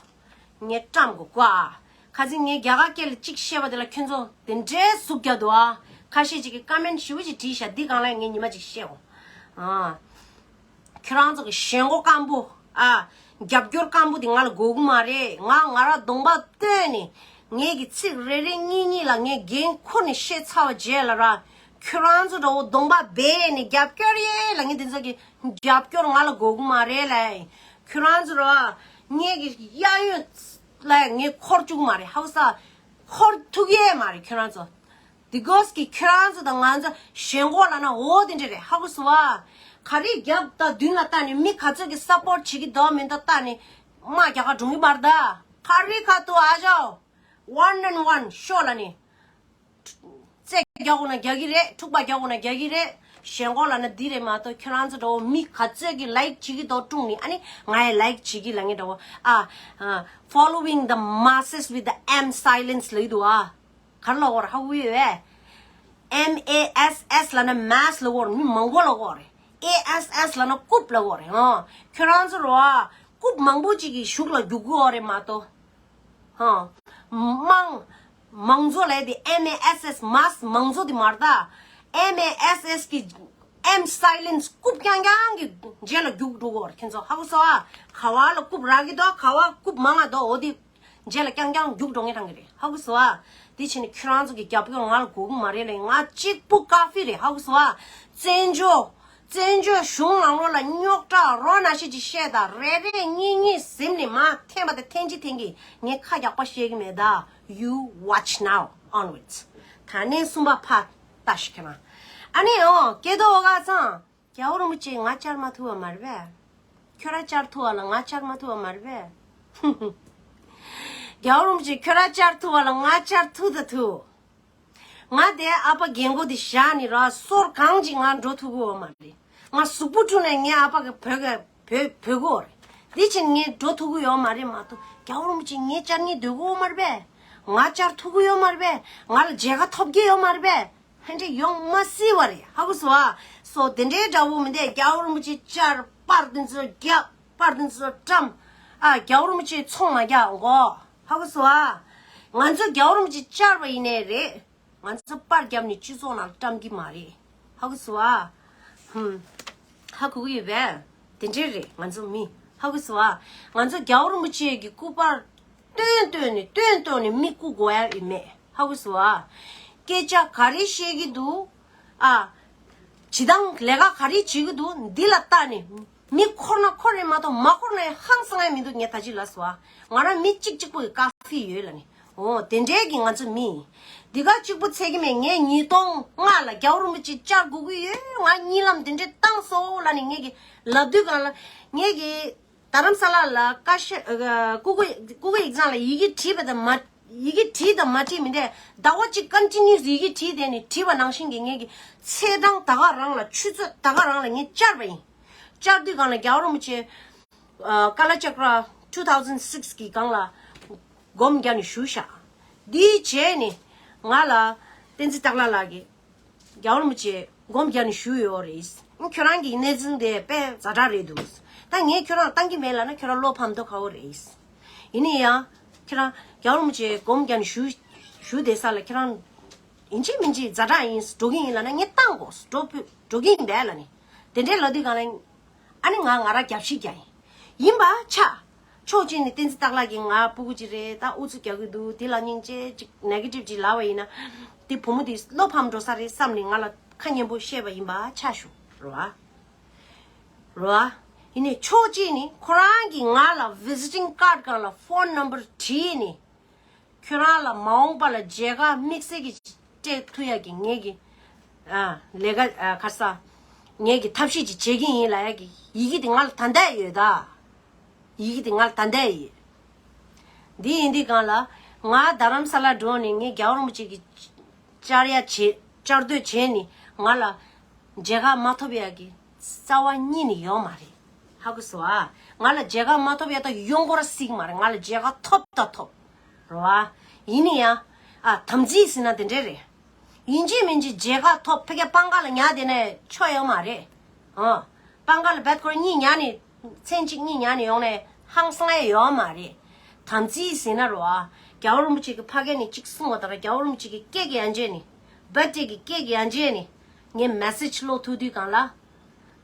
ངས་བཀྲམ་དགོ་ཀོ་ཨ། ཁ་སང་ངས་རྒྱ་གར་སྐད་ལ་གཅིག་བཤད་པ་དེ་ལ་ཁྱོད་ཚོ་དེ་འདྲའི་ཟུག་རྒྱག་འདུག་ཨ། ཁ་ཤས་ཅིག་གིས་ཀ་མེན་ཞེ་པོ་ཅིག་བྲིས་ཤག་འདི་སྒང་ལ་ངས་ཉི་མ་ཅིག་བཤད་འོ་ཨ། ཁྱོད་རང་ཚོ་གི་ཞེན་ཁོག་སྐམ་པོ་ཨ། རྒྱབ་སྐྱོར་སྐམ་པོ་དེ་ང་ལ་དགོས་ཀྱི་མ་རེད། ང་ང་ར་གདོང་པ་སྟོན་ནས་ངས་ཀྱི་ཚིག་རེ་རེ་གཉིས་གཉིས་ལ་ངས་འགན་འཁུར་ནས་བཤད་ཚར་བ་རྗེས་ལ་ར། ཁྱོད་རང་ཚོ་འདྲ་བོ་གདོང་པ་སྦས་ནས་རྒྱབ་སྐྱོར་ཡེ་ལབ་མཁན་དེ་ཚོ་གི་རྒྱབ་སྐྱོར་ང་ལ་དགོས་ཀྱི་མ་རེད་ལབ། ཁྱོད་རང་ཚོ་ར་ངས་ཀྱི་གཡས་གཡོན་ལ་ངས་འཁོར་བཅུག་གི་མ་རེད། ཧ་གོ་སོང་། འཁོར་ཐུབ་ཡས་མ་རེད་ཁྱོད་རང་ཚོ། དེ་གོས་ཀྱི་ཁྱོད་རང་ཚོ་དང་ང་ཚོ་ཞེན་ཁོག་ལབ་ན་འོ་དེ་འདྲ་རེད། ཧ་གོ་སོང་བ། ག་རེ་རྒྱབ་དང་མདུན་ལ་བལྟས་ནས་མི་ག་ཚོད་ཀྱི་སཔོར་ཊི་བྱེད་ཀྱི་འདུག་མི་འདུག་བལྟས་ནས་དམག་རྒྱག་ག་འགྲོ་གི་མ་རེད་ད། ག་རེ་ག་ཏུ་ཨ་ཅོ། One and one ཤོག་ལབ་ནས། རྩེ་རྒྱག་དགོས་ན་རྒྱག་གི་རེད། འཁྲུག་པ་རྒྱག་དགོས་ན་རྒྱག་གི་རེད། ཞེན་ཁོག་ལབ་ན་འདི་རེད་མ་གཏོགས། ཁྱོད་རང་ཚོ་འདྲ་བོ་མི་ག་ཚོད་ཀྱི་ལའིཀ་བྱེད་ཀྱི་འདུག་དཀྲུག་ནས། ཨ་ནི་ང་ཡི་ལའིཀ་བྱེད་ཀྱི་ལབ་མཁན་འདྲ་བོ་ཨ། ཨ། Following the masses with the M silence ལབ་ཀྱི་འདུག་ཨ། ག་རེ་ལབ་དགོས་རེད། ཧ་གོ་ཡོད་པས། M A S S ལབ་ན་མཱས་ལབ་དགོས་རེད། མི་མང་པོ་ལབ་དགོས་རེད། A S S ལབ་ན་རྐུབ་ལབ་དགོས་རེད། ཨ། ཁྱོད་རང་ཚོ་ར་རྐུབ་མང་པོ་ཅིག་གི་གཞུག་ལ་རྒྱུག་གི་ཡོད་རེད་མ་གཏོགས། ཧ། མང་མང་གཙོ་ལབ་དེ་M A S S mass མང་གཙོ་དེ་མ་རེད་ད། M A S S གི་M silence རྐུབ་རྐྱང་རྐྱང་གི་རྗེས་ལ་རྒྱུག་འགྲོ་གི་ཡོད་རེད། ཁྱེད་ཚོ་ཧ་གོ་སོང་ཨ། ག་བ་ལ་རྐུབ་རག་གི་འདུག་ག་བ་རྐུབ་མང་ང་འདུག་འོ་དེ་རྗེས་ལ་རྐྱང་རྐྱང་རྒྱུག་འགྲོ་མཁན་རང་གི་རེད། ཧ་གོ་སོང་ཨ། དེ་བྱས་ནས་ཁྱོད་རང་ཚོ་གི་རྒྱབ་སྐྱོར་ང་ལ་དགོས་ཀྱི་མ་རེད་ལབ། ང་གཅིག་པུ་ཀ་ཕི་རེད། ཧ་གོ་སོང་ཨ། བཙན་བྱོལ་བཙན་བྱོལ་གཞུང་ནང་ལོགས་ལ་རྙོག་དྲ་རོ་ན་ཤི་ཅིག་བཤད་དང་། རེ་རེ་གཉིས་གཉིས་ཟིན་ནས་མར་འཐེན་པ་དང་འཐེན་གཅིག་འཐེན་གཅིག་ངས་ཁ་རྒྱག་པ་བཤད་ཀྱི་མེད་ད། You watch now onwards. ད་ནས་གསུམ་པ་ཕར་ལྟ་ཤིག་ཁྱེད་རང་། ཨ་ནི་ཨོ་སྐལ་རྡོར་ཨོ་དཀར་ཚང་། རྒྱལ་བ་རིན་པོ་ཆེ་ང་བཅར་མ་ཐུབ་པ་མ་རེད་པས། ཁྱོད་རང་བཅར་ཐུབ་པ་ལ་ང་བཅར་མ་ཐུབ་པ་མ་རེད་པས། རྒྱལ་བ་རིན་པོ་ཆེ་ཁྱོད་རང་བཅར་ཐུབ་པ་ལ་ང་བཅར་ཐུབ་ད་ཐུབ། ང་དེ་ཨ་ཕ་རྒན་གོག་དེ་བཞག་ནས་ར་སོར་གང་ཅིག་ང་འགྲོ་ཐུབ་ཀྱི་ཡོད་མ་རེད། ང་གཟུགས་པོ་བཀྲུས་ནས་ངའི་ཨ་ཕ་གི་བོད་གི་བོད་བོད་གོ་རེད། དེ་ཕྱིན་ངས་འགྲོ་ཐུབ་ཀྱི་ཡོད་མ་རེད་མ་གཏོགས། རྒྱལ་བ་རིན་པོ་ཆེ་ངའི་བཅར་སྙིང་འདོད་ཀྱི་ཡོད་མ་རེད་པས། ང་བཅར་ཐུབ་ཀྱི་ཡོད་མ་རེད་པས། ང་ལ་མཇལ་ཁ་ཐོབ་ཀྱི་ཡོད་མ་རེད་པས། ཧན་ཏེ་ཡོང་མ་སྲིད་པ་རེད། ཧ་གོ་སོང་ཨ། སོ་དེ་འདྲའི་འདྲ་བོ་མི་འདུག་རྒྱལ་བ་རིན་པོ་ཆེ་བཅར། པར་དེ་ཚོ་རྒྱབ། པར་དེ་ཚོ་བཀྲམ། ཨ། རྒྱལ་བ་རིན་པོ་ཆེ་ཚོང་མ་རྒྱག་གོ། ཧ་གོ་སོང་ཨ། ང་ཚོ་རྒྱལ་བ་རིན་པོ་ཆེ་བཅར་བ་ཡིན་ནའི་རེད། ང་ཚོ་པར་བརྒྱབ་ནས་སྤྱི་ཚོགས་ནང་བཀྲམ་གྱི་མ་རེད། ཧ་གོ་སོང་ཨ། ཧུམ། ཧ་གོ་གི་ཡོད་པས། དེ་འདྲས་རེད་ང་ཚོ་མི། ཧ་གོ་སོང་ཨ། ང་ཚོ་རྒྱལ་བ་རིན་པོ་ཆེ་གི་སྐུ་པར་བཏོན་བཏོན་ནས་བཏོན་བཏོན་ནས་མི་རྐུ་དགོས་ཡ་ཡིན་མེད། ཧ་གོ་སོང་ཨ། སྐད་ཆ་ག་རེ་བཤད་ཀྱི་འདུག་ཨ། བྱེད་སྟངས་ལས་ཀ་ག་རེ་བྱེད་ཀྱི་འདུག་འདི་ལ་བལྟས་ནས་མི་འཁོར་ན་འཁོར་རེད་མ་གཏོགས་མ་འཁོར་ན་ཧང་སང་ཡ་མི་འདུག་ངས་ད་ཅི་ལབ་སོང་ཨ། ང་རང་མི་གཅིག་གཅིག་པོ་གི་ཀ་ཕི་ཡོད་ལབ་ནས། འོ་དེ་འདྲའི་གི་ང་ཚོ་མི་ཡིན། འདི་ག་གཅིག་པོ་ཚད་ཀྱི་མེད། ངས་ཉིས་སྟོང་ལྔ་ལ་རྒྱལ་བ་རིན་པོ་ཆེ་བཅར་དགོས་ཀྱི་ཡོད། ང་གཉིད་ལམ་དེ་འདྲའི་བཏང་སོང་ལབ་ནས་ངས་གི་ལབ་དུས་སྒང་ལ་ངས་གི་རྡ་རམ་ས་ལ་ལ་ཀ་ཤ་ཀུ་ཀུ་ཀུ་ཀུ་ཡིག་ཚང་ལ་ཡི་གེ་བྲིས་པ་དང་མ་ཡི་གེ་བྲིས་དང་མ་བྲིས་མི་འདྲ། ཟླ་བ་གཅིག་ཀོན་ཊི་ནིའུ་སི་ཡི་གེ་བྲིས་བསྡད་ནས་བྲིས་པ་ནང་བཞིན་གྱི་ངས་ཀྱི་ཚེས་གྲངས་ད་ག་རང་ལ་ཆུ་ཚོད་ད་ག་རང་ལ་ངས་བཅར་བ་ཡིན། བཅར་དུས་སྒང་ལ་རྒྱལ་བ་རིན་པོ་ཆེ་ཀ་ལ་ཅཀྲ་two thousand six གི་སྒང་ལ་སྒོམ་རྒྱག་ནས་བཞུགས་ཤག་འདིའི་རྗེས་ནས་ང་ལ་བསྟན་འཛིན་སྟག་ལྷ་ལགས་ཀྱིས། རྒྱལ་བ་རིན་པོ་ཆེ་སྒོམ་རྒྱག་ནས་བཞུགས་ཡོད་རེད། ཁྱོད་རང་གི་གནས་ཚུལ་དེ་དཔེ་ཛ་དྲག་རེད་འདུག་ད་ངས་ཁྱོད་རང་བཏང་གི་མེད་ལབ་ན་ཁྱོད་རང་བློ་ཕམ་མདོག་ཁ་པོ་རེད། ཡིན་ན་ཡང་ཁྱོད་རང་རྒྱལ་བ་རིན་པོ་ཆེ་སྒོམ་རྒྱག་ནས་བཞུགས་བཞུགས་བསྡད་ས་ལ་ཁྱོད་རང་ཡིན་གཅིག་མིན་གཅིག་ཛ་དྲག་ཡིན། འགྲོ་གི་ཡིན་ལབ་ན་ངས་བཏང་དགོས། འགྲོ་ཕུད་འགྲོ་གི་ཡིན་པས་ལབ་ནས་དེ་འདྲའི་ལབ་དུས་སྒང་ལ། ཨ་ནི་ང་ང་རང་རྒྱབ་བཤིག་རྒྱག་ཡིན། ཡིན་པ་ཆགས། ཕྱོགས་གཅིག་ནས་བསྟན་འཛིན་སྟག་ལྷ་གིས་ང་སྤུ་གུ་ཅིག་རེད། ད་ཨུ་ཚུགས་རྒྱག་གི་འདུག་འདི་ལ་སྙིང་རྗེ་ཅིག་ནེ་གེ་ཊིབ་ཅིག་ལབ་པ་ཡིན་ན། འདི་བུ་མོ་འདི་བློ་ཕམ་འགྲོ་ས་རེད་བསམ་ནས་ང་ལ་ཁ་སྙན་པོ་བཤད་པ་ཡིན་པ་ཆགས་བྱུང་རེད་བ། རེད་བ། ཡིན་ནའི་ཕྱོགས་གཅིག་ནས་ཁོ་རང་གིས་ང་ལ་ཝི་ཛི་ཊིང་ཀཱཌ་སྒང་ལ་ཕོན་ནམ་བར་བྲིས་ནས། ཁྱོད་རང་ལ་མ་འོངས་པ་ལ་མཇལ་ཁ་དམིགས་བསལ་གྱི་སྤྲད་ཐུབ་ཡག་གི་ངེད་ཀྱི་ཨ་ལས་ཀ་ཨ་ཁ་ས་ངེད་ཀྱི་ཐབས་ཤེས་ཅིག་བྱེད་ཀྱི་ཡིན་ལབ་ཡག་གི་ཡི་གེ་དེ་ང་ལ་ད་ལྟ་ཡོད་ད། ཡི་གེ་དེ་ང་ལ་ད་ལྟ་ཡོད། འདི་ཡིན་དུས་སྒང་ལ་ང་རྡ་རམ་ས་ལ་འགྲོ་ནས་ངས་རྒྱལ་བ་རིན་པོ་ཆེ་གི་བཅར་ཡ་བྱེད་བཅར་འདོད་བྱས་ནས་ང་ལ་མཇལ་ཁ་མ་ཐོབ་ཡག་གི་རྩ་བ་ཉིད་ནས་ཡོད་མ་རེད། ཧ་གོ་སོང་ཨ། ང་ལ་མཇལ་ཁ་མ་ཐོབ་ཡག་ད་ཡོང་སྐོར་སྲིད་མ་རེད། ང་ལ་མཇལ་ཁ་ཐོབ་ད་ཐོབ་རེད་བ། ཡིན་ནི་ཡང་ཨ་དམ་ཚིག་ཟེར་ན་དེ་འདྲས་རེད། ཡིན་གཅིག་མིན་གཅིག་མཇལ་ཁ་ཐོབ་ཕ་གི་སྤང་ཁ་ལ་ཉལ་བསྡད་ན་ཆོ་ཡོད་མ་རེད། ཨ། སྤང་ཁ་ལ་བེད་སྐོར་གཉིས་ཉལ་ནས་མཚན་གཅིག་གཉིས་ཉལ་ནས་ཡོང་ནས་ཧང་སང་ཡ་ཡོད་མ་རེད། དམ་ཚིག་ཟེར་ན་རོ་ཨ། རྒྱལ་བ་རིན་པོ་ཆེ་གི་ཕ་གི་ནས་གཅིག་གསུང་བ་ལྟར་རྒྱལ་བ་རིན་པོ་ཆེ་གི་སྐད་ཀྱི་ཡང་རྗེས་ནས་བེད་ཀྱི་སྐད་ཀྱི་ཡང་རྗེས་ནས་ངས་མེ་སེཇ་ཀློག་ཐུབ་དུས་སྒང་ལ།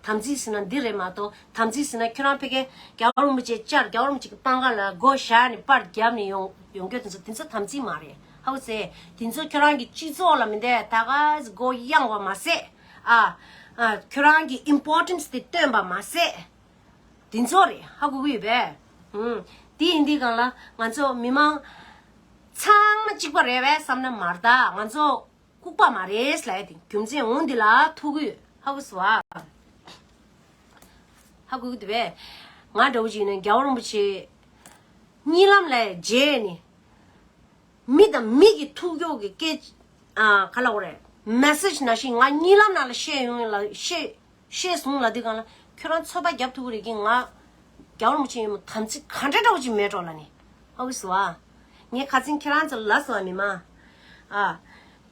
དམ་ཚིག་ཟེར་ན་འདི་རེད་མ་གཏོགས་དམ་ཚིག་ཟེར་ན་ཁྱོད་རང་ཕ་གི་རྒྱལ་བ་རིན་པོ་ཆེ་བཅར་རྒྱལ་བ་རིན་པོ་ཆེ་གི་སྤང་ཁ་ལ་སྒོ་བཞག་ནས་པར་བརྒྱབ་ནས་ཡོང་ཡོང་རྒྱུ་དེ་ཚོ་དེ་ཚོ་དམ་ཚིག་མ་རེད། ཧ་གོ་སོང་། དེ་ཚོ་ཁྱོད་རང་གི་སྤྱི་ཚོགས་ལ་མི་འདས་ད་ག་སྒོ་གཡང་བ་མ་ཟད། ཨ། ཨ། ཁྱོད་རང་གི་ཨིམ་པོར་ཊེན་སི་དེ་སྟོན་པ་མ་ཟད། དེ་ཚོ་རེད། ཧ་གོ་གི་ཡོད་པས། ཨུམ། དེ་ཡིན་དུས་སྒང་ལ་ང་ཚོ་མི་མང་ཚང་མ་གཅིག་པ་རེད་པས་བསམ་ན་མ་རེད་ད། ང་ཚོ་ལྐུགས་པ་མ་རེད་ལབ་ཡ་དེ་རྒྱུ་མཚན་འོང་འདི་ལ་ཐུག་གི་ཡོད། ཧ་གོ་སོང་ཨ། ཧ་གོ་གི་འདུག་པས། ང་འདྲ་བོ་ཅིག་ཡིན་ན་རྒྱལ་བ་རིན་པོ་ཆེ་གཉིད་ལམ་ལ་མཇལ་ནས། མི་དང་མི་གི་ཐུག་ཀྱོག་གི་སྐད། ཨ། ག་ལབ་དགོས་རེད། མེ་སེཇ་ནང་བཞིན་ང་གཉིད་ལམ་ནང་ལ་བཤད་ཡོང་ལ་བཤད་བཤད་སོང་ལབ་དུས་སྒང་ལ་ཁྱོད་རང་ཚོད་པ་རྒྱབ་ཐུབ་ཀྱི་རེད་ཀྱི། ང་རྒྱལ་བ་རིན་པོ་ཆེ་ཡིན་མོ་དམ་ཚིག་ག་འདྲ་འདྲ་བོ་ཅིག་མེད་འགྲོ་ལ་ནི། ཧ་གོ་སོང་ཨ། ངས་ཁ་སང་ཁྱེད་རང་ཚོ་ལ་སོང་བ་མི་མ། ཨ།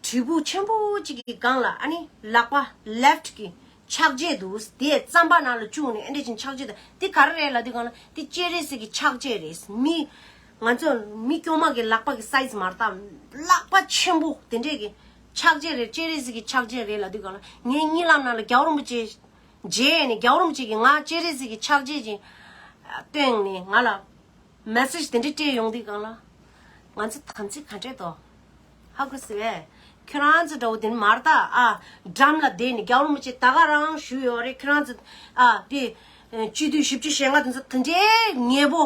དྲིལ་བུ་ཆེན་པོ་གཅིག་གི་སྒང་ལ་ཨ་ནི་ལག་པ་ལེཕ་གི་ཕྱག་རྗེས་འདུག་དེ་རྩམ་པ་ནང་ལ་བཅུག་ནས་ཨེ་འདྲ་ཅིག་ཕྱག་རྗེས་འདུག་དེ་ག་རེ་རེད་ལབ་དུས་སྒང་ལ་དེ་སྤྱན་རས་གཟིགས་ཀྱི་ཕྱག་རྗེས་རེད། མི། ང་ཚོ་མི་སྐྱོ་མ་གི་ལག་པ་གི་སའི་ཛི་མ་རེད་ད། ལག་པ་ཆེན་པོ་དེ་འདྲས་ཀྱི་ཕྱག་རྗེས་རེད། སྤྱན་རས་གཟིགས་ཀྱི་ཕྱག་རྗེས་རེད་ལབ་དུས་སྒང་ལ་ངའི་གཉིད་ལམ་ནང་ལ་རྒྱལ་བ་རིན་པོ་ཆེ་མཇལ་ནས་རྒྱལ་བ་རིན་པོ་ཆེ་གིས་ང་སྤྱན་རས་གཟིགས་ཀྱི་ཕྱག་རྗེས་ཅིག་སྟོན་ནས་ང་ལ་མེ་སེཇ་དེ་འདྲས་སྤྲད་ཡོང་དུས་སྒང་ལ་ང་ཚོ་དམ་ཚིག་ག་འདྲས་འདུག་ཧ་གོ་སོང་ངས། ཁྱོད་རང་ཚོ་འདྲ་བོ་དེ་ནི་མ་རེད་ད། ཨ། འགྲམ་ལ་བསྡད་ནས་རྒྱལ་བ་རིན་པོ་ཆེ་ད་ག་རང་བཞུགས་ཡོད་རེད། ཁྱོད་རང་ཚོ། ཨ། དེ་སྤྱི་འཐུས་བཞི་བཅུ་ཞེ་ལྔ་དེ་ཚོ་དེ་འདྲའི་ཉེ་པོ་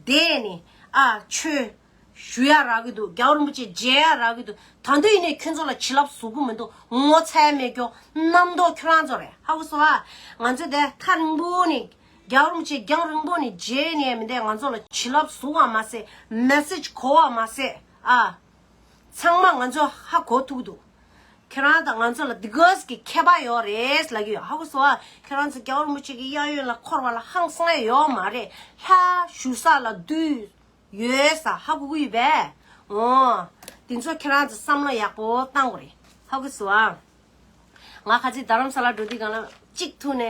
བསྡད་ནས། ཨ། ཆོས་ཞུ་ཡ་རག་གི་འདུག་རྒྱལ་བ་རིན་པོ་ཆེ་མཇལ་ཡ་རག་གི་འདུག་ད་དུང་ཡིན་ནའི་ཁྱོད་ཚོ་ལ་བྱིན་རླབས་ཟུག་གི་མི་འདུག་ངོ་ཚ་མེད་ཀྱོག་རྣམ་རྟོག་ཁྱོད་རང་ཚོ་རེད། ཧ་གོ་སོང་ཨ། ང་ཚོ་དེ་ཐག་རིང་པོ་ནས་རྒྱལ་བ་རིན་པོ་ཆེ་རྒྱང་རིང་པོ་ནས་མཇལ་ནས་མི་འདས། ང་ཚོ་ལ་བྱིན་རླབས་ཟུག་བ་མ་ཟད་མེ་སེཇ་གོ་བ་མ་ཟད། ཨ། ཚང་མ་ང་ཚོ་ཧ་གོ་ཐུབ་འདུག་ཁྱེད་རང་དང་ང་ཚོ་ལ་འདི་གས་ཀྱི་ཁྱད་པར་ཡོད་རེད་ལབ་ཀྱི་ཡོད། ཧ་གོ་སོང་ཨ། ཁྱེད་རང་ཚོ་རྒྱལ་བ་རིན་པོ་ཆེ་གི་གཡས་གཡོན་ལ་འཁོར་བ་ལ་ཧང་སང་ཡ་ཡོད་མ་རེད། ལྷ་བཞུགས་ས་ལ་བདུད་ཡོད་ས་ཧ་གོ་གི་ཡོད་པས། འོ། འདི་ཚོ་ཁྱེད་རང་ཚོ་བསམ་བློ་ཡག་པོ་བཏང་དགོས་རེད། ཧ་གོ་སོང་ཨ། ང་ཁ་ཚིག་རྡ་རམ་ས་ལ་འགྲོ་དུས་སྒང་ལ་གཅིག་ཐུག་ནས་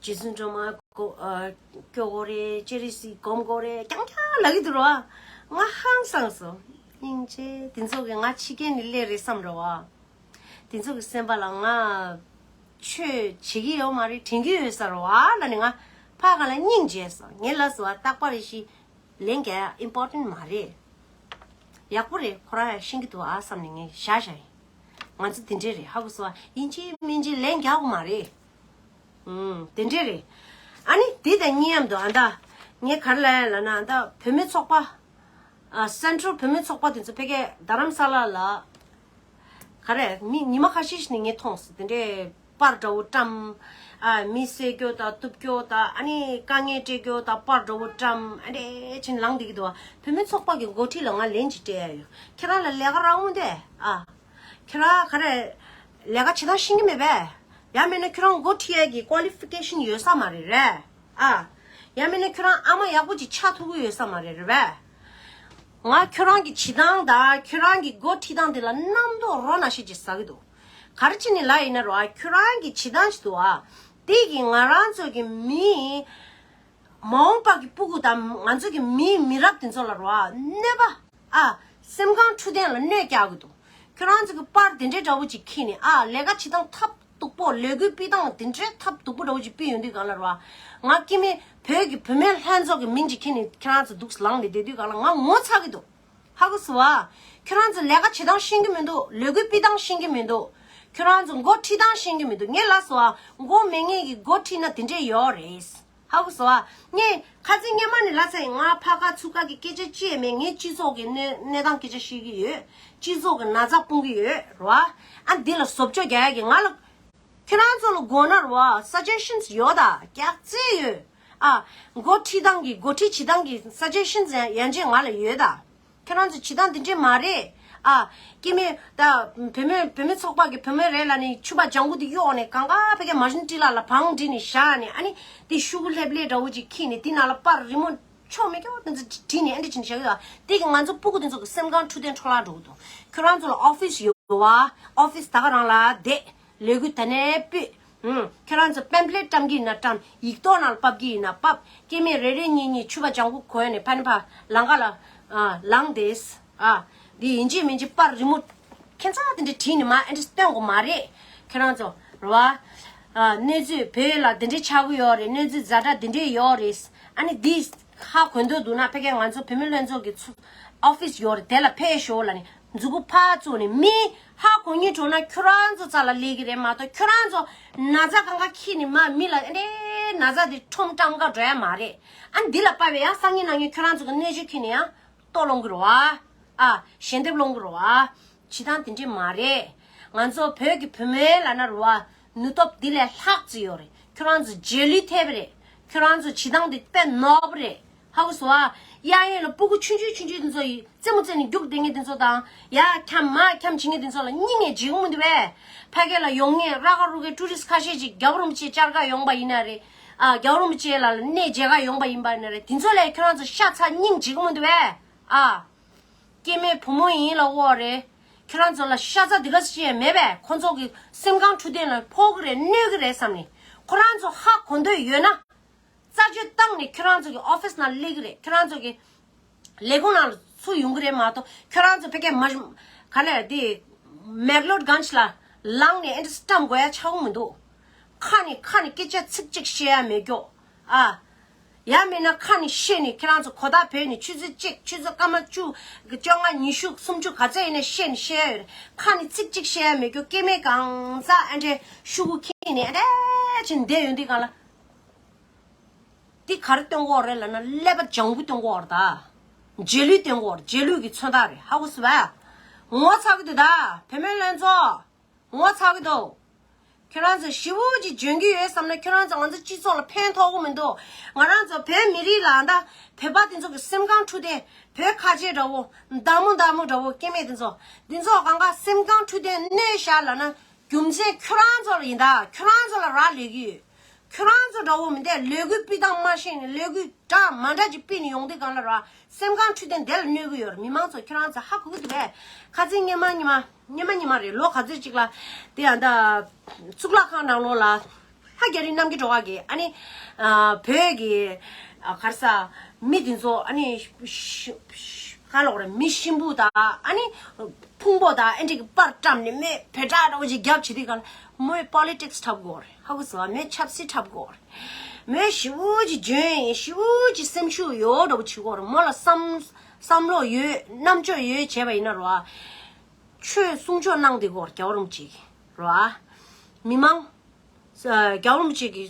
རྗེ་བཙུན་སྒྲོལ་མ་སྒོ་ཨ་སྐྱོ་གོ་རེད། སྤྱན་རས་གཟིགས་སྒོམ་གོ་རེད་རྐྱང་རྐྱང་ལབ་ཀྱི་འདུག་རོ། ང་ཧང་སངས་སོང་། སྙིང་རྗེ། དེ་ཚོ་གི་ང་ཕྱི་རྒྱལ་ནས་སླེབས་རེད་བསམ་རོ། དེ་ཚོ་གི་སེམས་པ་ལ་ང་ཆོས་བྱེད་ཀྱི་ཡོད་མ་རེད། དྲན་གྱི་ཡོད་ས་རོ་ཨ་ལ་ནི་ང་ཕ་ག་ལ་སྙིང་རྗེ་སོང་། ངས་ལབ་སོང་བ། རྟག་པར་རེ་ཞིག་ལན་རྒྱག་ཡ་ཨིམ་པོར་ཊེན་མ་རེད། ཡག་པོ་རེད། ཁོ་རང་ཡང་ཤེས་ཀྱི་འདུག་ཨ་བསམ་ནས་ངས་བཞག་བཞག་ཡིན། ང་ཚོ་དེ་འདྲས་རེད། ཧ་གོ་སོང་ཨ། ཡིན་གཅིག་མིན་གཅིག་ལན་རྒྱག་དགོས་མ་རེད། ཨུམ། དེ་འདྲས་རེད། ཨ་ནི་དེ་དང་གཉིས་མཉམ་དུ་ཨ་ད་ངས་ག་རེ་ལབ་ཡ་ལབ་ན། ཨ་ད་བུད་མེད་ཚོགས་པ། ཨ། སེན་ཊྲལ་བུད་མེད་ཚོགས་པ་དེ་ཚོ་ཕ་གིའི་རྡ་རམ་ས་ལ་ལ། ག་རེ། མི་ཉི་མ་ཁ་ཤས་ཤིག་ནས་ངས་མཐོང་སོང་། དེ་འདྲའི་པར་འདྲ་བོ་བཀྲམ། ཨ། མི་བསད་རྒྱུ་དང་གཏུབ་རྒྱུ་དང་ཨ་ནི་དཀའ་ངལ་སྤྲད་རྒྱུ་དང་པར་འདྲ་བོ་བཀྲམ། ཨ་འདྲས་ཕྱིན་ལངས་བསྡད་ཀྱི་འདུག་བ། བུད་མེད་ཚོགས་པ་གི་འགོ་ཁྲིད་ལ་ང་ལན་ཅིག་སྤྲད་ཡ་ཡོད། ཁྱེད་རང་ལ་ལས་ཀ་རག་འོང་དེ། ཨ། ཁྱེད་རང་ག་རེ། ལས་ཀ་བྱེད་སྟངས་ཤེས་ཀྱི་མེད་པས། ཡང་མིན་ན་ཁྱེད་རང་འགོ་ཁྲིད་ཡ་གི་ཀོ་ལི་ཕི་ཀེ་ཤན་ཡོད་ས་མ་རེད་རེད། ཨ། ཡང་མིན་ན་ཁྱོད་རང་ཨ་མ་ཡག་པོ་ཅིག་ཆགས་ཐུབ་ཀྱི་ཡོད་ས་མ་རེད། རེད་པས། ང་ཁྱོད་རང་གི་བྱེད་སྟངས་དང་ཁྱོད་རང་གི་འགོ་ཁྲིད་སྟངས་དེ་ལ་རྣམ་རྟོག་རོ་ན་ཤེས་ཅིག་ཟ་གི་འདུག་ག་རེ་བྱས་ནས་ལབ་ཡིན་ན་རོ། ཁྱོད་རང་གི་བྱེད་སྟངས་ཅིག་འདུག་ཨ། དེ་གིས་ང་རང་ཚོ་གི་མི། མ་འོངས་པ་གི་སྤུ་གུ་དང་ང་ཚོ་གི་མིའི་མི་རབས་དེ་ཚོ་ལ་རོ། གནོད་པ། ཨ། སེམས་ཁམས་འཕྲོད་བསྟེན་ལ་གནོད་རྒྱག་གི་འདུག་ཁྱོད་རང་ཚོ་གི་པར་དེ་འདྲའི་འདྲ་བོ་ཅིག་འཁྱེར་ནས། ཨ། ལས་ཀ་བྱེད་སྟངས་ཐབས་སྡུག་པོ། ལས་འགུལ་སྤེལ་སྟངས་དེ་འདྲའི་ཐབས་སྡུག་པོ་འདྲ་བོ་ཅིག་སྤེལ་ཡོང་དུས་སྒང་ལ་རོ། ང་སྐྱེ་དམན་བོད་ཀྱི་བུད་མེད་ལྷན་ཚོགས་ཀྱི་མིང་ཅིག་འཁྱེར་ནས་ཁྱོད་རང་ཚོ་འདུག་ལངས་ནས་བསྡད་དུས་སྒང་ལ་ང་ངོ་ཚ་གི་འདུག་ཧ་གོ་སོང་བ། ཁྱོད་རང་ཚོ་ལས་ཀ་བྱེད་སྟངས་ཤེས་ཀྱི་མི་འདུག་ལས་འགུལ་སྤེལ་སྟངས་ཤེས་ཀྱི་མི་འདུག་ཁྱོད་རང་ཚོ་འགོ་ཁྲིད་སྟངས་ཤེས་ཀྱི་མི་འདུག་ངས་ལབ་སོང་བ། མགོ་མེད་མཁན་གྱི་འགོ་ཁྲིད་ན་དེ་འདྲས་ཡོད་རེད། ཧ་གོ་སོང་ཨ། ངས་ཁ་སང་སྔོན་མ་ནས་ལབ་ཚར་ཡིན། ང་ཕར་ཁ་ཚུར་ཁ་གི་སྐད་ཆ་ཅི་ཡང་མེད། ངས་སྤྱི་ཚོགས་ཀྱི་གནས་གནས་སྟངས་སྐད་ཆ་བཤད་ཀྱི་ཡོད། སྤྱི་ཚོགས་ཀྱི་ན་ཚ་སྤོང་གི་ཡོད་རེད་བ། ཨ་འདི་ལ་བཟོ་བཅོས་རྒྱག་ཡ་གི་ང་ལ། ཁྱོད་རང་ཚོ་ལ་དགོས་ན་རེད་བ། suggestions་ཡོད་ད། རྒྱག་རྩིས་ཡོད། ཨ་འགོ་ཁྲིད་སྟངས་ཀྱི་འགོ་ཁྲིད་བྱེད་སྟངས་ཀྱི་suggestions་ཡང་ཡན་ཆད་ང་ལ་ཡོད་ད། ཁྱེད་རང་ཚོ་བྱེད་སྟངས་དེ་འདྲས་མ་རེད། ཨ། སྐྱེ་དམན་ད་བུད་མེད་བུད་མེད་ཚོགས་པ་གི་བུད་མེད་རེད་ལབ་ནས་ཕྱུ་པ་ལྗང་གུ་དེ་གཡོགས་ནས་གང་ག་ཕ་གི་མ་ཤིན་ཏི་ལ་ལ་བང་བསྒྲིགས་ནས་བཞག་ནས། ཨ་ནི་དེ་ཤུ་གུ་ལྷེབ་ལྷེབ་འདྲ་བོ་ཅིག་ཁྱེར་ནས་དེ་ནང་ལ་པར་རི་མོ་ཆོ་མེད་སྐྱོ་དེ་ཚོ་བྲིས་ནས་ཨ་འདྲས་བྱས་ནས་བཞག་གི་ཡོད། དེ་གི་ང་ཚོ་སྤུ་གུ་དེ་ཚོ་གི་སེམས་ཁམས་འཕྲོད་བསྟེན་འཕྲོ་བརླག་འགྲོ་གི་འདུག་ཁྱོད་རང་ཚོ་ལ་ཨོ་ཕིས་ཡོད་བ། ཨོ་ཕིས་ད་ག་རང་ལ་བསྡད། ལས་འགུལ་ད་ནས་སྤོས། ཨུམ། ཁྱེད་རང་ཚོ་པེམ་ཕླེཊ་བཀྲམ་གྱི་ཡིན་ན་བཀྲམ། ཡིག་ཐོག་ནང་ལ་ཕབ་ཀྱི་ཡིན་ན་ཕབ། སྐྱེ་དམན་རེ་རེ་གཉིས་གཉིས་ཕྱུ་པ་ལྗང་གུ་གོན་ནས་ཕ་ནི་ཕ་ལང་ཀ་ལ། ཨ། ལངས་ཏེ། ཨ། འདི་ཡིན་གཅིག་མིན་གཅིག་པར་རི་མོ་ཁྱད་མཚར་དེ་འདྲ་བྲིས་ནས་མར་ཨེ་འདྲ་སྟོན་དགོས་མ་རེད། ཁྱེད་རང་ཚོ་རེད་བ། ཨ། གནས་ཚུལ་བོད་ལ་འདི་འདྲ་ཆགས་ཀྱི་ཡོད་རེད། གནས་ཚུལ་ཛ་དྲག་འདི་འདྲ་ཡོད་རེད། ཨ་ནི་འདི་ཧ་གོ་འདོད་འདུག་ན་ཕ་གིར་ང་ཚོ་བུད་མེད་ལྷན་ཚོགས་ཀྱི་ཚུ་ཨོ་ཕིས་ཡོད་རེད། དེ་ལ་ཕེབས་ཤོག་ལབ་ནས། མཛུ་གུ་ཕར་བཙུགས་ནས་མི་ཧ་གོ་སྙིང་བྲོ་ན་ཁྱོད་རང་ཚོ་རྩ་ལ་སླེབས་ཀྱི་རེད་མ་གཏོགས། ཁྱོད་རང་ཚོ་ན་ཚ་གང་ག་ཁྱེར་ནས་མར་མི་ལ་ཨེ་འདྲའི་ན་ཚ་དེ་ཁྲོམ་བཀྲམ་ག་འགྲོ་ཡ་མ་རེད། ཨ་འདི་ལ་དཔག་པའི་ཡང་སང་ཉིན་གནངས་ཉིན་ཁྱོད་རང་ཚོ་གི་གནས་ཚུལ་ཁྱེར་ནས་ཡང་ལྟོ་སློང་གི་རེད་བ། ཨ་ཞལ་འདེབས་སློང་གི་རེད་བ། བྱེད་སྟངས་དེ་འདྲས་མ་རེད། ང་ཚོ་བོད་ཀྱི་བུད་མེད་ལབ་ན་རེད་བ། ནུས་སྟོབས་འདི་ལས་ལྷག་ཙམ་ཡོད་རེད། ཁྱོད་རང་ཚོ་རྗེས་ལུས་ཐེབས་རེད། ཁྱོད་རང་ཚོ་བྱེད་སྟངས་འདི་དཔེ་ནོར་བ་རེད། ཧ་གོ་སོང་ཨ། གཡས་གཡོན་ལ་སྤུ་གུ་ཆུང་ཆུང་ཆུང་ཆུང་འདི་ཚོ་ཡིས་རྩེད་མོ་རྩེ་ནས་རྒྱུགས་བསྡད་མཁན་འདི་ཚོ་དང་། ཡར་འཁྱམ་མར་འཁྱམ་བྱེད་མཁན་འདི་ཚོ་ལ་སྙིང་ནས་བརྗེད་ཀྱི་མི་འདུག་པས། ཕ་གི་ལ་ཡོང་མཁན་ར་ག་རུ་གའི་ཊུ་རི་སི་ཊི་ཁ་ཤས་ཅིག་རྒྱལ་བ་རིན་པོ་ཆེ་བཅར་ག་ཡོང་པ་ཡིན་ན་རེད། ཨ། རྒྱལ་བ་རིན་པོ་ཆེ་ལ་གནས་མཇལ་ག་ཡོང་པ་ཡིན་པ་ཡིན་ན་རེད། འདི་ཚོ་ལ་ཁྱོད་རང་ཚོ་ཤ་ཚ་སྙིང་རྗེ་གི་མི་འདུག་པས། ཨ། སྐྱེ་དམན་བུ་མོ་ཡིན་ལབ་ཀྱི་ཡོད་རེད། ཁྱོད་རང་ཚོ་ལ་ཤ་ཚ་འདི་ག་ཅི་ཡང་མེད་པས། ཁོ་ཚོ་གི་སེམས་ཁམས་འཕྲོད་བསྟེན་ལ་ཕོག་གི་རེད། གནོད་གི་རེད་བསམ་ནས། ཁོ་རང་ཚོ་ཧ་གོ་འདོད་ཡོད་ན། རྩད་གཅོད་བཏང་ནས་ཁྱོད་རང་ཚོ་གི་ཨོ་ཕིས་ནང་སླེབས་ཀྱི་རེད། ཁྱོད་རང་ཚོ་གི་ལས་ཁུངས་ནང་ལ་ཚུར་ཡོང་གི་རེད་མ་གཏོགས། ཁྱོད་རང་ཚོ་ཕ་གིར་མ་ག་ལས་དེ་མེག་ལོར་གྷན་ཇི་ལ་ལངས་ནས་ཨེ་འདྲ་བཀྲམ་དགོས་ཡ་ཆགས་ཀྱི་མི་འདུག་ཁ་ནས་ཁ་ནས་སྐད་ཆ་ཚིག་གཅིག་བཤད་ཡ་མེད་ཀྱོག་ཨ། ཡང་མིན་ན་ཁ་ནས་བཤད་ནས་ཁྱེད་རང་ཚོ་གོ་བརྡ་བོས་ནས་ཆུ་ཚོད་གཅིག་ཆུ་ཚོད་སྐར་མ་བཅུ་བཅོ་ལྔ་ཉི་ཤུ་སུམ་ཅུ་ག་ཚད་ཡིན་ན་བཤད་ནས་བཤད་ཡ་ཡོད་རེད། ཁ་ནས་ཚིག་གཅིག་བཤད་ཡ་མེད་ཀྱོག་སྐྱེ་དམན་གང་ཟག་ཨ་འདྲས་ཤུ་གུ་འཁྱེར་ནས་ཨ་འདྲས་བྱས་ནས་བསྡད་ཡོང་དུས་སྒང་ལ། འདི་ག་རེ་སྟོན་གྱི་ཡོད་རེད་ལབ་ན། ཀླད་པ་ལྗང་གུ་སྟོན་གྱི་ཡོད་རེད་ད། རྗེས་ལུས་སྟོན་གྱི་ཡོད་རེད། རྗེས་ལུས་ཀྱི་མཚོན་རྟགས་རེད། ཧ་གོ་སོང་བས། ངོ་ཚ་གི་འདུག་ད། བུད་མེད་ལྷན་ཚོགས། ངོ་ཚ་གི་འདུག་ཁྱོད་རང་ཚོ་ཞེ་པོ་ཅིག་འཇོན་གྱི་ཡོད་བསམ་ན། ཁྱོད་རང་ཚོ་ང་ཚོ་སྤྱི་ཚོགས་ལ་ཕན་ཐོགས་ཀྱི་མི་འདུག་ང་རང་ཚོ་བོད་མི་རིགས་ལ་ད་བོད་པ་དེ་ཚོ་གི་སེམས་ཁམས་འཕྲོད་བསྟེན། བོད་ཁ་ཆེ་འདྲ་བོ། མདའ་མོ་མདའ་མོ་འདྲ་བོ། སྐྱེ་དམན་དེ་ཚོ། དེ་ཚོ་གང་ག་སེམས་ཁམས་འཕྲོད་བསྟེན་གནོད་བཞག་ལབ་ན། རྒྱུ་མཚན་ཁྱོད་རང་ཚོ་ལ་ཡིན་ད། ཁྱོད་རང་ཚོ་ལ་རག་ལས་ཀྱི་ཡོད། ཁྱོད་རང་ཚོ་འདྲ་བོ་མི་འདུག་ལས་འགུལ་སྤེལ་སྟངས་མ་ཤེས་ནས་ལས་འགུལ་འདྲ་མ་འདྲ་ཅིག་སྤེལ་ནས་ཡོང་དུས་སྒང་ལ་ར། སེམས་ཁམས་འཕྲོད་བསྟེན་དེ་ལ་གནོད་ཀྱི་ཡོད་རེད། མི་མང་ཚོ་ཁྱོད་རང་ཚོ་ཧ་གོ་གི་འདུག་གས། ཁ་སང་སྔོན་མ་ཉི་མ། སྔོན་མ་ཉི་མ་རེད། ལོ་ག་ཚོད་ཅིག་ལ། དེ་ཡང་ད་གཙུག་ལག་ཁང་ནང་ལོགས་ལ། ཧ། རྒྱ་རི་རྣམ་རྒྱལ་སྒྲོལ་དཀར་གྱིས་ཨ་ནི། ཨ། བོད་ཀྱི། ཨ། ག་རེ་ཟ། མི་འདི་ཚོ་ཨ་ནི། ཤ་ཤ་ག་ལབ་དགོས་རེད། མི་གཤིན་པོ་དང་ཨ་ནི། ཕུང་པོ་དང་ཨེ་འདྲ་གི་པར་བཀྲམ་ནས་མོས་བོད་དྲག་འདྲ་བོ་ཅིག་རྒྱབ་བྱེད་དུས་སྒང་ལ། མོས་པོ་ལི་ཊིག་སི་འཁྲབ་དགོས་རེད། ཧ་གོ་སོང་ཨ། མོས་ཆབ་སྲིད་འཁྲབ་དགོས་རེད། མོས་ཞེ་པོ་ཅིག་འཇོན་ཡིན། ཞེ་པོ་ཅིག་སེམས་ཤུགས་ཡོད་འདྲ་བོ་བྱེད་དགོས་རེད། མོ་ལ་བསམ་བསམ་བློ་ཡོད། རྣམ་དཔྱོད་ཡོད་བྱས་པ་ཡིན་ན་རོ། ཨ། ཆོས་གསུང་ཆོས་གནང་བསྡད་ཀྱི་ཡོད་རེད། རྒྱལ་བ་རིན་པོ་ཆེ་གིས་རོ། ཨ། མི་མང་། ཨ། རྒྱལ་བ་རིན་པོ་ཆེ་གི་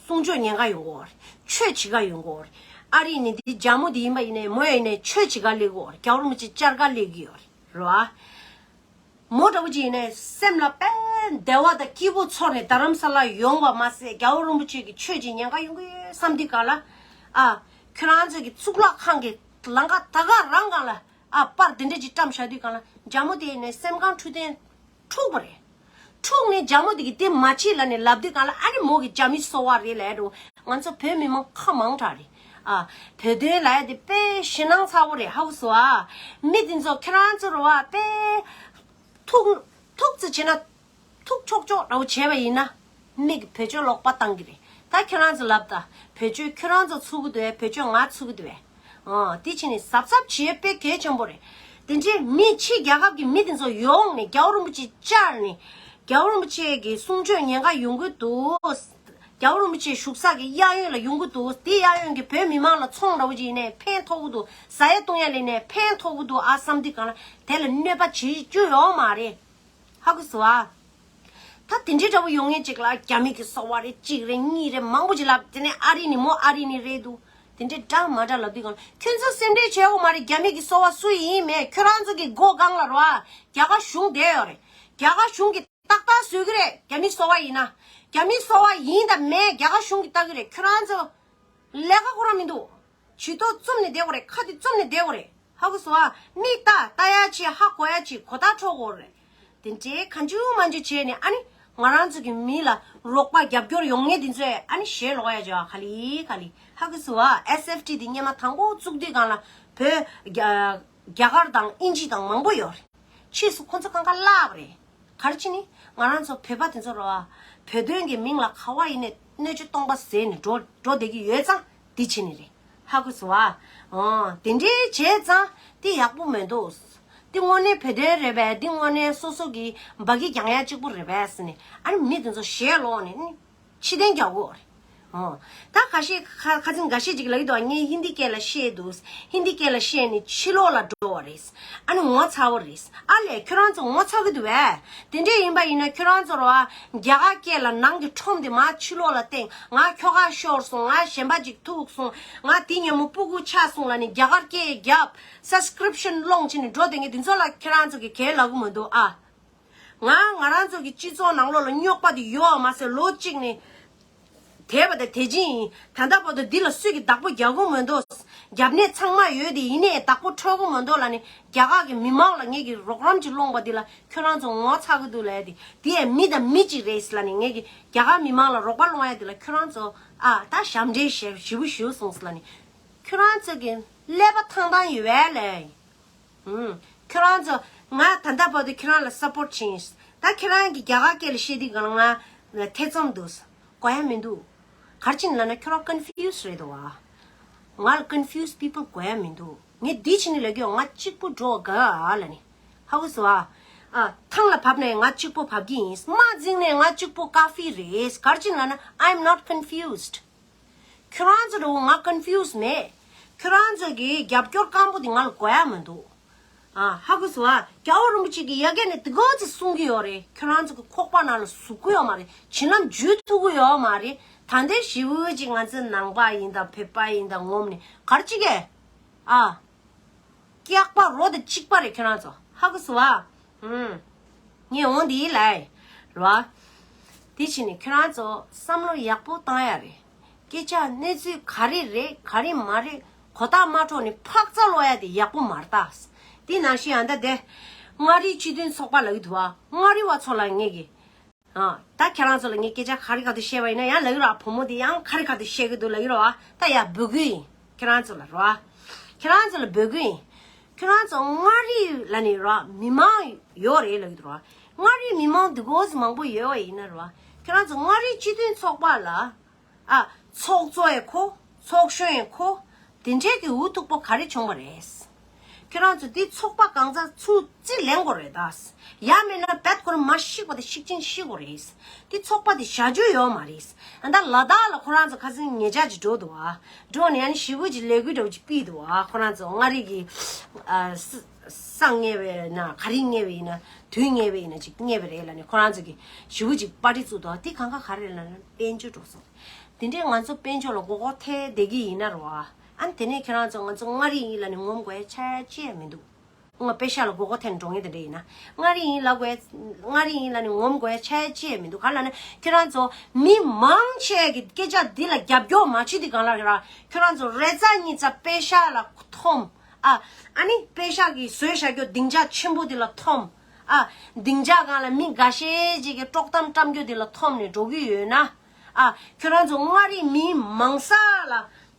གསུང་ཆོས་ཉན་ག་ཡོང་གི་ཡོད་རེད། ཆོས་བྱེད་ག་ཡོང་གི་ཡོད་རེད། ཨ་རི་ནས་འདི་རྒྱ་མོ་འདི་ཡིན་པ་ཡིན་ནའི། མོ་ཡིན་ནའི་ཆོས་བྱེད་ག་སླེབས་ཀྱི་ཡོད་རེད། རྒྱལ་བ་རིན་པོ་ཆེ་བཅར་ག་སླེབས་ཀྱི་ཡོད་རེད། རོ། ཨ། མོ་འདྲ་བོ་ཅིག་ཡིན་ནའི་སེམས་ལ་དཔེ་བདེ་བ་དང་སྐྱིད་པོ་ཚོར་ནས་རྡ་རམ་ས་ལ་ཡོང་བ་མ་ཟད། རྒྱལ་བ་རིན་པོ་ཆེ་གི་ཆོས་ཅིག་ཉན་ག་ཡོང་གི་ཡོད་བསམ་དུས་སྒང་ལ། ཨ། ཁྱོད་རང་ཚོ་གི་གཙུག་ལག་ཁང་གི་ལམ་ཁ་ད་ག་རང་སྒང་ལ། ཨ། པར་འདི་འདྲ་ཅིག་བཀྲམ་བཞག་དུས་སྒང་ལ། རྒྱ་མོ་དེ་ཡིན་ནའི་སེམས་ཁམས་འཕྲོད་བསྟེན་འཁྲུགས་པ་རེད། འཁྲུགས་ནས་རྒྱ་མོ་དེ་གིས་དེ་མ་བྱེད་ལབ་ནས་ལབ་དུས་སྒང་ལ། ཨ་ནི་མོ་གི་རྒྱ་མི་སོ་བ་རེད་ལབ་ཡ་འདྲ་བོ། ང་ཚོ་བོད་མི་མང་ཁ་མང་དྲགས་རེད། ཨ། བོད་དོན་ལབ་ཡ་དེ་དཔེ་ཞེད་སྣང་ཚ་བོ་རེད། ཧ་གོ་སོང་ཨ། མི་དེ་ཚོ་ཁྱེད་རང་ཚོ་རེད་བ། དཔེ་ཐུག་ཐུག་ཙི་བྱེད་ན། ཐུག་ཆོག་ཆོག་འདྲ་བོ་བྱས་པ་ཡིན་ན། མིག་བེད་སྤྱོད་ལོག་པ་བཏང་གི་རེད། ད་ཁྱོད་རང་ཚོ་ལབ་ད། བེད་སྤྱོད་ཁྱོད་རང་ཚོ་ཚུགས་ཀྱི་འདུག་བས། བེད་སྤྱོད་ང་ཚུགས་ཀྱི་འདུག་བས། ཨོ། དེ་བྱས་ནས་གཟབ་གཟབ་བྱེད་དཔེ་གལ་ཆེན་པོ་རེད། དེ་འདྲའི་མི་ཕྱི་རྒྱལ་ཁབ་ཀྱི་མི་དེ་ཚོ་ཡོང་ནས་རྒྱལ་བ་རིན་པོ་ཆེ་བཅར་ནས། རྒྱལ་བ་རིན་པོ་ཆེ་གི་གསུང་ཆོས་ཉན་ག་ཡོང་གི་འདུག་རྒྱལ་བ་རིན་པོ་ཆེ་བཞུགས་ས་གི་གཡས་གཡོན་ལ་ཡོང་གི་འདུག་དེ་གཡས་གཡོན་གྱི་བོད་མི་མང་ལ་ཚོང་འདྲ་བོ་ཅིག་ཡིན་ནའི་ཕན་ཐོགས་ཀྱི་འདུག་ཟ་ཡ་བཏུང་ཡ་ལེན་ནའི་ཕན་ཐོགས་ཀྱི་འདུག་ཨ་བསམ་དུས་སྒང་ལ། དེ་ལ་གནོད་པ་བྱེད་རྒྱུ་ཡོད་མ་རེད། ཧ་གོ་སོང་ཨ། ད་དེ་འདྲའི་འདྲ་པོ་ཡོང་ངེས་ཅིག་ལ་རྒྱ་མི་གི་སོ་བ་རེད། གཅིག་རེད། གཉིས་རེད། མང་པོ་ཅིག་ལབ། དེ་ནས་ཨ་རི་ནི་མོ་ཨ་རི་ནི་རེད་འདུག་དེ་འདྲའི་འདྲ་མ་འདྲ་ལབ་དུས་གང་ཁྱོད་ཚོ་སེམས་ཁྲལ་བྱེད་དགོས་མ་རེད། རྒྱ་མི་གི་སོ་བ་སུ་ཡིན་མེད་ཁྱོད་རང་ཚོ་གི་མགོ་སྒང་ལ་རོ། རྒྱ་གར་གཞུང་བསྡད་ཡོད་རེད། རྒྱ་གར་གཞུང་གི་ཏག་ཏག་བཟོ་གི་རེད། རྒྱ་མི་སོ་བ་ཡིན་ན། རྒྱ་མི་སོ་བ་ཡིན་དང་མེད་རྒྱ་གར་གཞུང་གི་ལྟ་གི་རེད། ཁྱོད་རང་ཚོ་ལས་ཀ་ཁོ་རང་མི་འདུག་ཇུས་གཏོགས་བཙུམ་ནས་བསྡད་དགོས་རེད། ཁ་དེ་བཙུམ་ནས་བསྡད་དགོས་རེད། ཧ་གོ་སོང་ཨ། མིག་ལྟ་ལྟ་ཡ་ཆེ། ཧ་གོ་ཡ་ཆེ། གོ་བརྡ་འཕྲོད་དགོས་རེད། དེ་འདྲའི་གང་བྱུང་མང་བྱུང་བྱས་ནས་ཨ་ནི་ང་རང་ཚོ་གི་མི་ལ་རོགས་པ་རྒྱབ་སྐྱོར་ཡོང་མཁན་དེ་ཚོས་ཨ་ནི་ཞེ་ལོག་ཡ་བྱ་བ་ག་ལེ་ག་ལེ། ཧ་གོ་སོང་ཨ། ཨེས་ཨེཕ་ཊི་དེ་སྔོན་མ་དང་པོ་བཙུགས་དུས་སྒང་ལ་བོད་རྒྱ་རྒྱ་གར་དང་དབྱིན་ཇི་དང་མང་པོ་ཡོད་རེད། ཕྱིས་སུ་ཁོ་ཚོ་གང་ག་བརླག་པ་རེད། ག་རེ་བྱས་ནི་ང་རང་ཚོ་བོད་པ་དེ་ཚོ་རོ། བོད་དོན་གྱི་མིང་ལ་ག་བ་ཡིན་ནས་སྣོད་བཅུད་སྟོང་པ་ཟད་ནས་འགྲོ་འགྲོ་བསྡད་ཀྱི་ཡོད་ཙང་དེ་བྱས་ནི་རེད། ཧ་གོ་སོང་ཨ། ཨོ་དེ་འདྲའི་བྱས་ཙང་དེ་ཡག་པོ་མི་འདུག་དེ་དངོས་གནས་བོད་དོན་རེད་པས། དེ་དངོས་གནས་སོ་སོ་གི་འབའ་གི་རྒྱང་ཡ་གཅིག་པུ་རེད་པས་ཟེར་ནས་ཨ་ནི་མི་དེ་ཚོ་ཞེ་ལོག་ནས་ནི། ཕྱི་རྟེན་རྒྱག་དགོས་རེད། ཨོ། ད་ཁ་ཤས་ཁ་ཁ་ཚིག་འགའ་ཤས་ཅིག་ལབ་ཀྱི་འདུག་ངས་ཧིན་དི་སྐད་ལ་བཤད་འདུག་ཧིན་དི་སྐད་ལ་བཤད་ནས་ཕྱི་ལོགས་ལ་འགྲོ་བ་རེད། ཨ་ནི་ངོ་ཚ་བོ་རེད། ཨ་ལས་ཁྱོད་རང་ཚོ་ངོ་ཚ་གི་འདུག་བས། དེ་འདྲས་ཡིན་པ་ཡིན་ན་ཁྱོད་རང་ཚོ་རོ། རྒྱ་གར་སྐད་ལ་ནང་གི་ཁྲོམ་དེ་མར་ཕྱི་ལོགས་ལ་བཏང་། ང་ཁྱོ་ག་ཤོར་སོང་། ང་གཞན་པ་ཅིག་ཐུག་སོང་། ང་དེ་ཉིན་མོ་སྤུ་གུ་ཆགས་སོང་ལབ་ནས་རྒྱ་གར་སྐད་རྒྱབ། སབ་སི་ཀི་རིབ་ཤན་སློང་བྱས་ནས་འགྲོ་བསྡད་མཁན་དེ་ཚོ་ལ་ཁྱེད་རང་ཚོ་གི་གལ་ལབ་གི་མི་འདུག་ཨ། ང་ང་རང་ཚོ་གི་སྤྱི་ཚོགས་ནང་ལོགས་ལ་རྙོག་པ་དེ་ཡོད་མ་ཟད་ལོ་གཅིག་ནས་དེ་བ་དང་དེ་བཞིན་ཡིན། ད་ལྟ་བར་དུ་འདི་ལ་སུས་ཀྱི་བདག་པོ་རྒྱག་གི་མི་འདུག་རྒྱབ་གནས་ཚང་མ་ཡོད་དེ་ཡིན་ནའི་བདག་པོ་འཕྲོད་གི་མི་འདུག་ལབ་ནས་རྒྱ་གར་གྱི་མི་མང་ལ་ངེད་ཀྱི་རོགས་རམ་ཅིག་སློང་པ་འདི་ལ་ཁྱོད་རང་ཚོ་ངོ་ཚ་གི་འདུག་ལབ་ཡ་དེ་དེ་ཡང་མི་དང་མི་གཅིག་རེད་ལབ་ནས་ངེད་ཀྱི་རྒྱ་གར་མི་མང་ལ་རོགས་པ་སློང་ཡ་དེ་ལ་ཁྱོད་རང་ཚོ་ཨ་ད་ཞབས་འདྲེན་ཞེ་ཞེ་པོ་ཞུ་སོང་ལབ་ནས་ཁྱོད་རང་ཚོ་གི་ཀླད་པ་ཐང་ཐང་ཡོད་པས་ལས། ཨུམ། ཁྱོད་རང་ཚོ་ང་ད་ལྟ་བར་དུ་ཁྱོད་རང་ལ་སབ་པོར་བྱིན། ད་ཁྱོད་རང་གིས་རྒྱ་གར་སྐད་ལ་བཤད་དུས་གང་ང་ཐེ་ཚོམ་འདུག་གོ་ཡ་མི་འདུག་ག་རེ་བྱས་ནས་ལབ་ན་ཁྱོད་རང་ཀོན་ཕིའུ་སི་རེད་འདུག་བ། ང་ལ་ཀོན་ཕིའུ་སི་པི་པལ་གོ་ཡ་མི་འདུག་ངས་འདི་བྱས་ནས་ལབ་ཀྱི་ཡོད། ང་གཅིག་པུ་འགྲོ་དགའ་ལབ་ནས། ཧ་གོ་སོང་ཨ། ཨ། ཐང་ལ་བབས་ནས་ང་གཅིག་པུ་བབས་ཀྱི་ཡིན། དམག་འཛིང་ནས་ང་གཅིག་པུ་ཀ་ཕི་རེད། ག་རེ་བྱས་ནས་ལབ་ན། I'm not confused. ཁྱོད་རང་ཚོ་འདྲ་བོ་ང་ཀོན་ཕིའུ་སི་མེད། ཁྱོད་རང་ཚོ་གི་རྒྱབ་སྐྱོར་སྐམ་པོ་དེ་ང་ལ་གོ་ཡ་མི་འདུག་ཨ། ཧ་གོ་སོང་ཨ། རྒྱལ་བ་རིན་པོ་ཆེ་གིས་ཡ་གི་ནས་དེ་ག་ཚོད་གསུང་གི་ཡོད་རེད། ཁྱོད་རང་ཚོ་གི་ཁོག་པ་ནང་ལ་ཟུག་གི་ཡོད་མ་རེད། བྱིན་རླབས་འཇུ་ཐུབ་གི་ཡོད་མ་རེད། ད་ལྟའི་ཞི་བོ་ཅིག་ང་ཚོ་ནང་པ་ཡིན་དང་བོད་པ་ཡིན་དང་ངོམ་ནས་ག་རེ་བྱེད་ཀྱི། ཨ། སྐྱག་པ་རོ་དང་གཅིག་པ་རེད་ཁྱོད་རང་ཚོ། ཧ་གོ་སོང་བ། ཧུམ། ངས་འོང་དེ་ལས། རོ། དེ་བྱས་ནས་ཁྱོད་རང་ཚོ་བསམ་བློ་ཡག་པོ་བཏང་ཡ་རེད། སྐད་ཆ་གནས་ཚུལ་ག་རེ་རེད་ག་རེ་མ་རེད་གོ་བརྡ་མ་འཕྲོད་ནས་ཕག་ཚ་ལོག་ཡ་དེ་ཡག་པོ་མ་རེད་ད། དེ་ནང་བཞིན་ཨ་ད་དེ། མངའ་རིས་སྤྱི་མཐུན་ཚོགས་པ་ལབ་ཀྱི་འདུག་བ། མངའ་རིས་བ་ཚོ་ལ་ངས་ཀྱི། ཨ། ད་ཁྱེད་རང་ཚོ་ལ་ངས་སྐད་ཆ་ག་རེ་ག་དུ་བཤད་པ་ཡིན་ན་ཡང་ལབ་ཀྱི་རེད་བ། བུ་མོ་དེ་ཡང་ག་རེ་ག་དུ་བཤད་ཀྱི་འདུག་ལབ་ཀྱི་རེད་བ། ད་ཡ་འབོད་སྐུལ་ཡིན། ཁྱེད་རང་ཚོ་ལ་རེད་བ། ཁྱེད་རང་ཚོ་ལ་འབོད་སྐུལ་ཡིན། ཁྱེད་རང་ཚོ་མངའ་རིས་ལ་ནི་རེད་བ། མི་མང་ཡོད་རེད་ལབ་ཀྱི་འདུག་རེད་བ། མངའ་རིས་མི་མང་འདི་གོ་ཙམ་མང་པོ་ཡོད་པ་ཡིན་ན་རེད་བ། ཁྱེད་རང་ཚོ་མངའ་རིས་སྤྱི་མཐུན་ཚོགས་པ་ལ། ཨ། ཚོགས་གཙོ་ཡང་ཁོ། ཚོགས་གཞོན་ཡང་ཁོ། དེ་འདྲའི་གི་འུ་ཐུག་པོ་ག་རེ་བྱུང་བ་རེད། ཁྱོད་རང་ཚོ་འདི་ཚོགས་པ་གང་ཚ་ཚུར་རྩིས་ལེན་དགོས་རེད་ད། ཡང་མིན་ན་བད་ཁོ་རང་མ་ཤི་བ་དང་ཤི་ཅིང་ཤི་དགོས་རེད། འདི་ཚོགས་པ་འདི་བྱ་རྒྱུ་ཡོད་མ་རེད། ཨ་ད་ལ་དྭགས་ལ་ཁོ་རང་ཚོ་ཁ་སང་ཉེ་ཆར་ཅིག་འགྲོ་འདུག་བ། འགྲོ་ནས་ཨ་ནི་ཞི་བོ་ཅིག་ལས་འགུལ་འདྲ་བོ་ཅིག་སྤེལ་འདུག་བ། ཁོ་རང་ཚོ་མངའ་རིས་ཀྱི། ཨ། ས་ས་ཉེ་བའི་ན་ག་རེ་ཉེ་བའི་ཡིན་ན་དུས་ཉེ་བའི་ཡིན་ན་ཅིག་ཉེ་བའི་རེད་ལབ་ནས་ཁོ་རང་ཚོ་གི་ཞི་བོ་ཅིག་པར་ཊི་བཙུགས་འདུག་བ། འདི་གང་ག་ག་རེ་ལབ་ན་དཔལ་འབྱོར་འགྲོ་སོང་། དེ་འདྲའི་ང་ཚོ་དཔལ་འབྱོར་ལ་མགོ་སྐོར་ཐེབས་བསྡད་ཀྱི་ཡིན་ན་རེད་བ། ཨ་ནི་དེ་ནས་ཁྱེད་རང་ཚོ་ང་ཚོ་མངའ་རིས་ཡིན་ལབ་ནས་ངོམ་དགོས་ཡ་ཆ་ཡ་ཅི་ཡང་མི་འདུག་ང་པེ་ཤག་ལ་མགོ་སྐོར་ཐེབས་ནས་འགྲོ་མཁན་དེ་འདྲ་ཡིན་ན། མངའ་རིས་ཡིན་ལབ་དགོས་ཡ། མངའ་རིས་ཡིན་ལབ་ནས་ངོམ་དགོས་ཡ་ཆ་ཡ་ཅི་ཡང་མི་འདུག་ག་ལབ་ན་ཁྱེད་རང་ཚོ་མི་མང་ཆེ་གི་སྐད་ཆ་འདི་ལ་རྒྱབ་སྐྱོར་མ་བྱེད་དུས་གང་ལ་ར་ཁྱེད་རང་ཚོ་རེ་ཙ་གཉིས་ཙ་པེ་ཤག་ལ་འཐོམ། ཨ། ཨ་ནི་པེ་ཤག་གིས་བཟོས་བཞག་རྒྱུ་སྡིངས་ཆ་ཆེན་པོ་འདི་ལ་འཐོམ། ཨ། སྡིངས་ཆ་སྒང་ལ་མི་འགའ་ཤས་ཅིག་གིས་དཀྲོག་གཏམ་བཀྲམ་རྒྱུ་འདི་ལ་འཐོམ་ནས་འགྲོ་གི་ཡོད་ན། ཨ། ཁྱོད་རང་ཚོ་མངའ་རིས་མི་མང་ས་ལ་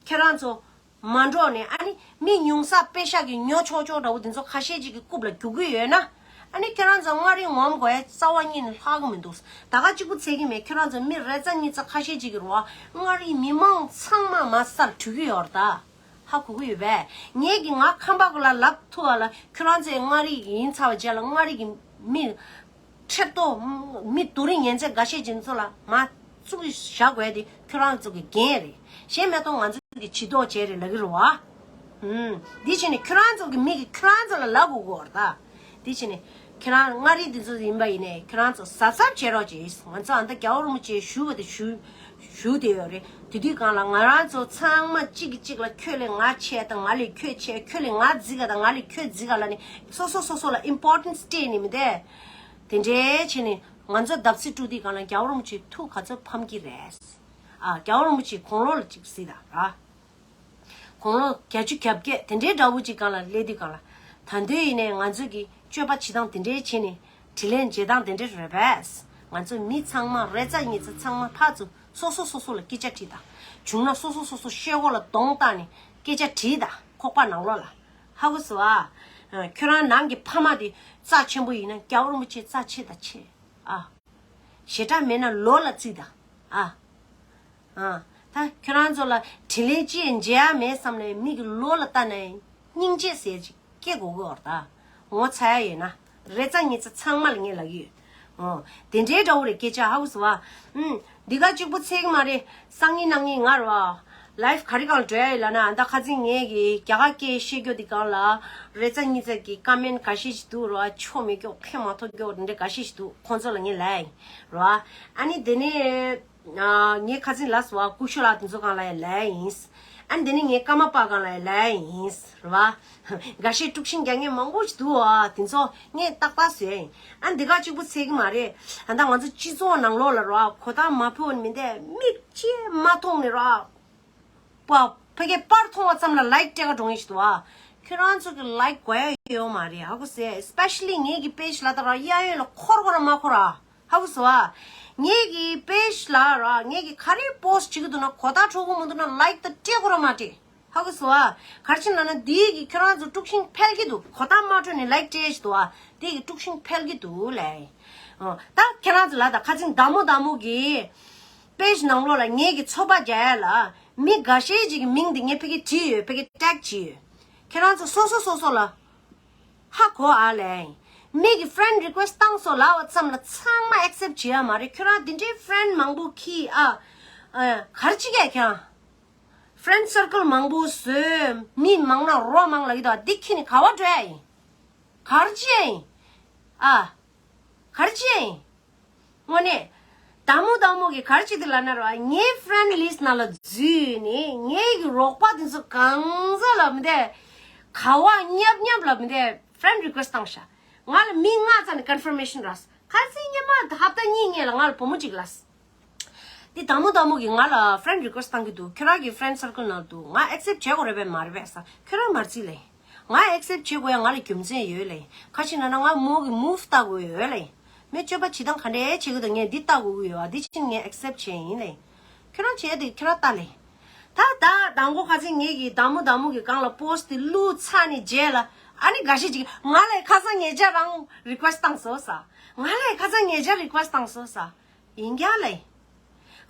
ཁྱེད་རང་ཚོ་མ་འགྲོ་ནས། ཨ་ནི་མི་ཉུང་ས་པེ་ཤག་གི་ཉོ་ཆོག་ཆོག་འདྲ་བོ་འདི་ཚོ་ཁ་ཤས་ཅིག་གི་རྐུབ་ལ་རྒྱུག་གི་ཡོད་ན། ཨ་ནི་ཁྱེད་རང་ཚོ་མངའ་རིས་ངོམ་དགོས་ཡ་རྩ་བ་ཉིད་ནས་ལྷག་གི་མི་འདུག་ད་ག་གཅིག་པུ་ཚད་ཀྱི་མེད། ཁྱོད་རང་ཚོ་མི་རེ་ཙ་གཉིས་ཙ་ཁ་ཤས་ཅིག་གིས་རེད་བ། མངའ་རིས་མི་མང་ཚང་མ་མར་སར་བྲུས་ཀྱི་ཡོད་རེད་ད། ཧ་གོ་གི་ཡོད་པས། ངས་ཀྱིས་ང་ཁམས་པ་ལ་ལབ་ཐུབ་པ་ལ་ཁྱོད་རང་ཚོས་མངའ་རིས་ཡིན་ཚར་བའི་རྗེས་ལ་མངའ་རིས་ཀྱི་མི་མཁྲེགས་གཏོར། མི་སྡུག་རུས་ཉེན་ཚད་འགའ་ཤས་ཅིག་ཚོ་ལ་མར་བཙུགས་བཞག་དགོས་དེ་ཁྱོད་རང་ཚོ་གི་འགན་རེད། གཞན་མ་གཏོགས་ང་ཚོ་གི་བྱི་དོགས་བྱས་རེད་ལབ་ཀྱི་རེད་བ། ཨུམ། འདི་བྱས་ནས་ཁྱོད་རང་ཚོ་གི་མི་གིས་ཁྱོད་རང་ཚོ་ལ་ལབ་དགོས་ཀྱི་ཡོད་རེད་ད། འདི་བྱས་ནས་ ཁྱེད་རང་མངའ་རིས་འདི་ཚོ་ཡིན་པ་ཡིན་ནའི་ཁྱེད་རང་ཚོ་གཟབ་གཟབ་བྱེད་རོགས་གྱིས། ང་ཚོ་ཨ་མདའ་རྒྱལ་བ་རིན་པོ་ཆེ་བཞུགས་པ་དེ་བཞུགས་བཞུགས་བསྡད་ཡོད་རེད། དེ་དུས་སྒང་ལ་ང་རང་ཚོ་ཚང་མ་གཅིག་གིས་གཅིག་ལ་ཁྱོད་ལས་ང་ཆེ་དང་ང་ལས་ཁྱོད་ཆེ། ཁྱོད་ལས་ང་རྫིག་ག་དང་ང་ལས་ཁྱོད་རྫིག་ག་ལ་ནི་སོ་སོ་སོ་སོ་ལ་ཨིམ་པོར་ཊན་སི་སྤྲད་ནི་མི་འདུག་དེ་འདྲའི་བྱས་ནས་ང་ཚོ་བརྡབ་གསིག་དཀྲུགས་དུས་སྒང་ལ་རྒྱལ་བ་རིན་པོ་ཆེ་ཐུགས་ག་ཚོད་ཕམ་གྱི་རེད། ཨ་རྒྱལ་བ་རིན་པོ་ཆེ་དགུང་ལོ་ལ་གཅིག་གཟིགས་དང་ར། དགུང་ལོ་བརྒྱད་ཅུ་གྱ་བརྒྱད་དེ་འདྲའི་འདྲ་བོ་ཅིག་སྒང་ལ་སླེབས་དུས་སྒང་ལ། ད་དུང་ཡིན་ནའི་ང་ཚོས་ཀྱི་སྤྱོད་པ་བྱེད་སྟངས་དེ་འདྲའི་བྱས་ནས་དྲིན་ལན་འཇལ་སྟངས་དེ་འདྲའི་རེད་པས། ང་ཚོ་མི་ཚང་མ་རེ་ཙ་གཉིས་ཙ་ཚང་མ་ཕར་ཚུར་སོ་སོ་སོ་སོ་ལ་སྐད་ཆ་དྲིས་དང་། བྱུང་ན་སོ་སོ་སོ་སོ་ཤེལ་སྒོ་ལ་གདོང་བཏགས་ནས་སྐད་ཆ་དྲིས་དང་། ཁོག་པ་ནང་ལོགས་ལ། ཧ་གོ་སོང་ཨ། ཁྱོད་རང་ནང་གི་ཕ་མ་དེ་རྩ་ཆེན་པོ་ཡིན་ན་རྒྱལ་བ་རིན་པོ་ཆེ་རྩ་ཆེ་དང་ཆེ། ཨ། ཞེ་དྲག་མེད་ན་ལོ་ལ་རྩིས་དང་། ཨ། ཨ། ད་ཁྱོད་རང་ཚོ་ལ་དྲིན་ལན་ཅི་ཡང་འཇལ་ཡ་མེད་བསམ་ནས་མིག་གི་ལོ་ལ་ལྟ་ནས་སྙིང་རྗེ་ཟེར་ཅིག་སྐྱེ་དགོས་ཀྱི་ཡོད་རེད་ད། ངོ་ཚ་ཡ་ཡོད་ན་རེ་ཙ་གཉིས་ཙ་ཚང་མ་ལ་ངས་ལབ་ཀྱི་ཡོད། ཨོ། དེ་འདྲའི་འདྲ་བོ་རེད་སྐད་ཆ་ཧ་གོ་སོང་བ། ཨུམ། འདི་ག་གཅིག་པུ་ཚད་ཀྱི་མ་རེད། སང་ཉིན་གནངས་ཉིན་ང་རེད་བ། ལའིབ་ག་རེ་སྒང་ལ་འགྲོ་ཡ་ཡོད་ལབ་ན། ད་ཁ་སང་ངས་ཀྱི་རྒྱ་གར་སྐད་བཤད་རྒྱུ་འདི་སྒང་ལ་རེ་ཙ་གཉིས་ཙ་གི་ཀོ་མེན་ཊི་འགའ་ཤས་ཤིག་འདུག་རེད་བ། ཆོ་མེད་རྒྱུ་ཕན་མ་ཐོགས་རྒྱུ་འདི་འདྲ་འགའ་ཤས་ཤིག་འདུག་ཁོང་ཚོ་ལ་ངས་ལབ་ཡ་ཡིན་རེད་བ། ཨ་ནི་དེ་ནས་ངས་ཁ་སང་ལབ་སོང་བ། སྐུ་ཞབས་ལགས་དེ་ཚོ་སྒང་ལ་ཡང་ལབ་ཡ་ཡིན། ཨ་ནི་དེ་ནས་ངས་ཀརྨ་པ་སྒང་ལ་ཡང་ལབ་ཡ་ཡིན་རེད་བ། འགའ་ཤས་དཀྲུག་ཤིང་རྒྱག་མཁན་མང་པོ་ཞིག་འདུག་བ། དེ་ཚོ་ངས་ཏག་ཏག་བཟོས་ཡིན། ཨ་འདི་ག་གཅིག་པུ་ཚད་ཀྱི་མ་རེད། ད་ལྟ་ང་ཚོ་སྤྱི་ཚོགས་ནང་ལོགས་ལ་ར་གོ་བརྡ་མ་ཕོག་ནི་མི་འདུག་མིག་ཅིག་མ་མཐོང་ནི་ར། པ་ཕ་གི་པར་མཐོང་བ་ཙམ་ལ་ལའིཀ་སྤྲད་ག་འགྲོ་མཁན་ཞིག་འདུག་བ། ཁྱོད་རང་ཚོ་གི་ལའིཀ་དགོས་ཡ་ཡོད་མ་རེད། ཧ་གོ་སོང་། སི་པེ་ཤ་ལི་ངེད་ཀྱི་པེ་ཇི་ལ་ད་ར་གཡས་གཡོན་ལ་འཁོར་དགོས་ར་མ་འཁོར་ར། ཧ་གོ་སོང་བ། ངེད་ཀྱི་པེ་ཇི་ལ་ར་ངེད་ཀྱི་ག་རེ་པོ་སི་ཊི་བྱེད་ཀྱི་འདུག་ན་གོ་བརྡ་འཕྲོད་ཀྱི་མི་འདུག་ན་ལའིཀ་ད་སྤྲད་དགོས་ར་མ་སྤྲད། ཧ་གོ་སོང་བ། ག་རེ་བྱས་ན་ན་འདི་གི་ཁྱོད་རང་ཚོ་དཀྲུག་ཤིང་འཕེལ་གྱི་འདུག་གོ་བརྡ་མ་འཕྲོད་ནས་ལའིཀ་སྤྲད་ཞིག་འདུག་བ། འདི་གི་དཀྲུག་ཤིང་འཕེལ་གྱི་འདུག་ལབ། ཨོ། ད་ཁྱེད་རང་ཚོ་ལ་ད་ཁ་སང་དཱ་མོ་དཱ་མོ་གི་པེ་ཇི་ནང་ལོགས་ལ་ངེད་ཀྱི་ཚོད་དཔག་རྒྱག་ཡ་ལ་མི་འགའ་ཤས་ཅིག་གི་མིང་འདི་ངས་ཕ་གི་བྲིས་ཡོད། ཕ་གི་ཊེག་བྱས་ཡོད། ཁྱེད་རང་ཚོ་སོ་སོ་སོ་སོ་ལ་ཧ་གོ་ཨ་ལས། མི་གི་ཕ་རེན་ཌི་རི་ཀུ་ཨེ་སི་ཊི་བཏང་སོང་ལབ་པ་ཙམ་ལ་ཚང་མ་ཨེག་སེབ་བྱེད་ཡ་མ་རེད། ཁྱོད་རང་འདི་འདྲའི་ཕ་རེན་ཌི་མང་པོ་ཁྱེར་ཨ། ཨ། ག་རེ་བྱེད་ཀྱི་ཡ་ཁྱེད་རང་། ཕ་རེན་ཌི་སར་ཀལ་མང་པོ་བཟོས། མི་མང་ན་རོ་མང་ལབ་ཀྱི་འདུག་འདི་ཁྱེར་ནས་ག་པར་འགྲོ་ཡ་ཡིན། ག་རེ་བྱེད་ཡ་ཡིན། ཨ། ག་རེ་བྱེད་ཡ་ཡིན། དངོས་གནས། དཱ་མོ་དཱ་མོ་གིས་ག་རེ་བྱེད་འདུག་ལབ་ན་ར་ངའི་ཕ་རེན་ཌི་ལིསི་ཊི་ནང་ལ་འཛུལ་ནས་ངའི་གི་རོགས་པ་དེ་ཚོ་གང་ཟག་ལ་མི་འདུག་ག་པར་ཉབ་ཉབ་ལ་མི་འདུག་ཕ་རེན་ཌི་རི་ཀུ་ཨེ་སི་ཊི་བཏང་ཤག་ང་ལ་མི་ལྔ་ཙམ་ནས་ཀོན་ཕར་མེ་ཤན་རག་ཁ་སང་ཉི་མ་ཧབ་ཏ་གཉིས་སྔོན་ལ་ང་ལ་བུ་མོ་གཅིག་ལབ། འདི་དཱ་མོ་དཱ་མོ་གིས་ང་ལ་ཕ་རེན་ཌི་རི་ཀུ་ཨེ་སི་ཊི་བཏང་གི་འདུག་ཁྱོད་རང་གི་ཕ་རེན་ཌི་སར་ཀལ་ནང་འདུག་ང་ཨེག་སེབ་བྱེད་དགོས་རེད་པས་མ་རེད་པས་ཟེར། ཁྱོད་རང་མ་རྩིས་ལབ། ང་ཨེག་སེབ་བྱེད་དགོས་ཡ་ང་ལ་རྒྱུ་མཚན་ཡོད་ལབ། ག་རེ་བྱས་ན་ན་ང་མོ་གི་མུ་ཝི་ལྟ་དགོས་ཡོད་ལབ། མོས་སྤྱོད་པ་བྱེད་སྟངས་ག་འདྲས་བྱེད་ཀྱི་འདུག་ངས་འདི་ལྟ་དགོས་ཀྱི་ཡོད་ཨ། འདི་ཕྱིན་ངས་ཨེག་སེབ་བྱས་ཡིན་ལབ། ཁྱོད་རང་བྱས་དེ་ཁྱོད་རང་ལྟ་ལབ། ད་ད་དང་པོ་ཁ་སང་ངེད་ཀྱིས་དཱ་མོ་དཱ་མོ་གི་སྒང་ལ་པོ་སི་ཊི་དེ་བླུགས་ཚར་ནས་རྗེས་ལ་ཨ་ནི་འགའ་ཤས་ཅིག་ང་ལ་ཁ་སང་ཉེ་ཆར་རང་རི་ཀུ་ཨེ་སི་ཊི་བཏང་སོང་ཟེར། ང་ལ་ཁ་སང་ཉེ་ཆར་རི་ཀུ་ཨེ་སི་ཊི་བཏང་སོང་ཟེར། ཡིན་ཀྱང་ལེ།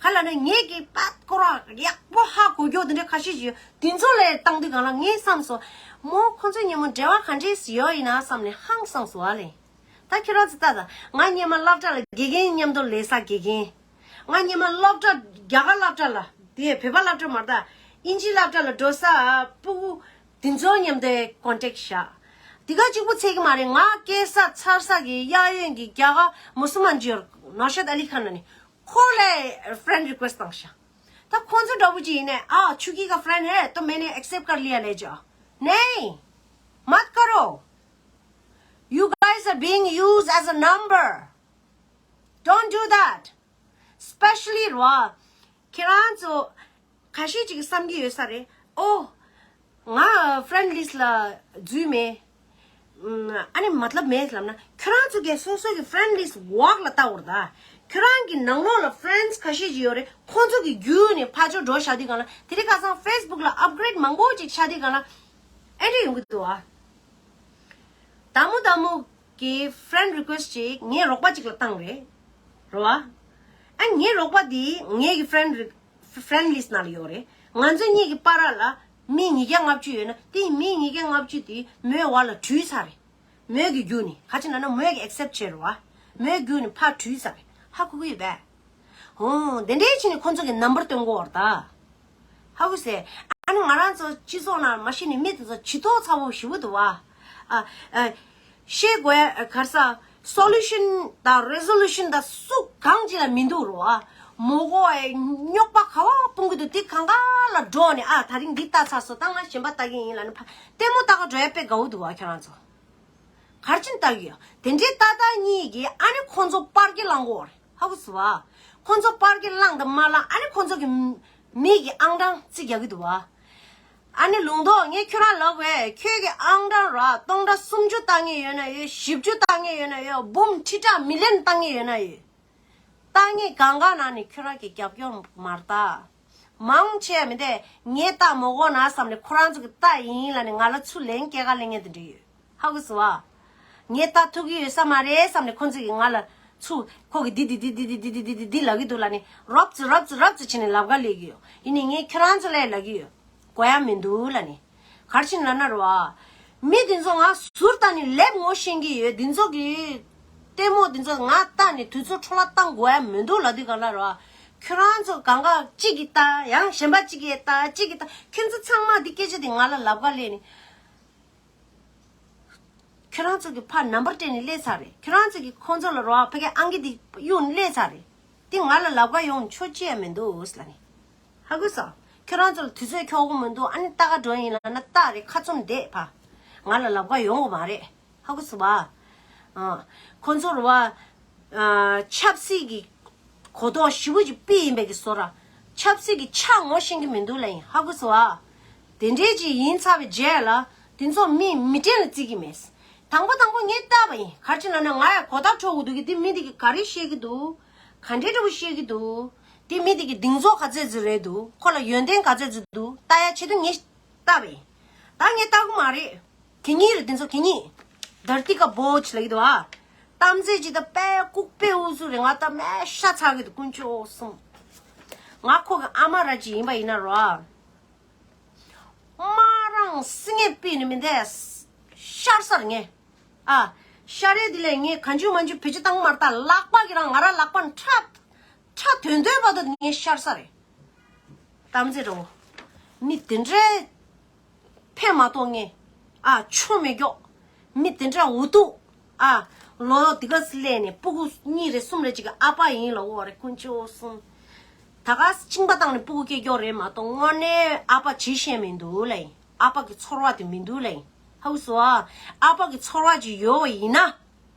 ག་ལ་ནི་ངེད་ཀྱི་པད་ཀོ་ར་ཡག་པོ་ཧ་གོ་རྒྱུ་དེ་འདྲ་ཁ་ཤས་ཤིག་ཡོད། དེ་ཚོ་ལས་བཏང་དུས་གང་ལ་ངས་བསམ་སོང་། མོ་ཁོ་ཚོ་མཉམ་པོ་འབྲེལ་བ་ག་འདྲས་ཡོད་ཡིན་ན་བསམ་ནས་ཧང་སངས་སོང་ཨ་ལེ། ད་ཁྱེད་རང་ཚོ་ལྟ་ད། ང་སྔོན་མ་སློབ་གྲྭ་ལ་དགེ་རྒན་མཉམ་དུ་ལས་ས་དགེ་རྒན། ང་སྔོན་མ་སློབ་གྲྭ་རྒྱ་གར་སློབ་གྲྭ་ལ་དེ་བོད་པ་སློབ་གྲྭ་མ་རེད་ད། དབྱིན་ཇི་སློབ་གྲྭ་ལ་འགྲོ་ས་སྤུ་གུ། དེ་ཚོ་མཉམ་དུ་ཀོན་ཊེག་བཞག་དེ་ག་གཅིག་པུ་ཚད་ཀྱི་མ་རེད། ང་སྐྱེས་ས་འཚར་ས་གི་གཡས་གཡོན་གྱི་རྒྱ་གར་མུ་སུལ་མན་ཅིག་ཡོད་རེད། ནོ་ཤད་ཨ་ལི་ཁཱན་ལབ་ནི་ཁོ་ལ་ཕ་རེན་ཌི་རི་ཀུ་ཨེ་སི་ཊི་བཏང་ཤག་ད་ཁོང་ཚོ་འདྲ་པོ་ཅིག་ཡིན་ནས་ཨ་ཆུ་ཀི་ག་ཕ་རེན་ཌི་ཧེ་ཏོ་མེ་ནེ་ཨེག་སེབ་ཀར་ལི་ཡ་ལེ་ཇོ། ནེ། མཏ་ཀ་རོ། You guys are being used as a number. Don't do that. Especially རོ། ཁྱེད་རང་ཚོ་ཁ་ཤས་ཅིག་བསམ་གྱི་ཡོད་ས་རེད། ཨོ། ང་ཕ་རེན་ཌི་ལིསི་ཊི་ལ་འཛུལ་མེད། ཨ་ནི་མ་ཏ་ལབ་མེད་ལབ་ན་ཁྱོད་རང་ཚོ་གས་སོ་སོ་གི་ཕ་རེན་ཌི་ལིསི་ཊི་འོག་ལ་ལྟ་བར་ད། ཁྱོད་རང་གི་ནང་ལོགས་ལ་ཕ་རེན་ཌི་ཁ་ཤས་ཅིག་ཡོད་རེད། ཁོང་ཚོ་གི་བརྒྱུད་ནས་ཕར་ཕྱོགས་འགྲོ་བཞག་དུས་གང་ལ་དེ་རིང་ཁ་སང་ཕེ་སི་བུག་ལ་ཨབ་གྷི་རེ་ཌི་མང་པོ་ཅིག་ཆགས་དུས་གང་ལ་ཨེ་འདྲ་ཡོང་གི་འདུག་ཨ། དཱ་མོ་དཱ་མོ་གི་ཕ་རེན་ཌི་རི་ཀུ་ཨེ་སི་ཊི་ཅིག་ངའི་རོགས་པ་ཅིག་ལ་བཏང་རེད། རེད་བ། ཨ་ངའི་རོགས་པ་འདི་ངའི་གི་ཕ་རེན་ཌི་རི་ཕ་རེན་ཌི་ལིསི་ཊི་ནང་ལ་ཡོད་རེད། ང་ཚོ་གཉིས་ཀྱི་བར་ལ་མི་ཉིས་བརྒྱ་ལྔ་བཅུ་ཡོད་ན་དེ་མི་ཉིས་བརྒྱ་ལྔ་བཅུ་དེ་མོའི་བར་ལ་བྲུས་ཚར་རེད། མོས་གི་བརྒྱུད་ནས་ག་ཅི་ན་ན་མོས་གི་ཨེག་སེབ་བྱས་རེད་བ། མོས་བརྒྱུད་ནས་ཕར་བྲུས་ཚར་རེད། ཧ་གོ་གི་ཡོད་པས། ཧོ། དེ་འདྲའི་ཕྱིན་ནས་ཁོ་ཚོ་གི་ནམ་བར་སྟོན་གོ་བར་ད། ཧ་གོ་སེ། ཨ་ནི་ང་རང་ཚོ་སྤྱི་ཚོགས་ནང་མ་ཤེས་ནི་མི་དེ་ཚོ་ཇུས་གཏོགས་ཚ་བོ་ཞེ་པོ་འདུག་བ། ཨ། ཨ། ཤེས་དགོས་གར་ས་སོ་ལུ་ཤན་དང་རེ་སོ་ལུ་ཤན་དང་སུ་གང་ཅི་ལ་མི་འདུག་རོ་ཨ། མོ་གོ་ཨེ་རྙོག་པ་ག་བ་སྤུང་གི་འདུག་དེ་གང་ག་ལ་འགྲོ་ནས་ཨ་ད་རིང་འདི་ལྟ་ཚར་སོང་ད་ང་གཞན་པ་ལྟ་གི་ཡིན་ལ་ནི་ཕ་ལྟད་མོ་ལྟ་ག་འགྲོ་ཡ་དཔེ་དགའ་བོ་འདུག་བ་ཁྱོད་རང་ཚོ། གར་ཕྱིན་ལྟ་གི་ཡོད་དེ་འདྲའི་ལྟ་ལྟ་གཉིས་ཀྱིས་ཨ་ནི་ཁོ་ཚོ་པར་གྱི་བླང་གོ་རེད་ཧ་གོ་སོང་བ། ཁོ་ཚོ་པར་གྱི་བླང་དང་མ་བླང་ཨ་ནི་ཁོ་ཚོ་གི་མི་གི་ཨང་གྲངས་རྩིས་རྒྱག་གི་འདུག་བ། ཨ་ནི་ལུང་རྟོགས་ངས་ཁྱོད་རང་ལབ་དགོས་ཁྱོད་ཀྱི་ཨང་གྲངས་ར་སྟོང་ཕྲག་སུམ་ཅུ་བཏང་ངེས་ཡོད་ན་ཡོད་བཞི་བཅུ་བཏང་ངེས་ཡོད་ན་ཡོད་འབུམ་ཁྲི་ཕྲག་མི་ལེན་བཏང་ངེས་ཡོད་ན་ཡོད། བཏང་ངེས་གང་ག་ནང་ནས་ཁྱོད་རང་གི་རྒྱབ་སྐྱོར་མར་ལྟ། མང་ཆེ་མི་འདས་ངས་ལྟ་མོ་གོ་ན་བསམ་ནས་ཁོ་རང་ཚོ་གི་ལྟ་ཡིན་ལ་ནས་ང་ལ་ཚུར་ལན་སྐྱེལ་ག་ལེན་ངེས་དེ་འདྲ་ཡོད། ཧ་གོ་སོང་བ། ངས་ལྟ་ཐུབ་ཀྱི་ཡོད་ས་མ་རེད་བསམ་ནས་ཁོ་ཚོ་གིས་ང་ལ་ཚུར་ཁོ་གིས་འདི་འདི་འདི་འདི་འདི་འདི་འདི་འདི་འདི་ལབ་ཀྱི་འདུག་ལབ་ནས་རོབ་ཙི་རོབ་ཙི་རོབ་ཙི་བྱས་ནས་ལབ་ག་ལས་ཀྱི་ཡོད། ཡིན་ནའི་ངས་ཁྱོད་རང་ཚོ་ལ་ལབ་ཀྱི་ཡོད། དགོས་ཡ་མི་འདུག་ལབ་ནས། གར་ཕྱིན་ལབ་ན་རེད་བ། མི་དེ་ཚོ་ང་ཟུར་ལྟ་ནས་ལེབ་ངོ་ཤེས་ཀྱི་ཡོད་དེ་ཚོ་གིས། ལྟད་མོ་དེ་ཚོ་ང་ལྟ་ནས་དུས་ཚོད་འཕྲོ་བརླག་བཏང་དགོས་ཡ་མི་འདུག་ལབ་དུས་གང་ལ་རེད་བ། ཁྱོད་རང་ཚོ་གང་ག་གཅིག་གིས་ལྟ་ཡང་གཞན་པ་གཅིག་གིས་ལྟ་གཅིག་གིས་ལྟ་ཁྱོད་ཚོ་ཚང་མ་འདི་སྐད་ཆ་དེ་ང་ལ་ལབ་ག་སླེབས་ནས། ཁྱོད་རང་ཚོ་གི་ཕར་ནམ་བར་སྤྲད་ནས་སླེབས་ཚར་རེད། ཁྱོད་རང་ཚོ་གི་ཁོང་ཚོ་ལ་རོགས་ཕ་གི་ཨང་ཀི་འདི་གཡུག་ནས་སླེབས་ཚར་རེད། འདི་ང་ལ་ལབ་ག་ཡོང་ཆོག་ཅི་ཡང་མི་འདུག་ལབ་ནས། ཧ་གོ་སོང་། ཁྱོད་རང་ཚོ་ལ་དུས་ཚོད་འཁྱོག་གི་མི་འདུག་ཨ་ནི་ལྟ་ག་འགྲོ་ཡིན་ལབ་ན་ལྟ་རེད་ཁ་བཙུམ་བསྡད་ཕ། ང་ལ་ལབ་ག་ཡོང་གི་མ་རེད། ཧ་གོ་སོང་བ། ཨ། ཁོང་ཚོ་རུ་བ། ཨ། ཆབ་སྲིད་ཀྱི་གོ་རྟོགས་ཞེ་པོ་ཅིག་སྤེལ་ཡིན་པའི་གི་བཟོ་འདྲ། ཆབ་སྲིད་ཀྱི་ཆ་ངོ་ཤེས་ཀྱི་མི་འདུག་ལབ་ཡིན་ཧ་གོ་སོང་བ། དེ་འདྲའི་ཅིག་ཡིན་ཚར་བའི་རྗེས་ལ་དེ་ཚོ་མི་མི་གྲལ་ལ་བརྩི་གི་མེད། དང་པོ་དང་པོ་ངས་བལྟས་པ་ཡིན་ག་རེ་བྱས་ན་ན་ང་ཡང་གོ་བརྡ་འཕྲོད་དགོས་འདུག་གི་འདི་མི་འདི་གི་ག་རེ་བཤད་ཀྱི་འདུག་ག་འདྲའི་འདྲ་བོ་བཤད་ཀྱི་འདུག་འདི་མི་འདི་གི་གདེང་ཚོད་ག་ཚོད་ཅིག་རེད་འདུག་ཁོ་ལ་ཡོན་ཏན་ག་ཚོད་ཅིག་འདུག་ལྟ་ཡ་ཆེད་དུ་ངས་བལྟས་པ་ཡིན། ད་ངས་བལྟ་གི་མ་རེད། གད་སྙིགས་རེད་འདི་ཚོ་གད་སྙིགས། དར་ཏི་ཀ་བོ་ཆི་ལ་གི་འདུག་ཨ། གཏམ་ཚེ་ཇི་ལྟ་དཔེ་ལྐུགས་པའི་འུ་ཚུགས་རེད་ང་ད་མེ་ཤ་ཚ་གི་འདུག་དཀོན་མཆོག་གསུམ། ང་ཁོ་གི་ཨ་མ་ར་ཅིག་ཡིན་པ་ཡིན་ན་རོ་ཨ། མ་རང་སི་ངེ་པི་ནི་མི་འདས། ཤར་སར་ངེ། ཨ། ཤ་རེ་དེ་ལས་ངས་གང་བྱུང་མང་བྱུང་བེད་སྤྱོད་བཏང་མ་རེད་ད་ལག་པ་གི་རང་ང་ར་ལག་པ་འཁྲབ། ཁྲ་དོན་དོན་བར་དུ་ངས་ཤར་ས་རེད། གཏམ་ཚེ་རོ། མི་དེ་འདྲའི་ཕན་མ་ཐོགས་ངས། ཨ་ཆོ་མི་མགྱོགས། མི་དེ་འདྲ་འུ་ཐུག་ཨ། ལོ་དེ་ག་སི་ལས་ནས་སྤུ་གུ་གཉིས་རེ་གསུམ་རེ་ཅིག་གི་ཨ་ཕ་ཡིན་ལ་འོ་རེ་དཀོན་མཆོག་གསུམ། ད་ག་སི་ཆིང་པ་བཏང་ནས་སྤུ་གུ་སྐྱེ་མགྱོགས་རེད་མ་གཏོགས་དངོས་གནས་ཨ་ཕ་བྱེད་ཤེས་མི་འདུག་ལ་ཡིན། ཨ་ཕ་གི་ཚོར་བ་དེ་མི་འདུག་ལ་ཡིན། ཧ་གོ་སོང་ཨ། ཨ་ཕ་གི་ཚོར་བ་ཅིག་ཡོད་པ་ཡིན་ན།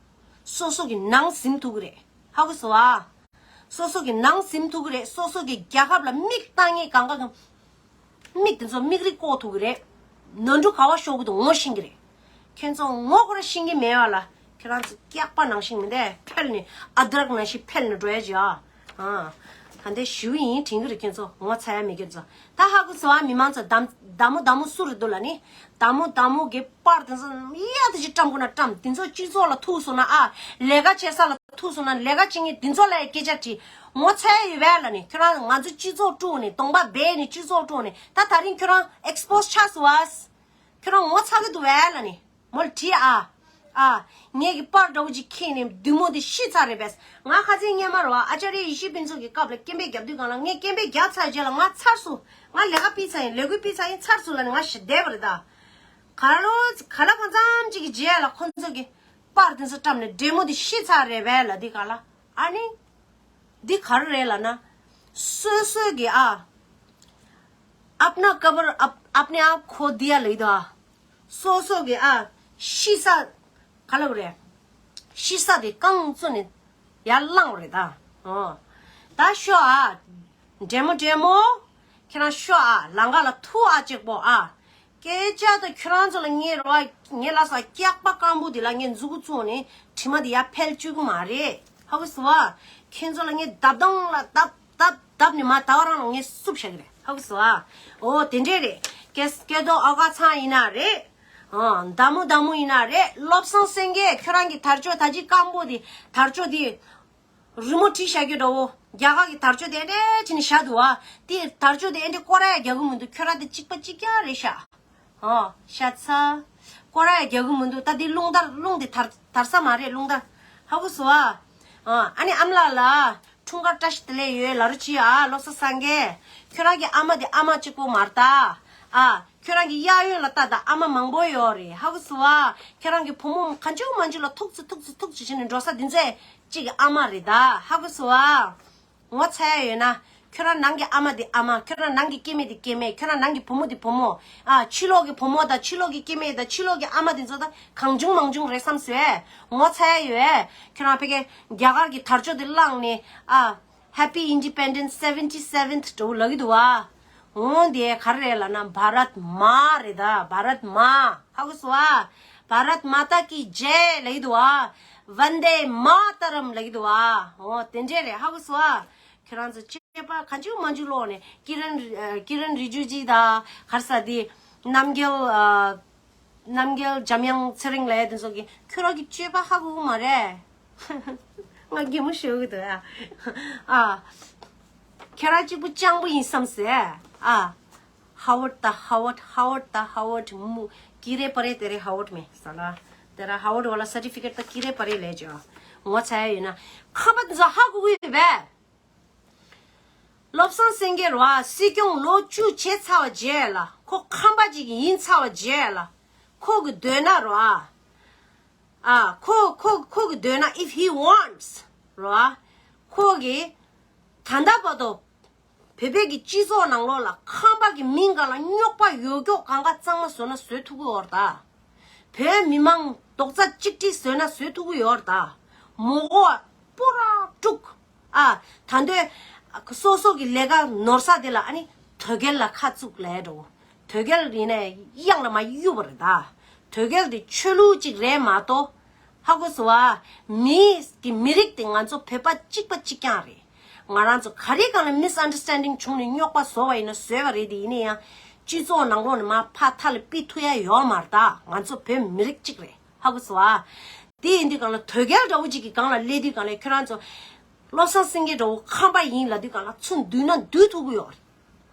སོ་སོ་གི་ནང་ཟིན་ཐུབ་གི་རེད། ཧ་གོ་སོང་ཨ། སོ་སོ་གི་ནང་ཟིན་ཐུབ་ཀྱི་རེད། སོ་སོ་གི་རྒྱལ་ཁབ་ལ་མིག་བལྟ་ངེས་གང་ག་གི་མིག་དེ་ཚོ་མིག་རིག་བཀོག་ཐུབ་ཀྱི་རེད། ནོར་འཁྲུལ་ག་བ་ཤོར་གི་འདུག་ངོ་ཤེས་ཀྱི་རེད། ཁྱེད་ཚོ་ངོ་ཁོ་ར་ཤེས་ཀྱི་མེད་པ་ལ་ཁྱེད་རང་ཚོ་སྐྱག་པ་ནང་བཞིན་མི་འདས་འཕེལ་ནས་ཨ་དྲག་ནང་བཞིན་འཕེལ་ནས་འགྲོ་ཡ་ཅིག་ཨ། ཨ། ད་འདི་ཞུ་ཡིན་དྲན་གྱི་རེད་ཁྱེད་ཚོ་ངོ་ཚ་ཡ་མེད་ཁྱེད་ཚོ། ད་ཧ་གོ་སོང་ཨ། མི་མང་ཚོ་མདའ་མོ་མདའ་མོ་སུ་རེད་འདུག་ལ་ནི་མདའ་མོ་མདའ་མོ་གི་པར་དེ་ཚོ་ཡ་དེ་ཅིག་བཀྲམ་དགོས་ན་བཀྲམ། དེ་ཚོ་སྤྱི་ཚོགས་ལ་ཐུག་སོང་ན་ཨ་ལས་ཀ་བྱེད་ས་ལ་ཐུག་སོང་ན་ལས་ཀ་བྱེད་མཁན་དེ་ཚོ་ལ་སྐད་ཆ་དྲིས། ངོ་ཚ་ཡོད་པས་ལ་ནི་ཁྱོད་རང་ང་ཚོ་སྤྱི་ཚོགས་དཀྲུགས་ནས་གདོང་པ་སྦས་ནས་སྤྱི་ཚོགས་དཀྲུགས་ནས་ད་ད་རིང་ཁྱོད་རང་ཨེགས་པོ་སི་ཆགས་སོང་བ། ཁྱོད་རང་ངོ་ཚ་གི་འདུག་པས་ལ་ནི་མོལ་དྲིས་ཨ། ཨ། ངས་ཀྱི་པར་འདྲ་བོ་ཅིག་ཁྱེར་ནས་བདུད་མོ་དེ་ཤི་ཚར་རེད་པས། ང་ཁ་སང་སྔོན་མ་རེད་བ་ཨ་ཅཱརྱ་ཡེ་ཤེས་ཕུན་ཚོགས་ཀྱི་སྐབས་ལ་སྐད་འབོད་རྒྱབ་དུས་སྒང་ལ་ངས་སྐད་འབོད་རྒྱག་ཚར་རྗེས་ལ་ང་ཚར་སོང་། ང་ལས་ཀ་ཕུད་ཚར་ཡིན། ལས་འགུལ་ཕུད་ཚར་ཡིན་ཚར་སོང་ལ་ནི་ང་ཞེ་བསྡད་པ་རེད་ད། ག་ལོ། ག་ལ་གང་འཚམ་ཅིག་གི་རྗེས་ལ་ཁོ་ཚོ་གི་པར་དེ་ཚོ་བཀྲམ་ནས་བདུད་མོ་དེ་ཤི་ཚར་རེད་པས་ལ་འདི་ག་ལ། ཨ་ནི། འདི་ག་རེ་རེད་ལབ་ན། སོ་སོ་གི་ཨ། अपना कब्र अप- अपने आप खोद दिया ལབ་ཡོད་ད། སོ་སོ་གི་ཨ། ཤི་ས། ག་ལབ་རེད། ཤི་ས་དེ་རྐང་བཙུགས་ནས་ཡར་བླངས་པ་རེད་ད། ཨོ། ད་ཤོག་ཨ། འདྲེ་མོ་འདྲེ་མོ། ཁྱེད་རང་ཤོག་ཨ་ལམ་ཁ་ལ་ཐུག་ཨ་གཅིག་པོ་ཨ། སྐད་ཆ་དང་ཁྱོད་རང་ཚོ་ལ་ངས་རོ་ངས་ལ་ས་སྐྱག་པ་སྐམ་པོ་དེ་ལ་ངས་མཛུ་གུ་བཙུགས་ནས་དྲི་མ་དེ་ཡར་འཕེལ་བཅུག་གི་མ་རེད། ཧ་གོ་སོང་ཨ། ཁྱེད་ཚོ་ལ་ངས་བརྡབ་སྟངས་ལ་བརྡབ་བརྡབ་བརྡབ་ནས་མ་ད་བ་རང་ལ་ངས་སུབ་བྱ་གི་རེད། ཧ་གོ་སོང་ཨ། ཨོ་དེ་འདྲས་རེད། སྐལ་སྐལ་རྡོ་ཨ་ཀ་ཚང་ཡིན་ན་རེད། ཨ་མདའ་མོ་མདའ་མོ་ཡིན་ན་རེད། བློ་བཟང་སེང་གེ་ཁྱོད་རང་གི་དར་ལྕོག་ད་ཅི་སྐམ་པོ་དེ་དར་ལྕོག་དེ། རི་མོ་བྲིས་བཞག་རྒྱུ་འདྲ་བོ། རྒྱ་གར་གྱི་དར་ལྕོག་དེ་འདྲས་བྱས་ནས་བཞག་འདུག་བ། དེ་དར་ལྕོག་དེ་འདྲས་སྐོར་ར་ཡ་རྒྱག་གི་མི་འདུག་ཁྱོད་རང་དེ་གཅིག་པ་གཅིག་རྐྱང་རེད་ཤག་ཨ། ཤ་ཚ། སྐོར་ར་ཡ་རྒྱག་གི་མི་འདུག་ད་དེ་རླུང་དར་རླུང་དེ་དར་དར་ས་མ་རེད་རླུང་དར། ཧ་གོ་སོང་བ། ཨ་ཨ་ནི་ཨ་མ་ལགས་ལ། འཁྲུངས་སྐར་བཀྲ་ཤིས་བདེ་ལེགས་ཡོད་ལབ་རོགས་གྱིས་ཨ་བློ་བཟང་སེང་གེ་ཁྱོད་རང་གི་ཨ་མ་དེ་ཨ་མ་གཅིག་པོ་མ་རེད་ད། ཨ། ཁྱོད་རང་གི་གཡས་གཡོན་ལ་ལྟ་ད། ཨ་མ་མང་པོ་ཡོད་རེད། ཧ་གོ་སོང་ཨ། ཁྱོད་རང་གི་བུ་མོ་གང་བྱུང་མང་བྱུང་ལ་ཐུག་ཙི་ཐུག་ཙི་ཐུག་ཙི་བྱས་ནས་འགྲོ་ས་འདི་ཚོ་གཅིག་གི་ཨ་མ་རེད་ད། ཧ་གོ་སོང་ཨ། ངོ་ཚ་ཡ་ཡོད་ན། ཁྱོད་རང་ནང་གི་ཨ་མ་དེ་ཨ་མ། ཁྱོད་རང་ནང་གི་སྐྱེ་དམན་དེ་སྐྱེ་དམན། ཁྱོད་རང་ནང་གི་བུ་མོ་དེ་བུ་མོ། ཨ། ཕྱི་ལོགས་ཀྱི་བུ་མོ་དང་ཕྱི་ལོགས་ཀྱི་སྐྱེ་དམན་དང་ཕྱི་ལོགས་ཀྱི་ཨ་མ་དེ་ཚོ་ད་གང་བྱུང་མང་བྱུང་རེད་བསམ་སོང་། ངོ་ཚ་ཡ་ཡོད། ཁྱོད་རང་ཕ་གི་རྒྱ་གར་གྱི་དར་ལྕོག་དེ་བླངས་ནས། ཨ། Happy Independence seventy seventh འགྲོ་ལབ་ཀྱི་འདུག་བ། འོ་དེ་ག་རེ་རེད་ལབ་ན། བྷ་རད་མ་རེད་ད། བྷ་རད་མ། ཧ་གོ་སོང་ཨ། བྷ་རད་མ་ཏཱ་ཀི་ཇེ་ལབ་ཀྱི་འདུག་བ། ཝན་དེ་མ་ཏ་རམ་ལབ་ཀྱི་འདུག་བ། འོ་དེ་འདྲས་རེད། ཧ་གོ་སོང་ཨ། ཁྱོད་རང་ཚོ་སྤྱོད་པ་གང་བྱུང་མང་བྱུང་ལོག་ནས། ཀི་རན་ཨ། ཀི་རན་རི་ཇུ་ཇི་དང་ག་རེ་ཟེར་དེ། རྣམ་རྒྱལ་ཨ། རྣམ་རྒྱལ་འཇམ་དབྱངས་ཚེ་རིང་ལབ་ཡ་དེ་ཚོ་གིས་ཁྱོད་རང་གི་སྤྱོད་པ་ཧ་གོ་གི་མ་རེད། ང་གད་མོ་ཤོར་གི་འདུག་ཨ། ཨ། ཁྱོད་རང་གཅིག་པུ་སྤྱང་པོ་ཡིན་བསམ་སོང་ཨ། ཧ་ཝརཌ་ད་ཧ་ཝརཌ། ཧ་ཝརཌ་ད་ཧ་ཝརཌ། མུ་ཀི་རེ་པ་རེ་དེ་རེ་ཧ་ཝརཌ་མེད་ས་ལ། དེ་ར་ཧ་ཝརཌ་བ་ལ་སར་ཊི་ཕི་ཀེཊ་ད་ཀི་རེ་པ་རེ་ལས་ཅོ། ངོ་ཚ་ཡ་ཡོད་ན། ཁམས་པ་དེ་ཚོ་ཧ་གོ་གི་ཡོད་པས། བློ་བཟང་སེང་གེ་ར་བ་སྲིད་སྐྱོང་ལོ་བཅུ་བྱས་ཚར་བ་རྗེས་ལ། ཁོ་ཁམས་པ་ཅིག་ཡིན་ཚར་བ་རྗེས་ལ། ཁོ་གི་མདུན་ན་ར་བ། ཨ། ཁོ་ཁོ་ཁོ་གི་མདུན་ན། if he wants ར་བ། ཁོ་གི་ད་ལྟ་བར་དུ་བོད་པའི་གི་སྤྱི་ཚོགས་ནང་ལོགས་ལ་ཁམས་པ་གི་མིང་སྒང་ལ་རྙོག་པ་ཡོད་ཀྱོག་གང་ག་གཙང་མ་བཟོ་ན་བཟོ་ཐུབ་ཀྱི་ཡོད་རེད་ད། བོད་མི་མང་རྡོག་རྩ་གཅིག་སྒྲིལ་བཟོས་ན་བཟོ་ཐུབ་ཀྱི་ཡོད་རེད་ད། མོ་གོ་པོ་ར་དཀྲུག་ཨ། ད་འདོད་སོ་སོ་གི་ལས་ཀ་ནོར་ས་དེ་ལ་ཨ་ནི་དོལ་རྒྱལ་ལ་ཁ་བཙུགས་ལས་འགྲོ། དོལ་རྒྱལ་ཡིན་ནས་གཡང་ལ་མ་གཡུག་པ་རེད་ད། དོལ་རྒྱལ་དེ་ཆོས་ལུགས་གཅིག་རེད་མ་གཏོགས། ཧ་གོ་སོང་བ། མི་གི་མི་རིགས་དེ་ང་ཚོ་བོད་པ་གཅིག་པ་གཅིག་རྐྱང་རེད། ང་རང་ཚོ་ག་རེ་གང་ལ་མི་སི་ཨན་ཌར་སི་ཊན་ཌིང་བྱུང་ནས་རྙོག་པ་བཟོ་བ་ཡིན་ན་བཟོས་པ་རེད་དེ། ཡིན་ན་ཡང་སྤྱི་ཚོགས་ནང་ལོགས་ནས་མར་ཕར་ཐག་ལ་ཕུད་ཐུབ་ཡ་ཡོད་མ་རེད་ད། ང་ཚོ་བོད་མི་རིགས་གཅིག་རེད། ཧ་གོ་སོང་བ། དེ་ཡིན་དུས་གང་ལ་དོལ་རྒྱལ་འདྲ་བོ་གཅིག་གི་སྒང་ལ་སླེབས་དུས་གང་ལ་ཁྱོད་རང་ཚོ་བློ་བཟང་སེང་གེ་འདྲ་བོ་ཁམས་པ་ཡིན་ལབ་དུས་གང་ལ་ཚུར་འདུས་ན་འདུས་ཐུབ་ཀྱི་ཡོད་རེད།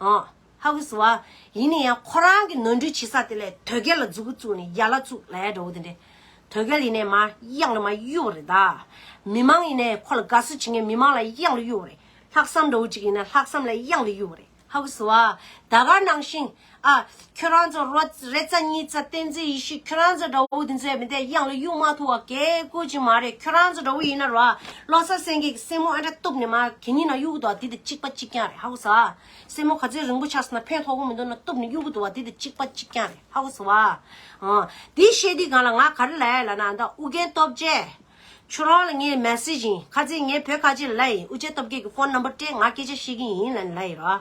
ཨ། ཧ་གོ་སོང་བ། ཡིན་ན་ཡང་ཁོ་རང་གི་ནོར་འཁྲུལ་བྱེད་ས་དེ་ལས་དོལ་རྒྱལ་ལ་མཛུབ་གུ་བཙུགས་ནས་ཡ་ལ་བཙུགས་ལབ་ཡ་འདྲ་བོ་དེ་འདྲས། དོལ་རྒྱལ་ཡིན་ནས་མར་གཡང་ལ་མར་གཡུག་པ་རེད་ད། མི་མང་ཡིན་ནས་ཁོ་ལ་དགའ་བསུ་བྱེད་མཁན་མི་མང་ལ་གཡང་ལ་གཡུག་པ་རེད། ལྷག་བསམ་འདྲ་བོ་གཅིག་ཡིན་ན་ལྷག་བསམ་ལ་གཡང་ལ་གཡུག་པ་རེད། ཧ་གོ་སོང་བ། ད་ག་ནང་བཞིན། ཨ། ཁྱོད་རང་ཚོ་རོ་རེ་ཙ་གཉིས་ཙ་བསྟན་འཛིན་ཡེ་ཤེས་ཁྱོད་རང་ཚོ་འདྲ་བོ་དེ་ཚོས་མི་དེ་གཡང་ལ་གཡུག་མ་ཐུབ་པ་གལ་ཀུ་ཅིག་མ་རེད། ཁྱོད་རང་ཚོ་འདྲ་བོ་ཡིན་ན་རོ། བློ་བཟང་སེང་གེ་གི་སེན་མོ་ཨ་འདྲ་གཏུབ་ནས་མར་གད་སྙིགས་ནང་གཡུག་གི་འདུག་བ། དེ་དང་གཅིག་པ་གཅིག་རྐྱང་རེད། ཧ་གོ་སོང་ཨ། སེན་མོ་ག་ཚོད་རིང་པོ་ཆགས་སོང་ན་ཕན་ཐོགས་ཀྱི་མི་འདུག་ན་གཏུབ་ནས་གཡུག་གི་འདུག་བ། དེ་དང་གཅིག་པ་གཅིག་རྐྱང་རེད། ཧ་གོ་སོང་ཨ། ཨ། དེ་བཤད་དུས་སྒང་ལ་ང་ག་རེ་ལབ་ཡ་ལབ་ན། ད་ཨུ་རྒྱན་སྟོབས་རྒྱལ། ཁྱོད་རང་ལ་ངས་མེ་སེ་ཇི་ཡིན། ཁ་རྩང་ངས་བོད་ཁ་ཆེ་ལ་ལབ་ཡིན། ཨུ་རྒྱན་སྟོབས་རྒྱལ་གྱི་ཕོན་ནམ་བར་སྤྲད། ང་སྐད་ཆ་བཤད་ཀྱི་ཡིན་ལབ་ནས་ལབ་ཡིན་རོ།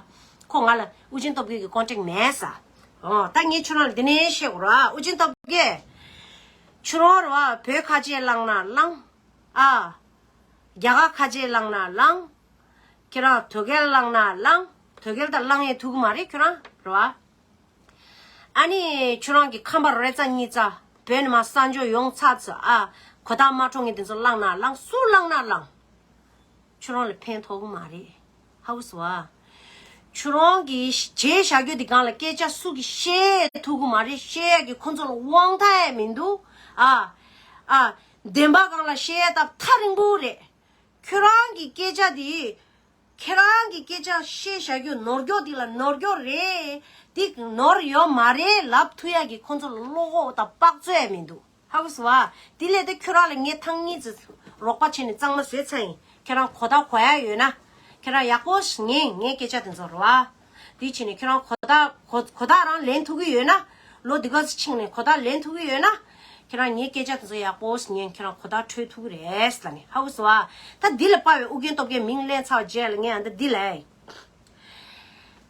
ཁོ་ང་ལ་ཨུ་རྒྱན་སྟོབས་རྒྱལ་གྱི་ཀོན་ཊེག་མེད་ས། ཨོ། ད་ངས་ཁྱོད་རང་ལ་འདི་ནས་བཤད་དགོས་རོ། ཨུ་རྒྱན་སྟོབས་རྒྱལ། ཁྱོད་རང་རོ། བོད་ཁ་ཆེ་བླངས་ན་བླངས། ཨ། རྒྱ་གར་ཁ་ཆེ་བླངས་ན་བླངས། ཁྱེད་རང་དོལ་རྒྱལ་བླངས་ན་བླངས། དོལ་རྒྱལ་ད་བླངས་ཡས་ཐུབ་ཀྱི་མ་རེད་ཁྱོད་རང་རོ། ཨ་ནི་ཁྱོད་རང་གི་ཁམས་པ་རེ་ཙ་གཉིས་ཙ་བོད་ནས་མར་གསར་འབྱོར་ཡོང་ཚར་ཚོ། ཨ། གོ་བརྡ་མ་འཕྲོད་མཁན་དེ་ཚོ་བླངས་ན་བླངས། སུ་བླངས་ན་བླངས། ཁྱོད་རང་ལ་ཕན་ཐོགས་ཀྱི་མ་རེད། ཧ་གོ་སོང་ཨ། ཁྱོད་རང་གིས་བྱས་བཞག་རྒྱུ་དེ་སྒང་ལ་སྐད་ཆ་སུ་གིས་བཤད་ཐུབ་ཀྱི་མ་རེད། བཤད་ཡ་གི་ཁོ་ཚོ་ལ་དབང་ཐང་ཡང་མི་འདུག་ཨ། ཨ། བདེན་པ་སྒང་ལ་བཤད་ཡ་སྟབས་ཐག་རིང་པོ་རེད། ཁྱོད་རང་གི་སྐད་ཆ་དེ། ཁྱེད་རང་གི་སྐད་ཆ་བཤད་བཞག་རྒྱུ་ནོར་འཁྱོག་འདི་ལ་ནོར་འཁྱོག་རེད། འདི་ནོར་ཡོད་མ་རེད་ལབ་ཐུབ་ཡ་གི་ཁོང་ཚོ་ལ་བློ་ཁོག་དང་དཔག་ཚོད་ཡང་མི་འདུག་ཧ་གོ་སོང་བ། དེ་ལས་དེ་ཁྱོད་རང་ལ་ངས་ཐེངས་གཉིས་ཙམ་རོགས་པ་བྱས་ནས་གཙང་མ་བཟོས་ཚར་ཡིན། ཁྱེད་རང་གོ་བརྡ་གོ་ཡ་ཡོད་ན། ཁྱེད་རང་ཡག་པོ་ཉན་ངའི་སྐད་ཆ་དེ་ཚོ་རེད་བ། དེ་བྱས་ནས་ཁྱེད་རང་གོ་བརྡ་གོ་གོ་བརྡ་རང་ལེན་ཐུབ་ཀྱི་ཡོད་ན། ལོ་འདི་ག་ཚོད་ཕྱིན་ནས་གོ་བརྡ་ལེན་ཐུབ་ཀྱི་ཡོད་ན། ཁྱེད་རང་ངའི་སྐད་ཆ་དེ་ཚོ་ཡག་པོ་ཉན། ཁྱེད་རང་གོ་བརྡ་འཕྲོད་ཐུབ་ཀྱི་རེད་ལབ་ནས། ཧ་གོ་སོང་བ། ད་འདི་ལ་དཔའ་བའི་ཨུ་རྒྱན་སྟོབས་རྒྱལ་མིང་ལེན་ཚར་བ་རྗེས་ལ་ངས་ཨ་ད་འདི་ལབ།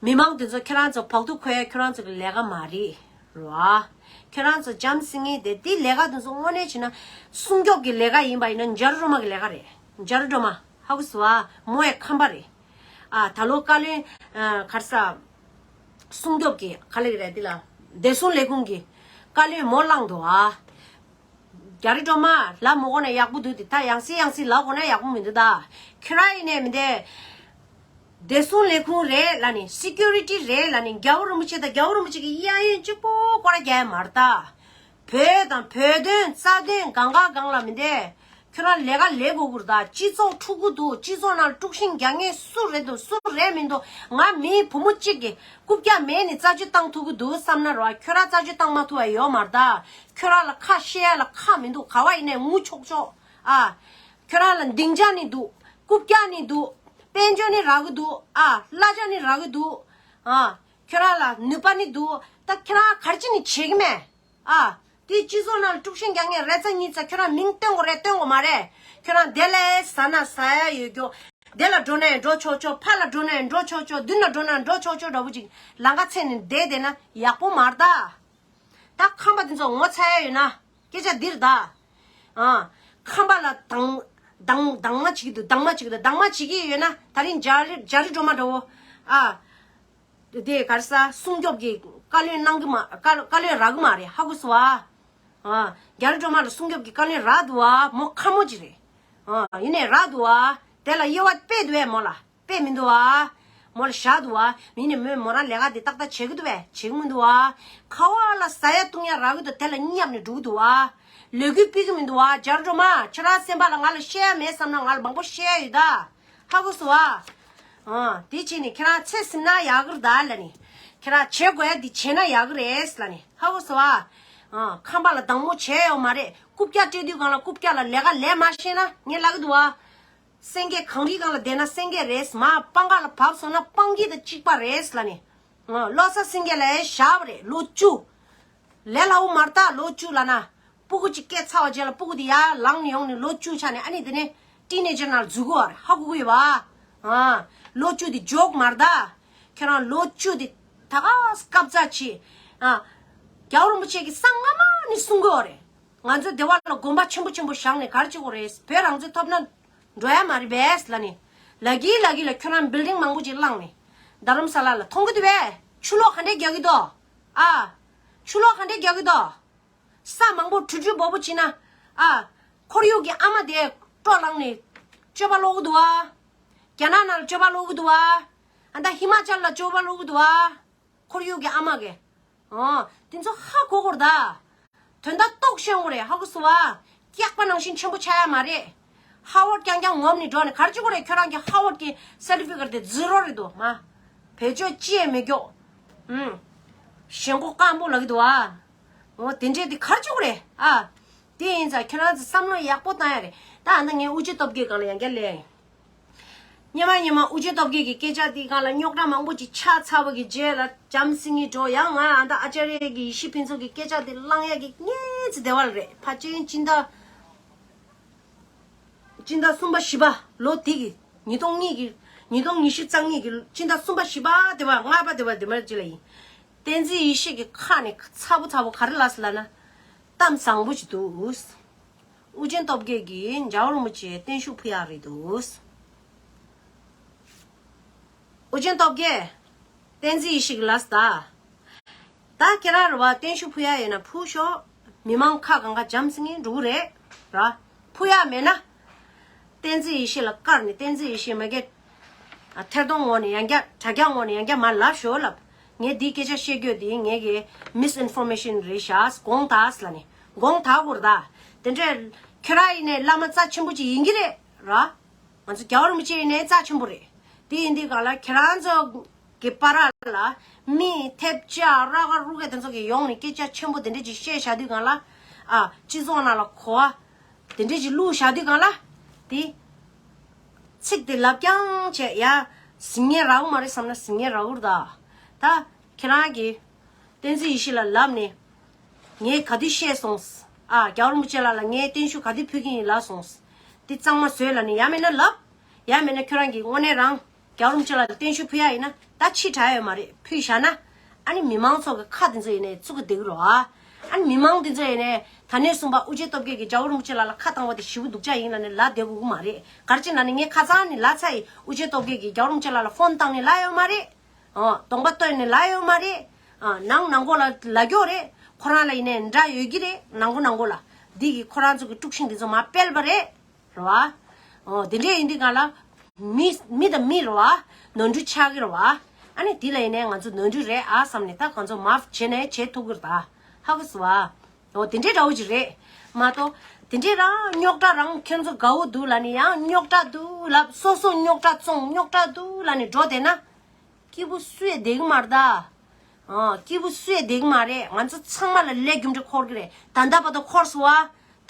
མི་མང་དེ་ཚོ་ཁྱེད་རང་ཚོ་བག་ཐུག་ཁོལ་ཡ་ཁྱེད་རང་ཚོ་གི་ལས་ཀ་མ་རེད་རོ། ཁྱེད་རང་ཚོ་འཇམ་སྲིང་ངེ་དེ་འདི་ལས་ཀ་དེ་ཚོ་དངོས་གནས་བྱས་ན་སྲུང་སྐྱོབ་ཀྱི་ལས་ཀ་ཡིན་པ་ཡིན་ན་འཇའ་རི་སྒྲོལ་མ་གི་ལས་ཀ་རེད། འཇའ་རི་སྒྲོལ་མ་ཧ་གོ་སོང་བ། མོ་ཡི་ཁམས་པ་རེད། ཨ། ད་ལོ་བཀའ་བློན་ཨ་ག་རེ་ཟ། སྲུང་སྐྱོབ་ཀྱི་ག་ལེ་རེད། འདི་ལ་བདེ་སྲུང་ལས་ཁུངས་ཀྱི་བཀའ་བློན་མོ་བླངས་འདུག་ཨ། འཇའ་རི་སྒྲོལ་མ་ལབ་མ་དགོས་ན་ཡག་པོ་འདུག་དེ་ད་ཡང་སེ་ཡང་སེ་ལབ་དགོས་ན་ཡག་པོ་མི་འདུག་ད་ཁྱོད་རང་ཡིན་ནའི་མི་འདི། བདེ་སྲུང་ལས་ཁུངས་རེད་ལབ་ནས། སི་ཀུ་རི་ཊི་རེད་ལབ་ནས། རྒྱལ་བ་རིན་པོ་ཆེ་དང་རྒྱལ་བ་རིན་པོ་ཆེ་གི་གཡས་གཡོན་གཅིག་པོ་སྐོར་ར་རྒྱག་ཡ་མ་རེད་ད། བོད་དང་བོད་དོན་རྩ་དོན་གང་ག་སྒང་ལ་མི་འདི། ཁྱོད་རང་ལས་ཀ་ལས་དགོས་ཀྱི་རེད་ད། སྤྱི་ཚོགས་འཁྲུག་གི་འདུག་སྤྱི་ཚོགས་ནང་དཀྲུག་ཤིང་རྒྱག་མཁན་སུ་རེད་འདུག་སུ་རེད་མི་འདུག་ང་མིའི་བུ་མོ་གཅིག་གིས་རྐུབ་བཀྱག་མེད་ནས་རྩ་ཆུ་བཏང་ཐུབ་ཀྱི་འདུག་བསམ་ན་རོ། ཁྱོད་རང་རྩ་ཆུ་བཏང་མ་ཐུབ་པ་ཡོད་མ་རེད་ད། ཁྱོད་རང་ལ་ཁ་བཤད་ཡ་ལ་ཁ་མི་འདུག་ག་བ་ཡིན་ནའི་ངུ་ཆོག་ཆོག་ཨ། ཁྱོད་རང་ལ་སྡིངས་ཆ་ནི་འདུག་རྐུབ་བཀྱག་ནི་འདུག་དཔལ་འབྱོར་ནི་རག་གི་འདུག་ཨ། གླ་ཆ་ནི་རག་གི་འདུག་ཨ། ཁྱོད་རང་ལ་ནུས་པ་ནི་འདུག་ད་ཁྱོད་རང་ག་རེ་བྱས་ནི་བྱེད་ཀྱི་མེད། ཨ། དེ་སྤྱི་ཚོགས་ནང་ལ་དཀྲུག་ཤིང་རྒྱག་མཁན་རེ་ཚ་གཉིས་ཚ་ཁྱོད་རང་མིང་སྟོན་དགོས་རེད་སྟོན་དགོས་མ་རེད། ཁྱོད་རང་དེ་ལས་ཟ་ན་ཟ་ཡ་ཡོད་རྒྱུ། དེ་ལ་འགྲོ་ན་ཡང་འགྲོ་ཆོག་ཆོག་ཕར་ལ་འགྲོ་ན་ཡང་འགྲོ་ཆོག་ཆོག་མདུན་ལ་འགྲོ་ན་འགྲོ་ཆོག་ཆོག་འདྲ་པོ་ཅིག་ལམ་ཁ་འཚོལ་ནས་བསྡད་བསྡད་ན་ཡག་པོ་མ་རེད་ད། ད་ཁམས་པ་དེ་ཚོ་ངོ་ཚ་ཡ་ཡོད་ན་སྐད་ཆ་འདི་རེད་ད། ཨ། ཁམས་པ་ལ་སྡང་སྡང་སྡང་མ་བྱེད་ཀྱི་འདུག་སྡང་མ་བྱེད་ཀྱི་འདུག་སྡང་མ་བྱེད་ཀྱི་ཡོད་ན་ད་རིང་རྒྱ་རི་རྒྱ་རི་སྒྲོལ་མ་འདྲ་བོ། ཨ། དེ་ག་རེ་ཟ་སྲུང་སྐྱོབ་ཀྱི་བཀའ་བློན་གནང་གི་མ་བཀའ་བཀའ་བློན་རག་གི་མ་རེད། ཧ་གོ་སོང་ཨ། ཨ། རྒྱ་རི་སྒྲོལ་མ་ལ་སྲུང་སྐྱོབ་ཀྱི་བཀའ་བློན་རག་འདུག་ཨ། མོ་ཁ་མོ་ཅིག་རེད། ཨ། ཡིན་ནའི་རག་འདུག་ཨ། དེ་ལ་དབྱེ་བ་དཔེ་འདུག་ཨེ་མོ་ལ། དཔེ་མི་འདུག་ཨ། མོ་ལ་བཞག་འདུག་ཨ། ཡིན་ནའི་མོས་མོ་རང་ལས་ཀ་དེ་ཏག་ཏག་བྱེད་ཀྱི་འདུག་པས། བྱེད་ཀྱི་མི་འདུག་ཨ། ཁ་བ་ལ་ཟ་ཡ་བཏུང་ཡ་རག་གི་འདུག་དེ་ལ་བསྙབས་ནས་འགྲོ་གི་འདུག་ཨ། ལས་འགུལ་སྤེལ་གྱི་མི་འདུག་ཨ། རྒྱ་རི་སྒྲོལ་མ་ཁྱེད་རང་སེམས་པ་ལ་ང་ལ་བཤད་ཡ་མེད་བསམ་ན་ང་ལ་མང་པོ་བཤད་ཡ་ཡོད་ད། ཧ་གོ་སོང་ཨ། ཨ། དེ་བྱས་ནས་ཁྱེད་རང་ཚེ་ཟིན་ན་ཡག་གི་རེད་ད་ལབ་ནས། ཁྱེད་རང་བྱེད་དགོས་ཡ་འདི་བྱས་ན་ཡག་གི་རེད་ལབ་ནས། ཧ་གོ་སོང་ཨ། ཨ། ཁམས་པ་ལ་སྡང་མོ་བྱས་ཡོད་མ་རེད། རྐུབ་བཀྱག་སྤྲད་དུས་སྒང་ལ་རྐུབ་བཀྱག་ལ་ལས་ཀ་ལས་མ་ཤེས་ན་ངས་ལབ་གི་འདུག་ཨ། སེང་གེ་གངས་རིའི་སྒང་ལ་བསྡད་ན་སེང་གེ་རེད། མར་སྤང་ཁ་ལ་བབས་སོང་ན་སྤང་གི་དང་གཅིག་པ་རེད་ལབ་ནས། ཨ། བློ་གསལ་སེང་གེ་ལ་བཞག་པ་རེད་ལོ་བཅུ། ལས་སླ་བོ་མ་རེད་ད་ལོ་བཅུ་ལབ་ན། སྤུ་གུ་གཅིག་སྐྱེས་ཚར་བ་རྗེས་ལ་སྤུ་གུ་དེ་ཡར་ལངས་ནས་ཡོང་ནས་ལོ་བཅུ་ཆགས་ནས་ཨ་ནི་དེ་ནས་ཊི་ནེ་ཇར་ནང་ལ་འཛུལ་གི་ཡོད་རེད། ཧ་གོ་གི་ཡོད་པ། ཨ། ལོ་བཅུ་དེ་ཇོག་མ་རེད་ད། ཁྱེད་རང་ལོ་བཅུ་དེ་ད་ག་སྐབས་ཚ་ཆེ། ཨ། རྒྱལ་བ་རིན་པོ་ཆེ་གིས་ས་སྔ་མ་ནས་གསུང་གི་ཡོད་རེད། ང་ཚོ་སྡེ་བ་ལ་དགོན་པ་ཆེན་པོ་ཆེན་པོ་བཞེངས་ནས་ག་རེ་བྱེད་དགོས་རེད། བོད་རང་བཙན་ཐོབ་ན་འགྲོ་ཡ་མ་རེད་པས་ལབ་ནས། ལབ་ཀྱི་ལབ་ཀྱི་ལ་ཁྱོད་རང་བིལ་ཌིང་མང་པོ་ཅིག་བླངས་ནས། རྡ་རམ་ས་ལ་ལ་མཐོང་གི་འདུག་པས། ཆུ་ལོག་ག་འདྲས་རྒྱག་གི་འདུག་ཨ། ཆུ་ལོག་ག་འདྲས་རྒྱག་གི་འདུག་ས་མང་པོ་འཁྲུ་འཁྲུ་སྦོ་སྦོ་བྱེད་ན། ཨ། ཁོར་ཡུག་གི་ཨ་མ་དེ་སྤྲོ་ལངས་ནས་སྤྱོད་པ་ལོག་གི་འདུག་ཨ། རྒྱ་ནག་ནང་ལ་སྤྱོད་པ་ལོག་གི་འདུག་ཨ། ཨ་ད་ཧི་མ་ཅལ་ལ་སྤྱོད་པ་ལོག་གི་འདུག་ཨ། ཁོར་ཡུག་གི་ཨ་མ་གིས། ཨོ། དེ་ཚོ་ཧ་གོ་དགོས་རེད་ད། དོན་དག་རྟོགས་ཤེས་དགོས་རེད། ཧ་གོ་སོང་བ། སྐྱག་པ་ནང་བཞིན་ཆེན་པོ་ཆགས་ཡ་མ་རེད། ཧ་ཝར་རྐྱང་རྐྱང་ངོམ་ནས་འགྲོ་ནས་ག་རེ་བྱེད་དགོས་རེད། ཁྱོད་རང་གི་ཧ་ཝར་གི་སར་ཊི་ཕི་ཀེཊ་དེ་ཛི་རོ་རེད་འདུག་མ། བེད་སྤྱོད་ཅི་ཡང་མེད་རྒྱུ། ཨུམ། ཞེན་ཁོག་སྐམ་པོ་ལབ་ཀྱི་འདུག་ཨ། འོ་དེ་འདྲས་དེ་ག་རེ་བྱེད་དགོས་རེད་ཨ། དེ་ཡིན་ཙང་ཁྱོད་རང་ཚོ་བསམ་བློ་ཡག་པོ་བཏང་ཡ་རེད། ད་ཨ་ནི་ངས་དབུ་ཆེ་སྟོབས་རྒྱལ་སྒང་ལ་ཡང་བསྐྱར་སླེབས་ཡིན། སྔོན་མ་སྔོན་མ་དབུ་ཆེ་སྟོབས་རྒྱལ་གྱི་སྐད་ཆ་དེའི་སྒང་ལ་རྙོག་དྲ་མང་པོ་ཅིག་ཆགས་ཚར་བ་གི་རྗེས་ལ་འཇམ་སིང་ངེ་འགྲོ་ཡང་ང་ཨ་ད་ཨ་ཅཱརྱ་གི་ཡེ་ཤེས་ཕུན་ཚོགས་ཀྱི་སྐད་ཆ་དེ་བླང་ཡ་གི་སྔོན་ཚེ་བདེ་བ་ལ་རེད། ཕལ་ཆེར་སྤྱི་ཟླ་སྤྱི་ཟླ་གསུམ་པ་བཞི་པ་ལོ་དེ་གི་ཉིས་སྟོང་གཉིས་ཀྱི་ཉིས་སྟོང་ཉི་ཤུ་རྩ་གཉིས་ཀྱི་སྤྱི་ཟླ་གསུམ་པ་བཞི་པ་དེ་བ་ལྔ་པ་དེ་བ་དེ་མ་ཅི་ལ་ཡིན། བསྟན་འཛིན་ཡེ་ཤེས་ཀྱི་ཁ་ནས་ཚ་པོ་ཚ་པོ་ག་རེ་ལབ་སོང་ལབ་ན། གཏམ་བཟང་པོ་ཞིག་འདུག་དབུ་ཅན་སྟོབས་རྒྱལ་གྱིས་རྒྱལ་བ་རིན་པོ་ཆེ་བརྟན་བཞུགས་ཕུལ་ཡག་རེད་འདུག་དབུ་ཅན་སྟོབས་རྒྱལ། བསྟན་འཛིན་ཡེ་ཤེས་ཀྱིས་ལབ་སོང་ད། ད་ཁྱེད་རང་རེད་བ། བརྟན་བཞུགས་ཕུལ་ཡག་ཡོད་ན་ཕུལ་ཤོག་མི་མང་ཁ་གང་ག་འཇམ་སིང་ངེ་འགྲོ་གི་རེད། ར། ཕུལ་ཡག་མེད་ན། བསྟན་འཛིན་ཡེ་ཤེས་ལ་བཀར་ནས་བསྟན་འཛིན་ཡེ་ཤེས་མ་གི། ཨ། ཐེར་གཏོང་ངོ་ནས་ཡང་བསྐྱར་དྲ་རྒྱ་ངོ་ནས་ཡང་བསྐྱར་མར་ལབ་ཤོག་ལབ། ངས་འདིའི་སྐད་ཆ་བཤད་རྒྱུ་འདི་ངས་ཀྱི་མིས་ཨིན་ཕོར་མེ་ཤན་རེད་ཤག་དགོངས་དག་ལབ་ནས་དགོངས་དག་དགོས་རེད་ད། དེ་འདྲས་ཁྱོད་རང་ཡིན་ནའི་བླ་མ་རྩ་ཆེན་པོ་ཅིག་ཡིན་གྱི་རེད་ར། ང་ཚོ་རྒྱལ་བ་རིན་པོ་ཆེ་ཡིན་ནའི་རྩ་ཆེན་པོ་རེད། དེ་ཡིན་དུས་སྒང་ལ་ཁྱེད་རང་ཚོ་གི་བར་ལ་མི་ཐེབས་ཆག་ར་ག་རུ་ག་དེ་ཚོ་གི་ཡོང་ནས་སྐད་ཆ་ཆེན་པོ་དེ་འདྲས་ཅིག་བཤད་བཞག་དུས་སྒང་ལ། ཨ། སྤྱི་ཚོགས་ནང་ལ་གོ་བ་དེ་འདྲས་ཅིག་བླུགས་བཞག་དུས་སྒང་ལ། དེ་ཚིག་དེ་ལབ་རྐྱང་བྱས་ཡ། ཟིན་ངེས་རག་གི་མ་རེད་བསམ་ན་ཟིན་ངེས་རག་གི་རེད་ད། ད་ཁྱེད་རང་གིས་བསྟན་འཛིན་ཡེ་ཤེས་ལ་ལབ་ནས། ངས་ག་དུས་བཤད་སོང་། ཨ། རྒྱལ་བ་རིན་པོ་ཆེ་ལགས་ལ་ངས་བརྟན་བཞུགས་ག་དུས་ཕུལ་གྱི་ཡིན་ལབ་སོང་། འདི་གཙང་མ་བཟོས་ལབ་ནས་ཡང་མིན་ན་ལབ། ཡང་མིན་ན་ཁྱོད་རང་གིས་དངོས་གནས་རང་རྒྱལ་བ་རིན་པོ་ཆེ་ལགས་ལ་བརྟན་བཞུགས་ཕུལ་ཡག་ཡིན་ན་ད་ཕྱི་དྲགས་ཡོད་མ་རེད། ཕུལ་བཞག་ན། ཨ་ནི་མི་མང་ཚོ་གི་ཁ་དེ་ཚོ་ཡིན་ནའི་བཙུགས་ཀྱི་བསྡད་ཀྱི་རེད་བ། ཨ་ནི་མི་མང་དེ་ཚོ་ཡིན་ནའི་ད་ནས་བཟུང་པ་དབུ་ཆེ་སྟོབས་རྒྱལ་གྱིས་རྒྱལ་བ་རིན་པོ་ཆེ་ལགས་ལ་ཁ་བཏང་བ་དེ་ཞེ་པོ་སྡུག་ཅག་ཡིན་ལབ་ནས་ལབ་བསྡད་དགོས་ཀྱི་མ་རེད། ག་རེ་བྱས་ན་ནི་ངས་ཁ་སང་ནས་ལབ་ཚར་ཡིན། དབུ་ཆེ་སྟོབས་རྒྱལ་གྱིས་རྒྱལ་བ་རིན་པོ་ཆེ་ལགས་ལ་ཕོན་བཏང་ནས་ལབ་ཡོད་མ་རེད། ཨ། གདོང་པ་སྟོན་ནས་ལབ་ཡོད་མ་རེད། ཨ། ནང་ནང་གོ་ལ་ལབ་ཀྱོག་རེད། ཁོ་རང་ལ་ཡིན་ནའི་འདྲ་ཡོད་ཀྱི་རེད། ནང་གོ་ནང་གོ་ལ། འདི་གིས་ཁོ་རང་ཚོ་གི་དཀྲུག་ཤིང་འདི་ཚོ་མར་སྤེལ་བ་རེད། རེད་བ། ཨོ། དེ་འདྲས་ཡིན་དུས་སྒང་ལ། མི་མི་དང་མི་རེད་བ། ནོར་འཁྲུལ་ཆགས་ཀྱི་རེད་བ། ཨ་ནི་འདི་ལ་ཡིན་ནའི་ང་ཚོ་ནོར་འཁྲུལ་རེད་ཨ་བསམ་ནས་ད་ང་ཚོ་མཱཕ་བྱས་ནའི་བྱེད་ཐུབ་ཀྱི་རེད་ད། ཧ་གོ་སོང་བ། ཨོ། དེ་འདྲས་འདྲ་བོ་ཅིག་རེད། མ་གཏོགས་དེ་འདྲས་རང་རྙོག་དྲ་རང་ཁྱོད་ཚོ་དགའ་བོ་འདུག་ལབ་ནས་ཡང་རྙོག་དྲ་འདུག་ལབ། སོ་སོ་རྙོག་དྲ་བཙོང་རྙོག་དྲ་འདུག་ལབ་ནས་འགྲོ་བསྡད་ན། སྐྱིད་པོ་སུ་ཡང་བསྡད་གི་མ་རེད་ད། ཨ། སྐྱིད་པོ་སུ་ཡང་བསྡད་གི་མ་རེད། ང་ཚོ་ཚང་མ་ལ་ལས་རྒྱུ་འབྲས་འཁོར་གི་རེད། ད་ལྟ་བར་དུ་འཁོར་སོང་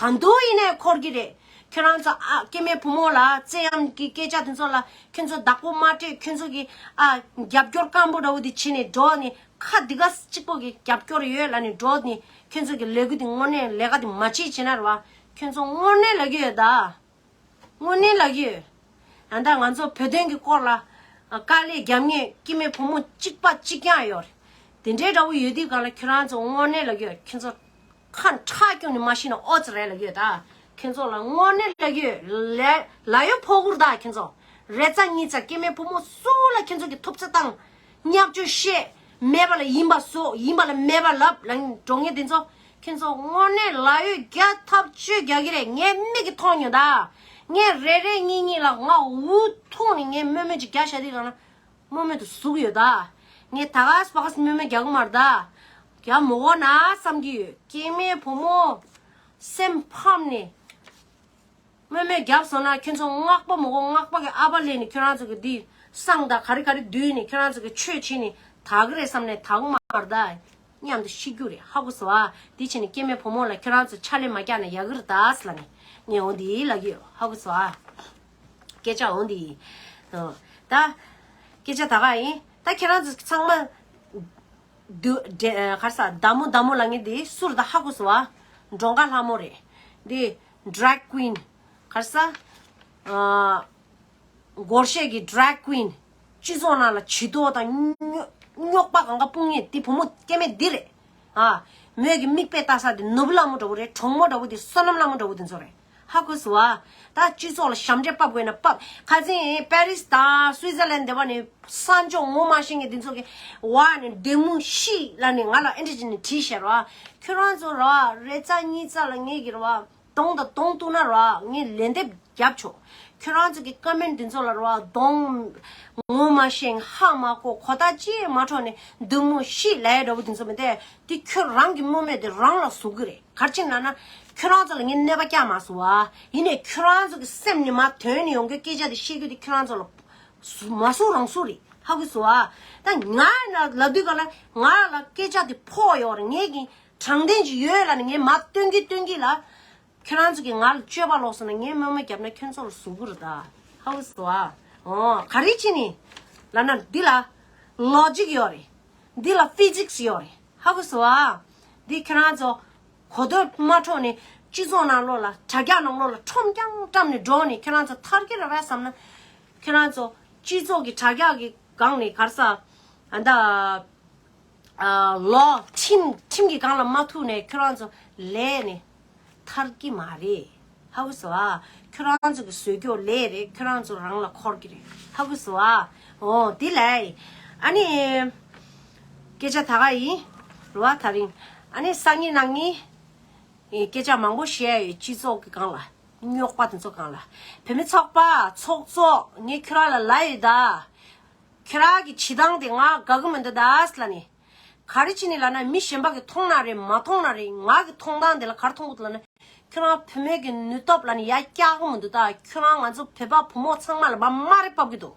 བ། ད་དུང་ཡིན་ནའི་འཁོར་གི་རེད། ཁྱོད་རང་ཚོ་ཨ་སྐྱེ་དམན་བུ་མོ་ལ་བཙན་གཡེམ་གྱི་སྐད་ཆ་དེ་ཚོ་ལ་ཁྱོད་ཚོ་བདག་པོ་མ་སྤྲད། ཁྱོད་ཚོ་གི་ཨ་རྒྱབ་སྐྱོར་སྐམ་པོ་འདྲ་བོ་དེ་བྱས་ནས་འགྲོ་ནས་ཁ་འདི་ག་གཅིག་པོ་གི་རྒྱབ་སྐྱོར་ཡོད་ལབ་ནས་འགྲོ་ནས་ཁྱོད་ཚོ་གི་ལས་འགུལ་དེ་དངོས་གནས་ལས་ཀ་དེ་མ་བྱེད་བྱེད་ན་རེད་བ། ཁྱོད་ཚོ་དངོས་གནས་ལབ་ཀྱི་ཡོད་ད། དངོས་གནས་ལབ་ཀྱི་ཡོད། ཨ་ད་ང་ཚོ་བོད་དོན་གྱི་སྐོར་ལ་ཨ་དཀའ་ལས་རྒྱབ་མཁན་སྐྱེ་དམན་བུ་མོ་གཅིག་པ་གཅིག་རྐྱང་ཡོད་རེད། དེ་འདྲའི་འདྲ་བོ་ཡོད་དུས་གང་ལ་ཁྱོད་རང་ཚོ་དངོས་གནས་ལབ་ཀྱི་ཡོད། ཁྱོད་ཚོ་ཁ་ཁྲག་སྐྱུག་ནས་མ་ཤི་ན་ཨོ་ཙི་རེད་ལབ་ཀྱི་ཡོད་ད། ཁྱོད་ཚོ་ལ་དངོས་གནས་ལབ་ཀྱི་ཡོད། ལ་ལ་ཡོད་ཕོ་གུར་ད་ཁྱོད་ཚོ། རེ་ཙ་གཉིས་ཙ་སྐྱེ་དམན་བུ་མོ་སུ་ལ་ཁྱོད་ཚོ་གི་ཐུབ་ཚོད་བཏང་། བརྙས་བཅོས་བཤད། མེད་པ་ལ་ཡིན་པ་བཟོ། ཡིན་པ་ལ་མེད་པ་ལབ་ལ་འགྲོ་མཁན་དེ་ཚོ། ཁྱོད་ཚོ་དངོས་གནས་ལ་ཡོད་རྒྱ་ཐབས་ཇུས་རྒྱག་གི་རེད། ངས་མིག་གིས་མཐོང་མྱོང་ད། ངས་རེ་རེ་གཉིས་གཉིས་ལ་ང་འུ་ཐུག་ནས་ངས་རྨོ་མོ་ཅིག་རྒྱག་བཞག་དུས་གང་ན་རྨོ་མོ་དེ་ཟུག་ཡོད་ད། ངས་ད་ག་སྤ་ག་སེ་རྨོ་མོ་རྒྱག་གི་མ་རེད་ད། རྒྱག་མི་དགོས་ན་བསམ་གྱི་ཡོད། སྐྱེ་དམན་བུ་མོ་སེམས་ཕམ་ནས། རྨོ་མོས་རྒྱབ་སོང་ན་ཁྱོད་ཚོ་སྔགས་པ་མ་གཏོགས་སྔགས་པ་གི་ཨ་ཕ་ལེན་ནས་ཁྱོད་རང་ཚོ་གི་འདི་བསང་དང་ག་རེ་ག་རེ་བསྡུས་ནས་ཁྱོད་རང་ཚོ་གི་ཆོས་བྱས་ནས་དག་གི་རེད་བསམ་ནས་དག་གི་མ་རེད་ད། མཉམ་དུ་ཤི་རྒྱུ་རེད། ཧ་གོ་སོང་ཨ། དེ་བྱས་ནས་སྐྱེ་དམན་བུ་མོ་ལ་ཁྱོད་རང་ཚོ་ཕྱག་ལས་མ་རྒྱག་ན་ཡག་གི་རེད་ད་ཟེར་ལབ་ནས་ངས་འོ་འདི་ལབ་ཀྱི་ཡོད། ཧ་གོ་སོང་ཨ། སྐད་ཆ་འོ་འདི་ཡིན། ད་སྐད་ཆ་ད་ག་ཡིན། ད་ཁྱེད་རང་ཚོ་ཚང་མ་དུ་ག་རེ་ཟ་མདའ་མོ་མདའ་མོ་ལབ་མཁན་དེ་སུ་རེད་ད་ཧ་གོ་སོང་ཨ། འགྲོ་འགའ་ལྷ་མོ་རེད། འདི་drag queen ག་རེ་ཟ། ཨ། སྒོར་གཞས་ཀྱི་drag queen། སྤྱི་ཚོགས་ནང་ལ་བྱི་དོར་དང་རྙོག་རྙོག་པ་གང་ག་སྤུངས་མཁན་དེ་བུ་མོ་སྐྱེ་དམན་འདི་རེད། ཨ། མོས་ཀྱི་མིག་དཔེ་ལྟ་ས་དེ་ནོར་བུ་ལྷ་མོ་འདྲ་བོ་རེད། གྲོགས་མོ་འདྲ་བོ་དེ་བསོད་ནམས་ལྷ་མོ་འདྲ་བོ་དེ་ཚོ་རེད། ཧ་གོ་སོང་ཨ། ད་སྤྱི་ཚོགས་ལ་ཞབས་འདྲེན་ཕབ་དགོས་ན་ཕབ། ཁ་སང་པེ་རིས་དང་སུའི་ཙར་ལན་འདི་བ་ནས་གསར་འབྱོར་ངོ་མ་ཤེས་མཁན་འདི་ཚོ་གི་བ་ནས་བདེ་མོ་ཤི་ལབ་ནས་ང་ལ་ཨེ་འདྲ་བྱས་ནས་བྲིས་བཞག་ར། ཁྱོད་རང་ཚོ་ར་རེ་ཙ་གཉིས་ཙ་ལ་ངེད་ཀྱི་ར་བ། གདོང་དང་གདོང་གཏུག་ན་ར་ངས་ལན་འདེབས་རྒྱབ་ཆོག་ཁྱོད་རང་ཚོ་གི་ཀོ་མེན་འདི་ཚོ་ལ་ར་གདོང་ངོ་མ་ཤེས། ཧ་མ་གོ། གོ་ཐག་ཅིག་མ་འཕྲོག་ནས་འདི་མོ་ཤི་ལབ་ཡ་འདྲ་བོ་འདི་ཚོ་མི་འདུག་དེ་ཁྱོད་རང་གི་རྨོ་མོ་དེ་རང་ལ་ཟུག་གི་རེད། ག་རེ་བྱས་ན་ན་ཁྱོད་རང་ཚོ་ལ་ངས་གནོད་པ་བསྐྱལ་མ་སོང་བ། ཡིན་ནའི་ཁྱོད་རང་ཚོ་གི་སེམས་ནས་མ་དོན་ནས་ཡོང་གི་སྐད་ཆ་དེ་བཤད་རྒྱུ་དེ་ཁྱོད་རང་ཚོ་ལ་ཟུག་མ་ཟུག་རང་ཟུག་རེད། ཧ་གོ་སོང་བ། ད་ང་ན་ལབ་དུས་ག་ལ་ང་ལ་སྐད་ཆ་དེ་ཕོག་ཡོད་རེད། ངས་ཀྱི་དྲང་བདེན་ཅིག་ཡོད་ལབ་ནས་ངས་མ་སྟོན་གི་སྟོན་གི་ལ། ཁྱོད་རང་ཚོ་གིས་ང་ལ་སྤྱོད་པ་ལོག་སོང་ན་ངས་རྨོ་མོ་བརྒྱབ་ན་ཁྱོད་ཚོ་ལ་ཟུག་གི་རེད་ད། ཧ་གོ་སོང་ཨ། ཨོ་ག་རེ་བྱས་ནས་ལབ་ན་འདི་ལ་ལོ་ཇིག་ཡོད་རེད། འདི་ལ་ཕི་ཛིག་སི་ཡོད་རེད། ཧ་གོ་སོང་ཨ། འདི་ཁྱོད་རང་ཚོ་གོ་ཐོས་མ་འཕྲོག་ནས་སྤྱི་ཚོགས་ནང་ལོགས་ལ་དྲ་རྒྱ་ནང་ལོགས་ལ་ཁྲོམ་རྐྱང་བཀྲམ་ནས་འགྲོ་ནས་ཁྱོད་རང་ཚོ་ཐར་གི་རེད་ར་བསམ་ན། ཁྱོད་རང་ཚོ་སྤྱི་ཚོགས་ཀྱི་དྲ་རྒྱ་གི་སྒང་ནས་ག་རེ་ཟ། ཨ་ད། ཨ་ལོ་ཁྲིམས་ཁྲིམས་ཀྱི་སྒང་ལ་མ་ཐུག་ནས་ཁྱོད་རང་ཚོ་ལས་ནས་ཐར་གྱི་མ་རེད། ཧ་གོ་སོང་ཨ། ཁྱོད་རང་ཚོ་གི་བཟོས་སྐྱོ་ལས་རེད། ཁྱོད་རང་ཚོ་རང་ལ་འཁོར་གྱི་རེད། ཧ་གོ་སོང་ཨ། འོ་དེ་ལས་ཨ་ནི་སྐད་ཆ་ད་ག་ཡིན་རུ་བ་ད་རིང་ཨ་ནི་སང་ཉིན་གནངས་ཉིན་སྐད་ཆ་མང་པོ་བཤད་ཡོད། སྤྱི་ཚོགས་ཀྱི་སྒང་ལ་རྙོག་པ་དེ་ཚོ་སྒང་ལ་བུད་མེད་ཚོགས་པ་ཚོགས་གཙོ་ངས་ཁྱོད་རང་ལ་ལབ་ཡོད་ད། ཁྱོད་རང་གི་བྱེད་སྟངས་དེ་ང་དགའ་གི་མི་འདུག་ད་ལབ་ནས། ག་རེ་བྱས་ནས་ལབ་ན་མི་གཞན་པ་གིས་མཐོང་ན་རེད་མ་མཐོང་ན་རེད། ང་གི་མཐོང་སྟངས་དེ་ལ་ག་རེ་མཐོང་གི་འདུག་ལབ་ན། ཁྱོད་རང་བུད་མེད་ཀྱི་ནུས་སྟོབས་ལབ་ནས་ཡར་བཀྱག་གི་མི་འདུག་ད། ཁྱོད་རང་ང་ཚོ་བོད་པ་བུ་མོ་ཚང་མ་ལ་མ་མ་རེ་ཕབ་གི་འདུག་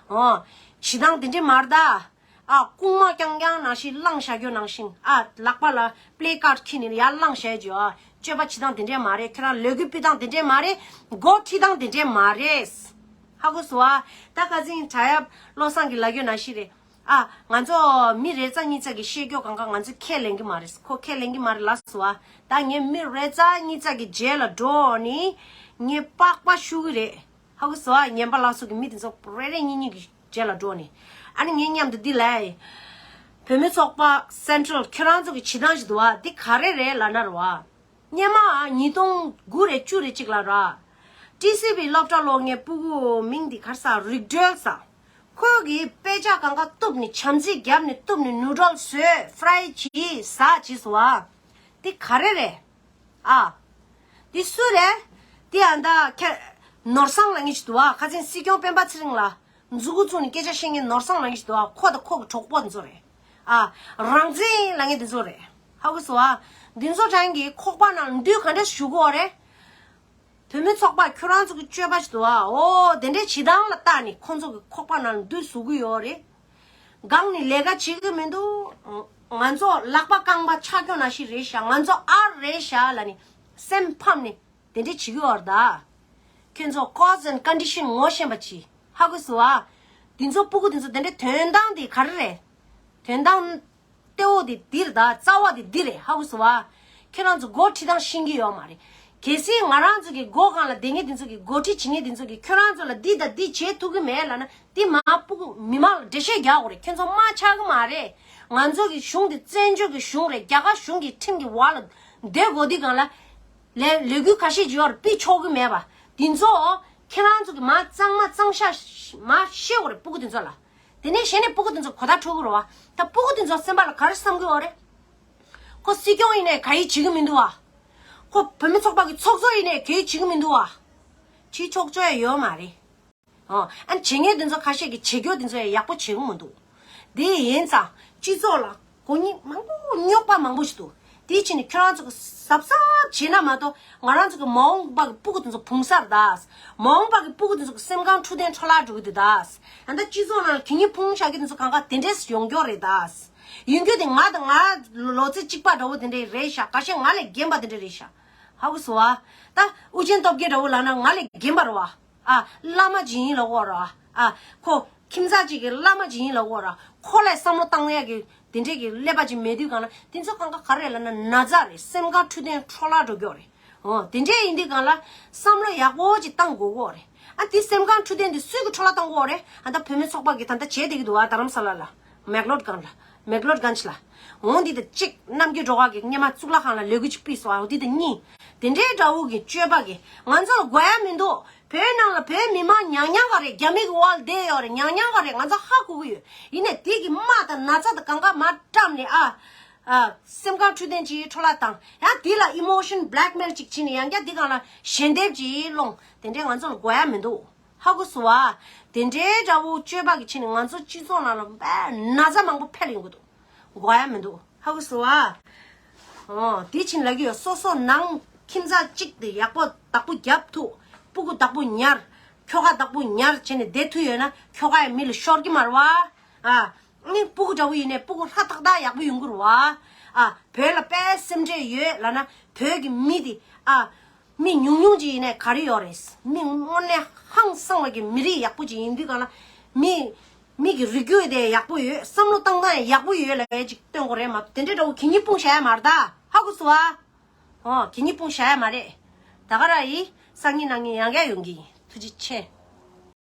ཨོ། བྱེད་སྟངས་དེ་འདྲས་མ་རེད་ད། ཨ་རྐུན་མ་རྐྱང་རྐྱང་ནང་བཞིན་བླངས་བཞག་རྒྱུ་ནང་བཞིན་ཨ་ལག་པ་ལ་པི་ལེ་ཀར་ཌི་འཁྱེར་ནས་ཡར་བླངས་བཞག་རྒྱུ་ཨ་སྤྱོད་པ་བྱེད་སྟངས་དེ་འདྲས་མ་རེད། ཁྱོད་རང་ལས་འགུལ་སྤེལ་སྟངས་དེ་འདྲས་མ་རེད། འགོ་ཁྲིད་སྟངས་དེ་འདྲས་མ་རེད། ཧ་གོ་སོང་ཨ། ད་ཁ་སང་དྲ་ཡབ་བློ་བཟང་གིས་ལབ་རྒྱུ་ནང་བཞིན་རེད། ཨ་ང་ཚོ་མི་རེ་ཙ་གཉིས་ཙ་གི་བཤད་རྒྱུ་གང་ག་ང་ཚོས་ཁས་ལེན་གི་མ་རེད། ཁོ་ཁས་ལེན་གི་མ་རེད་ལབ་སོང་ཨ། ད་ངས་མི་རེ་ཙ་གཉིས་ཙ་གི་རྗེས་ལ་འགྲོ་ནི་ངས་པགས་པ་བཤུ་གི་རེད། ཧ་གོ་སོང་ཨ། ངན་པ་ལགས་སོ་གི་མི་དེ་ཚོ་རེ་རེ་གཉིས་གཉིས་ཀྱི་རྗེས་ལ་འགྲོ་ནས། ཨ་ནི་ངས་མཉམ་དུ་འདི་ལབ་ཡ་ཡིན། བུད་མེད་ཚོགས་པ་སེན་ཊྲལ་ཁྱོད་རང་ཚོ་གི་བྱེད་སྟངས་ཤིག་འདུག་ཨ། འདི་ག་རེ་རེད་ལབ་ན་རེད་བ། སྔོན་མ་ཉིས་སྟོང་དགུ་རེད་བཅུ་རེད་ཅིག་ལ་ར། ཊི་སི་བི་སློབ་གྲྭ་ལོག་ངའི་སྤུ་གུ་མིང་འདི་ག་རེ་ཟ། རིག་གྲོལ་ཟ། ཁོས་གི་དཔེ་ཆ་གང་ག་གཏུབ་ནས་བྱམས་བརྩེ་བརྒྱབ་ནས་གཏུབ་ནས་ནུ་ཌལ་བཟོས་ཕ་རའི་བྱས་ཟ་བྱས་སོང་ཨ། འདི་ག་རེ་རེད། ཨ། འདི་སུ་རེད། འདི་ཨ་མདའ་ཁྱེད་ནོར་བཟང་ལབ་མཁན་ཞིག་འདུག་ཨ། ཁ་སང་སྲིད་སྐྱོང་སྤེན་པ་ཚེ་རིང་ལ་མཛུ་གུ་བཙུགས་ནས་སྐད་ཆ་བཤད་མཁན་ནོར་བཟང་ལབ་མཁན་ཞིག་འདུག་ཨ། ཁོ་དང་ཁོ་གི་གྲོགས་པོ་དེ་ཚོ་རེད། ཨ། རང་བཙན་ལབ་མཁན་དེ་ཚོ་རེད། ཧ་གོ་སོང་ཨ། འདི་ཚོ་གྲས་ཀྱི་ཁོག་པ་ནང་འདུས་ག་འདྲས་ཞུ་གི་ཡོད་རེད། བུད་མེད་ཚོགས་པ་ཁྱོད་རང་ཚོ་གི་སྤྱོད་པ་ཞིག་འདུག་ཨ། འོ་དེ་འདྲའི་བྱེད་སྟངས་ལ་བལྟས་ནས་ཁོང་ཚོ་གི་ཁོག་པ་ནང་འདུས་བཟོ་གི་ཡོད་རེད། སྒང་ནས་ལས་ཀ་བྱེད་གི་མི་འདུག་ང་ཚོ་ལག་པ་རྐང་པ་ཆག་སྐྱོ་ན་ཤི་རེད་ཤག་ང་ཚོ་ཨར་རེད་ཤག་ལབ་ནས་སེམས་ཕམ་ནས་དེ་འདྲས་བྱེད་གི་ཡོད་རེད་ད། ཁྱོད་ཚོ་cause and condition ངོ་ཤེས་པ་བྱེད། ཧ་གོ་སོང་ཨ། དེ་ཚོ་སྤུ་གུ་དེ་ཚོ་དེ་འདྲའི་དོན་དག་དེ་ག་རེ་རེད། དོན་དག་གཏེ་བོ་དེ་འདི་རེད་ད། རྩ་བ་དེ་འདི་རེད། ཧ་གོ་སོང་ཨ། ཁྱེད་རང་ཚོ་འགོ་ཁྲིད་སྟངས་ཤེས་ཀྱི་ཡོད་མ་རེད། གལ་སྲིད་ང་རང་ཚོ་གི་སྒོ་སྒང་ལ་བསྡད་མཁན་དེ་ཚོ་གི་འགོ་ཁྲིད་བྱེད་མཁན་དེ་ཚོ་གི་ཁྱོད་རང་ཚོ་ལ་འདི་དང་འདི་བྱེད་ཐུབ་ཀྱི་མེད་ལབ་ན། དེ་མ་སྤུ་གུ་མི་མང་ལ་འགྲེལ་བཤད་རྒྱག་དགོས་རེད། ཁྱོད་ཚོ་དམག་ཆགས་ཀྱི་མ་རེད། ང་ཚོ་གི་གཞུང་དེ་བཙན་བྱོལ་གྱི་གཞུང་རེད། རྒྱ་གར་གཞུང་གི་ཁྲིམས་ཀྱི་འོག་ལ་སྡོད་དགོས་དུས་སྒང་ལ། ལས་ལས་འགུལ་ཁ་ཤས་ཅིག་ཡོད་རེད། ཕུད་ཆོག་གི་མེད་པ། དེ་ཚོ་ཁྱེད་རང་ཚོ་གི་མ་གཙང་མ་གཙང་ཤ་མ་བཤད་དགོས་རེད། སྤུ་གུ་དེ་ཚོ་ལ། དེ་ནས་གཞི་ནས་སྤུ་གུ་དེ་ཚོ་གོ་བརྡ་འཕྲོད་ཀྱི་རེད་བ། ད་སྤུ་གུ་དེ་ཚོ་སེམས་པ་ལ་ག་རེ་བསམ་གྱི་ཡོད་རེད། ཁོ་སྲིད་སྐྱོང་ཡིན་ནའི་ག་ཡེ་བྱེད་ཀྱི་མི་འདུག་བ། ཁོ་བུད་མེད་ཚོགས་པ་གི་ཚོགས་གཙོ་ཡིན་ནའི་ག་ཡེ་བྱེད་ཀྱི་མི་འདུག་བ། བྱེད་ཆོག་ཆོག་ཡ་ཡོད་མ་རེད། ཨོ། ཨ་ནི་བྱེད་མཁན་དེ་ཚོ་ཁ་ཤས་ཀྱིས་བྱེད་རྒྱུ་དེ་ཚོ་ཡང་ཡག་པོ་བྱེད་ཀྱི་མི་འདུག་དེ་ཡིན་ཙང་སྤྱི་ཚོགས་ལ་གོ་རྙིང་མང་པོ་རྙོག་པ་མང་པོ་ཞིག་འདུག་དེའི་ཕྱིར་ནས་ཁྱོད་རང་ཚོ་གིས་གཟབ་གཟབ་བྱས་ན་མ་གཏོགས། ང་རང་ཚོ་གི་མ་འོངས་པ་གི་སྤུ་གུ་དེ་ཚོ་བུང་སར་གདའ། མ་འོངས་པ་གི་སྤུ་གུ་དེ་ཚོ་གི་སེམས་ཁམས་འཕྲོད་བསྟེན་འཕྲོ་བརླག་འགྲོ་གི་འདུག་གདའ། ད་ལྟ་སྤྱི་ཚོགས་ནང་ལ་གད་སྙིགས་ཕུང་བཞག་མཁན་དེ་ཚོ་གང་ག་དེ་འདྲས་ཡོང་རྒྱུ་རེད་གདའ། ཡིན་རྒྱུ་དེ་ང་དང་ང་ལོ་ཚད་གཅིག་པ་འདྲ་བོ་དེ་འདྲས་རེད་ཤག་ཁ་ཤས་ང་ལས་རྒན་པ་དེ་འདྲས་རེད་ཤག་ཧ་གོ་སོང་བ། ད་ཨུ་རྒྱན་སྟོབས་རྒྱལ་འདྲ་བོ་ལབ་ན་ང་ལས་རྒན་པ་རེད་བ། ཨ། བླ་མ་ཅིག་ཡིན་ལབ་དགོས་རེད་བ། ཨ། ཁོ་ཁྱིམ་ཚང་ཅིག་གི་བླ་མ་ཅིག་ཡིན་ལབ་དགོས་རེད་བ། ཁོ་ལ་བསམ་བློ་བཏང་ཡག་གི་དེ་འདྲས་ཀྱི་ཀླད་པ་ཅིག་མེད་དུས་སྒང་ལ། དེ་ཚོ་གང་ག་ག་རེ་ལབ་ན་ན་ཚ་རེད། སེམས་ཁམས་འཕྲོད་བསྟེན་འཕྲོ་བརླག་འགྲོ་རྒྱུ་རེད། འོ། དེ་འདྲས་ཡིན་དུས་སྒང་ལ་བསམ་བློ་ཡག་པོ་ཅིག་བཏང་དགོས་ཀྱི་ཡོད་རེད། ཨ། དེ་སེམས་ཁམས་འཕྲོད་བསྟེན་དེ་སུས་ཀྱིས་འཕྲོ་བརླག་བཏང་གི་ཡོད་རེད། ཨ། ད་བུད་མེད་ཚོགས་པ་གིས་ད་ལྟ་བྱས་བསྡད་ཀྱི་འདུག་བ། རྡ་རམ་ས་ལ་ལ། མེག་ལོར་གྷན་ལ། མེག་ལོར་གྷན་ལ། འོ་འདི་ད་གཅིག་རྣམ་རྒྱལ་སྒྲོལ་དཀར་གྱི་སྔོན་མ་གཙུག་ལག་ཁང་ལ་ལས་འགུལ་ཅིག་སྤེལ་སོང་། འོ་འདི་ད་གཉིས། དེ་འདྲའི་འདྲ་བོ་གི་སྤྱོད་པ་གིས་ང་ཚོ་ལ་དགོས་ཡ་མི་འདུག་བོད་ནང་ལ་བོད་མི་མང་ཉག་ཉག་ག་རེད། རྒྱ་མི་གི་འོག་ལ་བསྡད་ཡོད་རེད། ཉག་ཉག་ག་རེད། ང་ཚོ་ཧ་གོ་གི་ཡོད། ཡིན་ནའི་དེ་གི་དམག་དང་ན་ཚ་དང་གང་ག་མར་བཀྲམ་ནས། ཨ། ཨ། སེམས་ཁམས་འཕྲོད་བསྟེན་ཅིག་འཕྲོ་བརླག་བཏང་ཡ། དེ་ལ་emotion blackmail ཅིག་བྱས་ནས་ཡང་བསྐྱར་དེ་སྒང་ལ་ཞལ་འདེབས་ཅིག་སློང་། དེ་འདྲའི་ང་ཚོ་ལ་དགོས་ཡ་མི་འདུག་ཧ་གོ་སོང་བ། དེ་འདྲའི་འདྲ་བོ་སྤྱོད་པ་གི་ཕྱིར་ནས་ང་ཚོ་སྤྱི་ཚོགས་ནང་ལ་དཔེ་ན་ཚ་མང་པོ་འཕེལ་ཡོང་གི་འདུག་དགོས་ཡ་མི་འདུག་ཧ་གོ་སོང་བ། འོ། དེ་ཕྱིར་ལབ་ཀྱི་ཡོད། སོ་སོ་ནང་ཁྱིམ་ཚང་གཅིག་དེ་ཡག་པོ་བདག་པོ་རྒྱབ་ཐུབ། སྤུ་གུ་བདག་པོ་ཉར། ཁྱོ་ག་བདག་པོ་ཉར་བྱས་ནས་བསྡད་ཐུབ་ཡོད་ན། ཁྱོ་ག་ཡང་མི་ལ་ཤོར་གྱི་མ་རེད་བ། ཨ། ནི་སྤུ་གུ་འདྲ་བོ་ཡིན་ནའི་སྤུ་གུ་ཧྲ་ཐག་ཐག་ཡག་པོ་ཡོང་གི་རེད་བ། ཨ། བོད་ལ་དཔེ་སེམས་ཁྲལ་ཡོད་ལབ་ན། བོད་ཀྱི་མི་དེ། ཨ། མི་ཉུང་ཉུང་ཅིག་ཡིན་ནའི་ག་རེ་ཡོད་རེད། མི་དངོས་གནས་ཧང་སངས་པ་གི་མི་རིགས་ཡག་པོ་ཅིག་ཡིན་དུས་སྒང་ལ། མི། མི་གི་རིགས་རྒྱུད་དེ་ཡག་པོ་ཡོད། བསམ་བློ་བཏང་སྟངས་ཡག་པོ་ཡོད་ལབ་ཡ་ཅིག་སྟོན་དགོས་རེད་མ་གཏོགས། དེ་འདྲའི་འདྲ་བོ་གད་སྙིགས་སྤུངས་བཞག་ཡ་མ་རེད་ད། ཧ་གོ་སོང་བ། ཨོ། གད་སྙིགས་སྤུངས་བཞག་ཡ་མ་རེད། ད་ག་རང་ཡིན། སང་ཉིན་གནངས་ཉིན་ཡང་བསྐྱར་ཡོང་གི་ཡིན། ཐུགས་རྗེ་ཆེ།